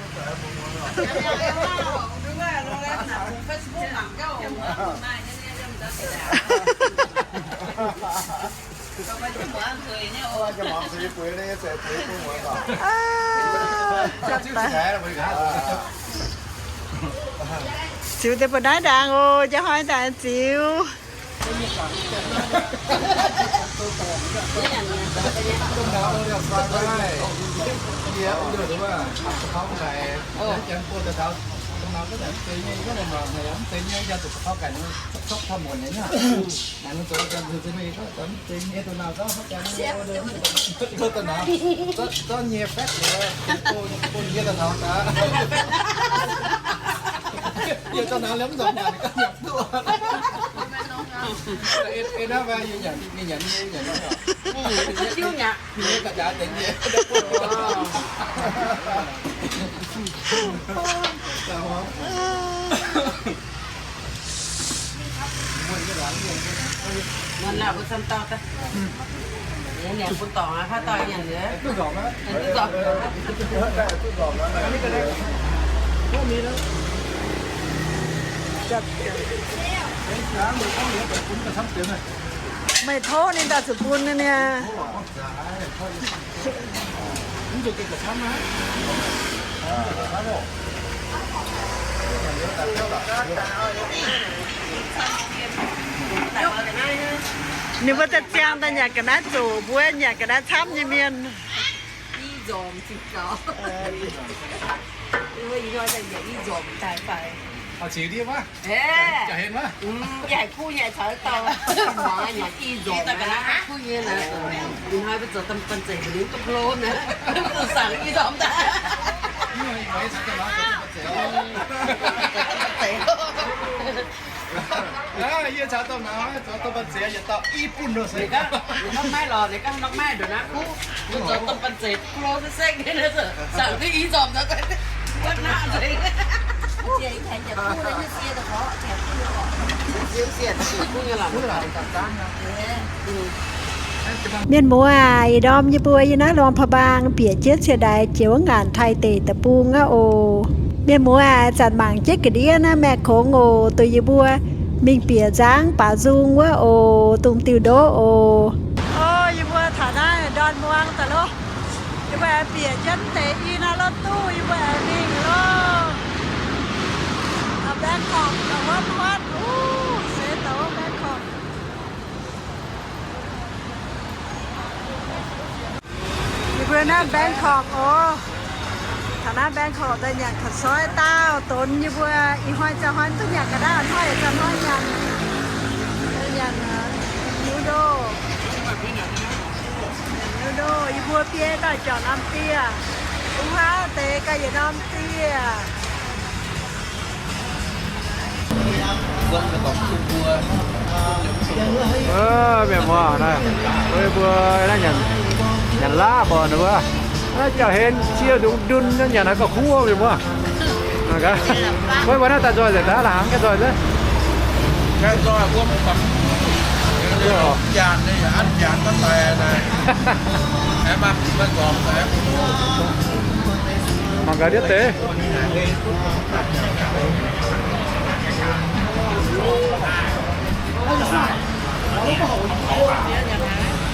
Ziux deix mbu'naaiv ndaangc oc, jaa hnoi daaih ziux. Meih tov ninh daaih zuqc bun ninh niaa. Ninh mbuo za'ziangh daaih nyanc ga'naaiv zoqc, mbuo nyanc ga'naaiv camv nyei mienh. Yie caux domh nauz, caux domh banh zeic yietc dauh i bunh nor se. Ninh gorngv, ninh gorngv maiv lorz, ninh gorngv nor maiv ndongc naaiv kuv, mbuo zoux domh banh zeic kuv lo sekv-sekv nyei, zaangc duqv i nzormc nor, wuov naqv nzengc. Mienh muoz aac, ih ndorm yie mbuo yiem naaiv Luang Prabang bieqc jienv cie-ndaix jiex wuov ngaanc Taiv deic-bung aqv oc. Mienh muoz aac, zanc mangc jienv ga'ndiev naaiv maeqv kongx oc, duqv yie mbuo mingh bieqc nzangv baaix nzung wuov oc, dongh diuh ndoqv oc. O, yie mbuo taux naaiv ndorn muangx daaih loh. Yie mbuo aengx bieqc jienv deix i naaiv lotv duqv, yie mbuo aengx mingh loh. Bangkok, wuov huotv, se dongh Bangkok. Yie mbuo naaiv Bangkok oc. Taux naaiv Bangkok daaih nyanc ka'soiv daauh donx, yie mbuo ih hnoi za'hnoi duqv nyanc ga'naaiv, hnoi za'hnoi nyanc, nyanc noodle. Noodle, yie mbuo biei daaih jauv norm dieh, wuov deix ganh yietc norm dieh. Mienh muoz naaiv, mbuo naaiv nyanc, nyanc laav baac wuov, naaiv jauv-hlen cie ndungx ndun nyanc haaix gauh kuv, mienh muoz. Wuov, wuov naaiv daaih nzoih nzengc daaih, la'hnaangx gaengh nzoih nzengc. Mangc gaax ndiev deix.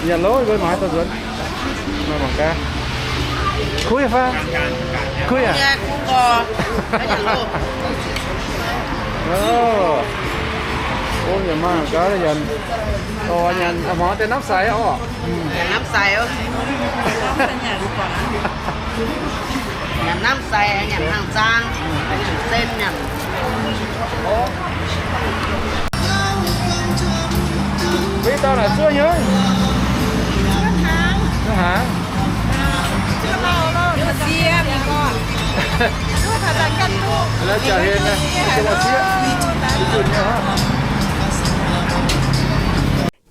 Nyanc loh, mbuo mangc haaix dauh nzuonx. Mangc gaax. Kuv fai? Kuv aqv? O, o, nyanc mangc gaax nyanc. O, nyanc hmuangx deix namv sai oc. Nyanc namv sai oc. Nyanc namv sai, nyanc hnaangx zaang, nyanc sen, nyanc. Mbuo dauh naaic zuov nyei. Zuov hnaangx. Zuov lauh, zuov sie, mingh gorngv. Zuov taux daaih ganh duqv. La'jangc hlen naaiv, zuov sieqv. Zuqc nyei hnangv.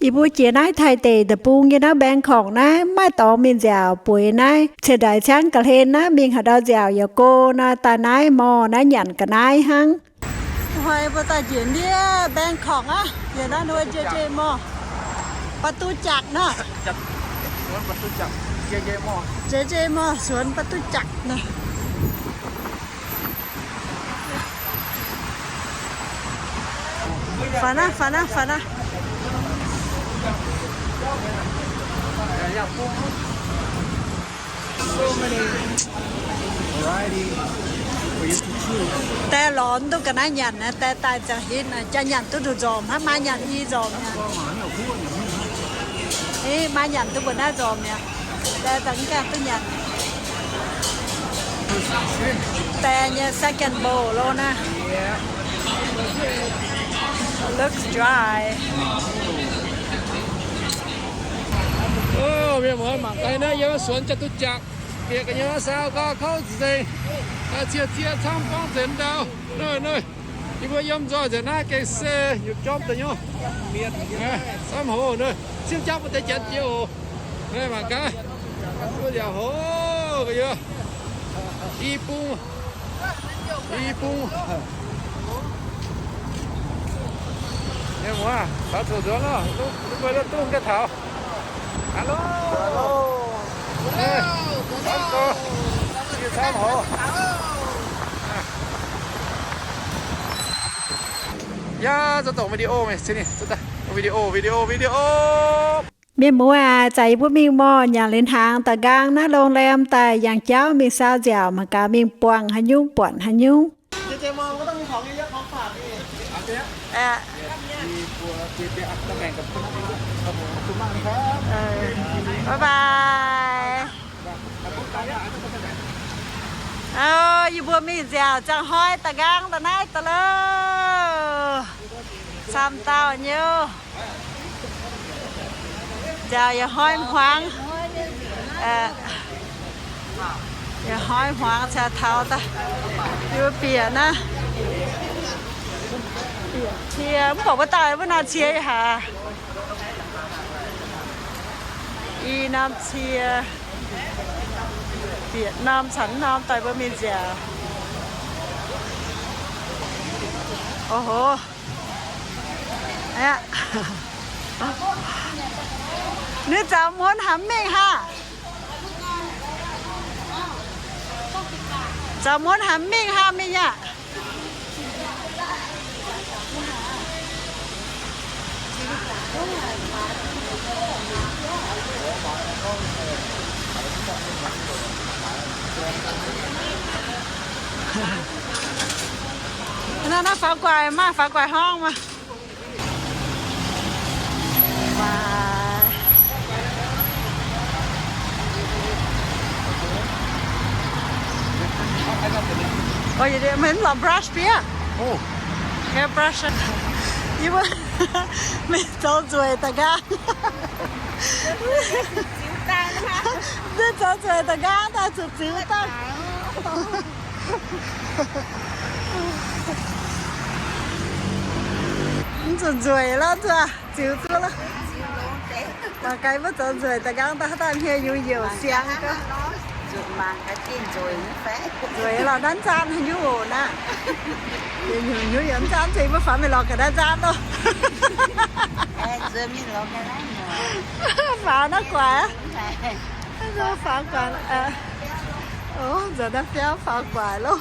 Yie mbuo jiex naaiv Taiv deic-bung nyei naaiv Bangkok naaiv, maaih dorngx mingh nziaauc bueix naaiv ciex ndaix ciangv ga'hlen naaiv, mingh haaix ndau nziaauc yaac go nor, daaih naaiv morh naaiv nyanc ga'naaiv hnangv. Hnoi mbuo daaih njiec ndiev Bangkok aqv. Njiec naaiv nor J J Mall, ประตูจักร nor. ประตูจักร J J Mall, J J Mall สวนประตูจักร nor. Faaux naaiv, faaux naaiv, faaux naaiv. Dae lorz duqv ga'naaiv nyanc naaiv, dae daaih ziangh hitv naaiv, jaa nyanc duqv nduqc nzormc hnangv, maaih nyanc i nzormc nyanc. Ih, maaih nyanc duqv mbuo naaiv nzormc mi'aqv. Dae daaih mv gaengh duqv nyanc. Dae nyei second bowl lo naaiv. Looks dry. Mienh muoz mangc gaax naaiv yiem suonx jaa duqv jaqc, bieqc ga'nyiec saau gau kouv nzengc. Cie cie camv gorngv nzengc ndau. Naaiv, naaiv, yie mbuo yiem nzoih nzengc naaiv gengh se nyutc jorm daaih nyei. Camv hov naaiv, cimv jaav mbuo deix janx jiex oc. Naaiv mangc gaax, mbuo yaac hov ga'yie i bung, i bung. Mienh muoz, taux zuqc nzuonx loh, mbuo duqv dungh ga'taux. Hello. Camv hov. Yaac zuqc dongh video mingh, video, video, video. Mienh muoz aac, zaqc yie mbuo mingh morh nyanc liuz hnaangx daaih nqaang naaiv โรงแรม daaih yangh jauv mingh saau nziaauc mangc gaax mingh buangh haaix nyungc buatc haaix nyungc. Bye bye. Yie mbuo mingh nziaauc ziangh hnoi daaih nqaang daaih naaiv daaih loh. Camv dauh nyei. Nziaauc yaac hnoi hmuangx. Yaac hnoi hmuangx caux taux daaih. Yie mbuo bieqc naaiv. Bieqc cie, mv baac wuov dauh wuov nor cie haac. I norm cie, bieqc norm caux norm daaih mbuo mingh nziaauc. Oho. Ninh zaux muonz haaix mingh haah? Zaux muonz haaix mingh haah, mingh aqv? Naaiv, naaiv faaux gu'nguaaic maah, faaux gu'nguaaic hnangv maah. Maiv lorz brush fiev. Hairbrush. Yie mbuo mingh zoux nzueic daaih nqaang. Mv zoux nzueic daaih nqaang daaih zuqc ziux daaih. Mv zuqc nzueic lorqc, zuqc ziux duqv lorqc. Mangc gaax mbuo zoux nzueic daaih nqaang daaih haaix dauh hmien yungz youc siang gaax. Nzueic lorqc, nanv nzaanv haaix nyungc oc naaiv. Nyungc nyungc yaac nanv nzaanv, se mbuo faaux mingh lorz ga'naaiv nzaanv loh. Faaux naaiv guaix. Faaux guaix. Nzuonx naaiv biauv faaux guaix loh.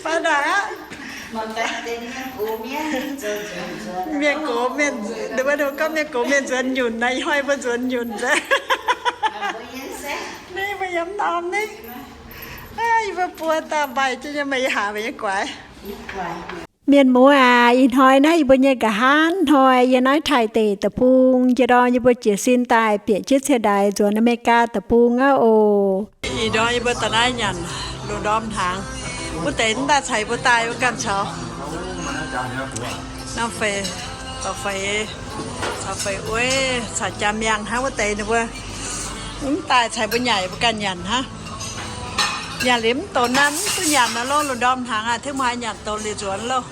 Faaux naaic aqv. Mienh gox mienh, ninh mbuo gorngv mienh gox mienh nzuonx nyunc naaiv, ih hnoi mbuo nzuonx nyunc nzengc. Naaiv mbuo yiem norm naaiv. Yie mbuo buo dauh mbaih jienv nyei, meih yie haaix meih nyei guaix. Mienh muoz aac, ih hnoi naaiv yie mbuo nyei nqa'haav hnoi yiem naaiv Taiv deic-bung, njie ndorm yie mbuo jiez sin daaih bieqc jienv cie ndaix nzuonx America deic-bung aqv oc. Ih ndorm yie mbuo daaih naaiv nyanc lungh ndorm hnaangx. Wuov deix mv daaih caux yie mbuo daaih, mbuo ganh caux norm feix, caux feix, caux feix ueiv, caux jaa miangh hnangv. Wuov deix ninh mbuo mv daaih caux mbuo nyanc, mbuo ganh nyanc hnangv. Nyanc liuz mv douz nanv mv duqv nyanc nor loh, lungh ndorm hnaangx aac, tiv muangx nyanc douz liuz nzuonx loh.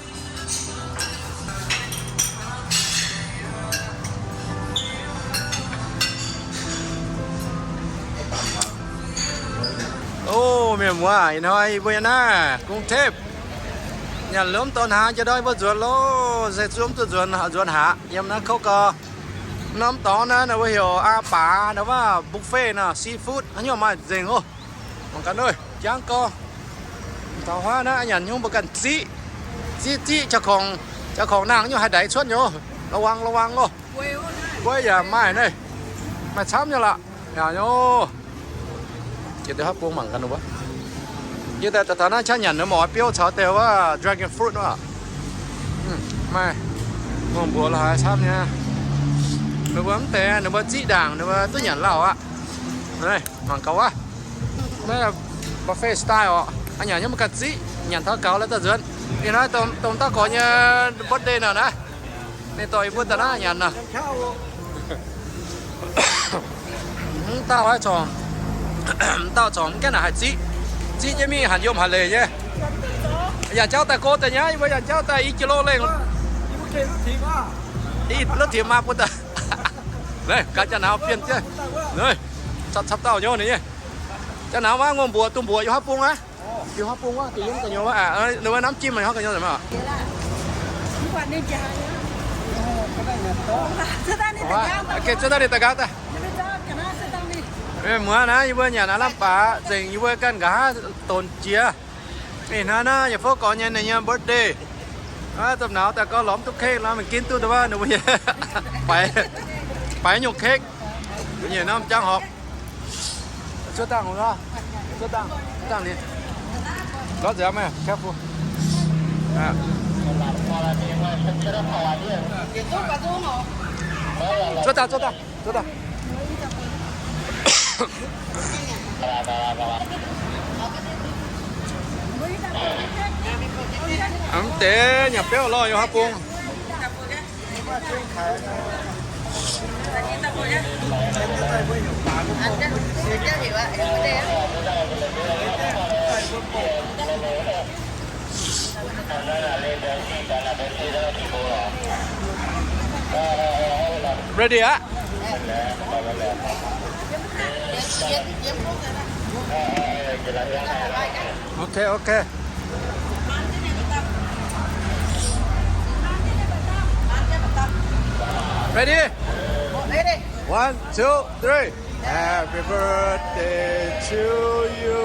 Mienh muoz, ih hnoi yie mbuo yiem naaiv กรุงเทพ nyanc lomv dorngx hnaangx, jiex ndau yie mbuo nzuonx loh. Se zuov duqv nzuonx, nzuonx haaix yiem naaiv kouv gau. Norm dorngx naaiv ninh mbuo heuc aa baax, ninh mbuo buffet nor, seafood haaix nyungc maaih nzengc oc. Mangc gaax nor, jangv gau. Taux huaav naaiv nyanc nyungc mbuo ganh ziqv, ziqv ziqv, jauv-kongx, jauv-kongx nangh nyungc haih ndaix cuotv nyei. La'wangh, la'wangh oc. Guei yaac maaih naaiv, maaih camv nyei lorqc. Yaac nyei. Jiex deix haav bung mangc gaax wuov. Yie daaih taux naaiv qaqv nyanc ninh mbuo oix biouv caux deix wuov dragon fruit wuov. Maaih ngongh mbuox la'haaix camv nyei. Ninh mbuo mv deix ninh mbuo ziqv ndaangc ninh mbuo duqv nyanc lauh aqv. Mangc gaax wuov. Naaiv buffet style oc. Nyanc nyei mv ganh ziqv, nyanc taux gaux la'dauh nzuonx. Ih hnoi dongh dauh gorx nyei birthday nor naaiv. Ninh dorh yie mbuo daaih naaiv nyanc nor. Mv dauh corc, mv dauh corc mv gaengh naaic haih ziqv. Ziqv jienv mingh hanc yiem haaix leiz nyei. Yangh jauv daaih go daaih nyei, yie mbuo yangh jauv daaih i jiex loh lengh. Ih, lotv timx maa bun daaih. Naaiv gaax jaa nauz bienh jienv. Naaiv, capv capv dauh nyei ninh nyei. Jaa nauz maiv ngongh mbuox, duqv mbuox yiem haav bung aqv. Yiem haav bung wuov, yiem gu'nyuoz wuov aqv. Ninh wuov น้ำจิ้ม maiv haav gu'nyuoz maiv. Geh cuotv daaih ninh daaih nqaang daaih. Mienh muoz naaiv yie mbuo nyanc aav lamh baac nzengc, yie mbuo ganh nqa'haav donx jiex. Ih hnoi naaiv yietc fouv gorx nyei ninh nyei birthday. Domh nauz daaih gorngv lorz mv duqv cake nor, mingh ginv duqv wuov ninh mbuo nyei, baix nyungc cake. Nyiec norm jangv horpc. Cuotv dangh, cuotv dangh, cuotv dangh ninh. Lorz nzengc meih, careful. Cuotv dangh, cuotv dangh, cuotv dangh. Mv deix nyanc biauv lorh yiem haav bung. Ready aqv. Ok, ok. Ready? Ready. One, two, three. Happy birthday to you.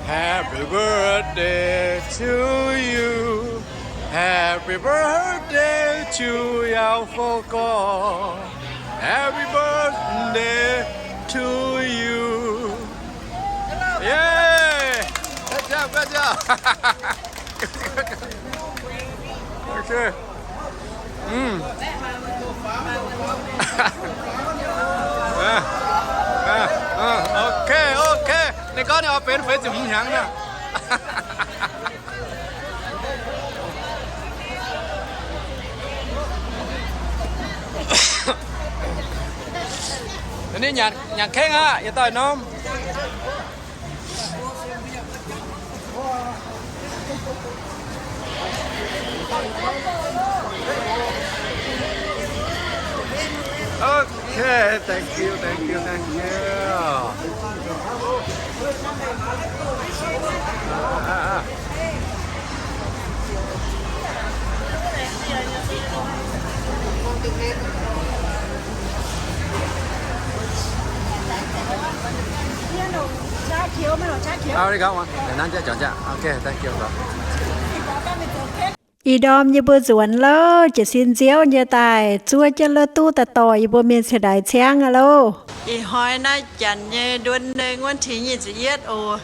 Happy birthday to you. Happy birthday to Yau Fo Gorx. Happy birthday to you. Yeah. Good job, good job. Ok. Hm. Ok, ok. Ninh gorngv ninh oix benx feix ziepc hmz hnyangx nor. Ninh nyanc, nyanc kengv aqv, yietc doic norm. Okay, thank you, thank you, thank you. Ih ndorm yie mbuo nzuonx louh, jiez sin nziouv nyei daaih zuov jienv lov duqv daaih dorh yie mbuo mienh cingx daaih ciangv aqv loh. Ih hnoi naaiv janx nyei เดือนหนึ่ง วันที่ยี่สิบเอ็ด oc.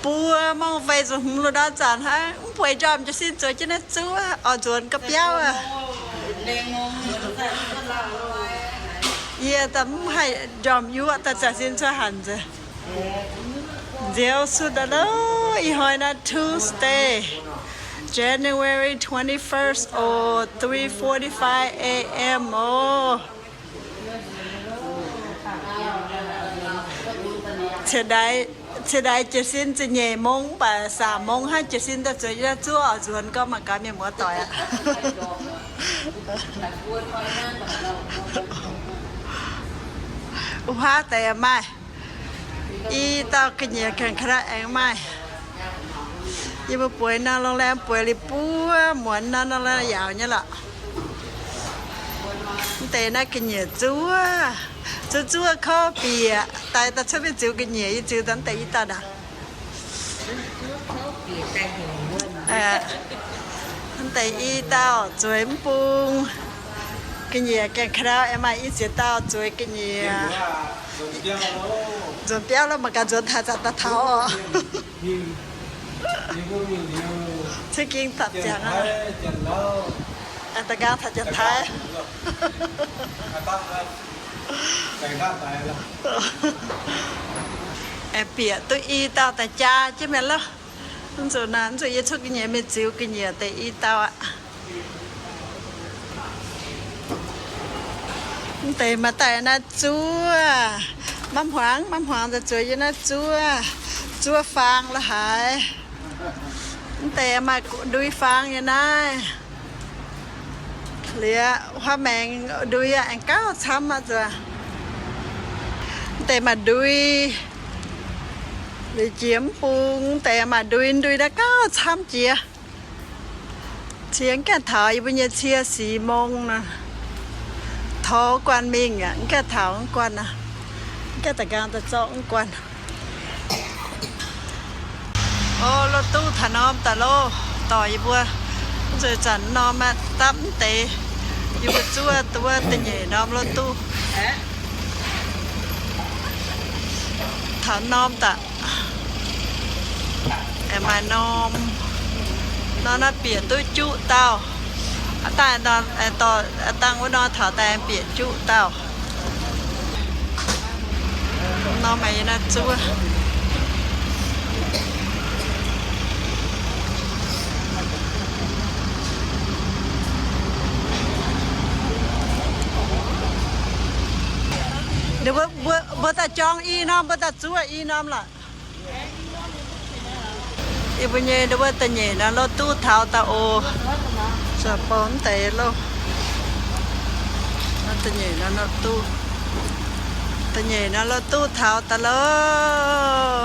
Buo mong feix ziepc hmz loh ndau zanc hnangv, mv bueix njormh jiez sin zuov jienv naaiv zuov oix nzuonx ga'biauv aqv. Yie daaih mv haih njormh yuoqv daaih zanc sin cuotv hanc nzengc. Nziouv sutv daaih loh, ih hnoi naaiv Tuesday, January twenty-first oc, three forty-five A M oc. Ciex ndaix jiez sin ziepc nyeic mong mv baac สาม mong hnangv jiez sin daaih zuov, zuov oix nzuonx gorngv mangc gaax mienh muoz doic aqv. Wuov haav deix maaih. I dauh ga'nyiec gaengh ka'ndau aengx maaih. Yie mbuo bueix norm โรงแรม bueix liuz buov muonz nor, norm โรงแรม yaauc nyei lorqc. Mv deix naaiv ga'nyiec zuov, zuov zuov kouv bieqc, daaih daaih cuotv mingh ziux ga'nyiec, yie ziux daaih mv deix i dauh ndaangc. Mv deix i dauh zueiz mv bung. Ga'nyiec gaengh ka'ndau aengx maaih i ziex dauh zueiz ga'nyiec. Nzuonx biauv lo mangc gaax, nzuonx taux zanc daaih taux oc. Ceng ging taux ziangx aqv. Da'nqaang taux Janx-Taiv. Aengx bieqc duqv i dauh daaih jaa jienv mi'aqv loh. Mv zuqc naaic, mv zuqc yie cuotv ga'nyiec mingh ziux ga'nyiec deix i dauh aqv. Mv deix maaih daaih naaiv zuov, maiv hmuangx, maiv hmuangx daaih zueiz yie naaiv zuov, zuov faang la'haaix. Mv deix maaih ndui faang nyei naaiv. Liuz huaav maengx ndui aengx gauh camv aqv zuqc. Mv deix maaih ndui, liuz jiex mv bung, mv deix maaih ndui, ndui naaiv gauh camv jiex. Cie mv gaengh taux yie mbuo nyei cie สี่โมง nor, tov guanh mingh aqv, mv gaengh taux mv guanh nor, mv gaengh da'nqaang daaih zorqv mv guanh. O, รถตู้ taux norm daaih loh, dorh yie mbuo. Nzueic zanc norm aqv, dapv mv deix. Yie mbuo zuov duqv da'nyeic norm รถตู้ taux norm daaih. Aengx maaih norm, norm naaiv bieqc duqv juqv dauh. Aa dangh, aa dangh wuov norm taux daaih bieqc juqv dauh. Norm maaih naaiv zuov. Mbuo, mbuo, mbuo daaih jorng i norm, mbuo daaih zuov i norm lorqc. Yie mbuo nyei wuov da'nyeic norm รถตู้ taux daaih oc. Zuov bou mv deix loh. Da'nyeic norm รถตู้, da'nyeic norm รถตู้ taux daaih loh.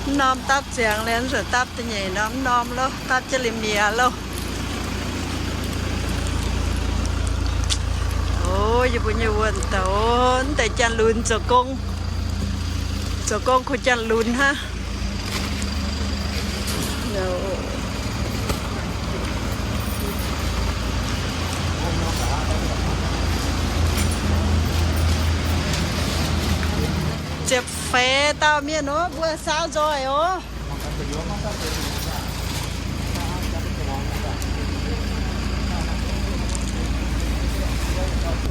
Mv norm dapv ziangx liuz, mv zuqc dapv da'nyeic norm, mv norm loh, dapv jienv liuz mi'aqv loh. O, yie mbuo nyei wuonh daaih, o, mv deix janx-lunx zoux gong, zoux gong kungx janx-lunx hnangv. Ziepc feix dauh mienh oc, mbuo saau nzoih oc.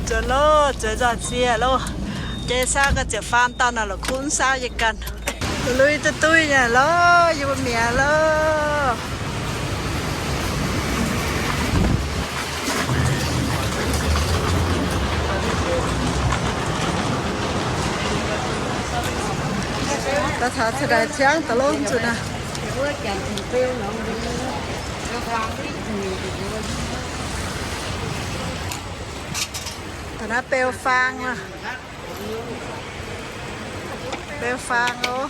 Nzuonx loh, zueiz nzoih sieqv loh. Jai saau ga'ziepc faam dauh naaic la'kuqv saau yie ganh. Lui duqv duqv nyei loh, yie mbuo mi'aqv loh. Daaih taux ciex ndaic ciangv daaih longx zuqc naaic. Da'naaiv beu faang, beu faang oc.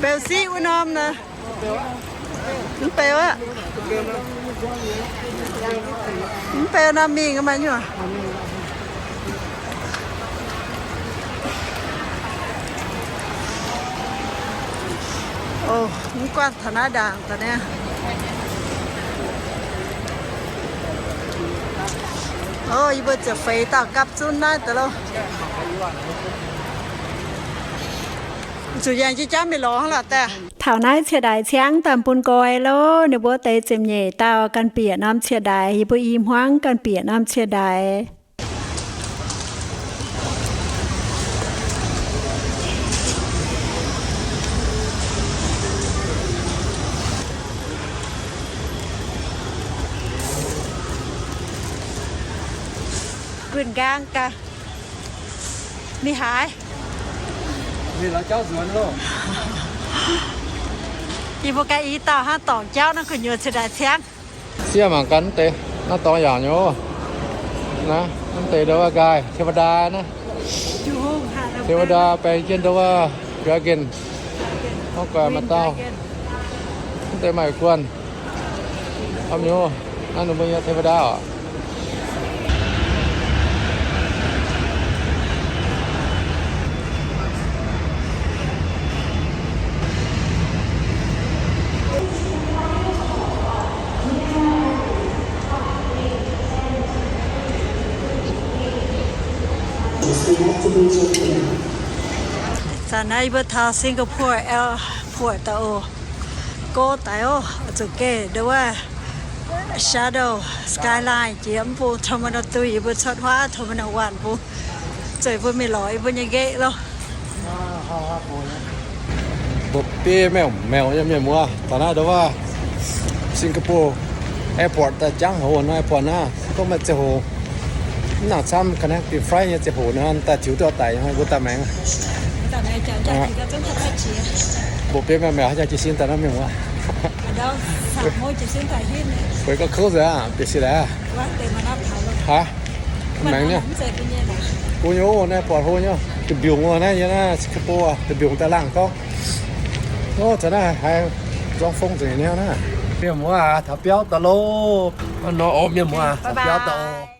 Beu siqv wuov norm naaic. Mv beu aqv. Mv beu norm mingh maaih nyungc. O, mv guanh taux naaiv ndaangc daaih niaa. O, yie mbuo ziepc feix dauh gapv zunv naaiv daaih loh. Zuqc yangh jienv jangv mingh lorz hnangv lorqc daaih. Taux naaiv ciex ndaic ciangv daaih bun nqoi loh. Ninh mbuo deix ziepc nyeic dauh ganh bieqc norm ciex ndaic, yie mbuo i hmuangv ganh bieqc norm ciex ndaic. Gunv nqaang gaax. Mingh haaix? Yie mbuo ganh i dauh hnangv dorngc jauv naaiv gu'nyuoz ciex ndaic ciangv. Siev mangc gaax mv deix, naaiv dorngx yaauc nyei oc. Naaiv mv deix ndau wuov nqaai เทวดา naaiv. เทวดา baeng jienv ndau wuov Dragon. Hnangv guaix maaih dauh. Mv deix maaih guanh. Hnangv nor, naaiv ninh mbuo nyei terminal oc. Zanc naaiv yie mbuo taux Singapore airport daaih oc. Gorngv daaih oc, zuqc gaengh ndo wuov Shadow Skyline jiex mv bung terminal three, yie mbuo cuotv huaav terminal one bung, zuqc yie mbuo mingh lorz yie mbuo nyei nqaeqv loh. Mbuo biei mengh mengh nyei mienh muoz, taux naaiv ndo wuov Singapore airport daaih jangv hoc nor, airport naaiv gorngv maaih ziangh hoc mv nangc camv connecting flight nyei ziangh hoc nor, daaih tiux duqv daic, mbuo daaih maengx. Mbuo biei mengh mengh haaix jaax jiez sin daaih naaiv mienh muoz. Weic gorngv kouv nzengc aqv, bieqc sieqv laaic aqv. Haaix? Maengx nyei. Bun nyei, naaiv buatc hlo nyei, da'mbiungc wuov naaiv, yie naaiv Singapore da'mbiungc daaih laangh gorngv. Ov, zanc naaiv haiz nzorng fong nzengc nyei naaiv. Mienh muoz aac, taux biauv daaih loh. Nor, o, mienh muoz aac, taux biauv daaih oc.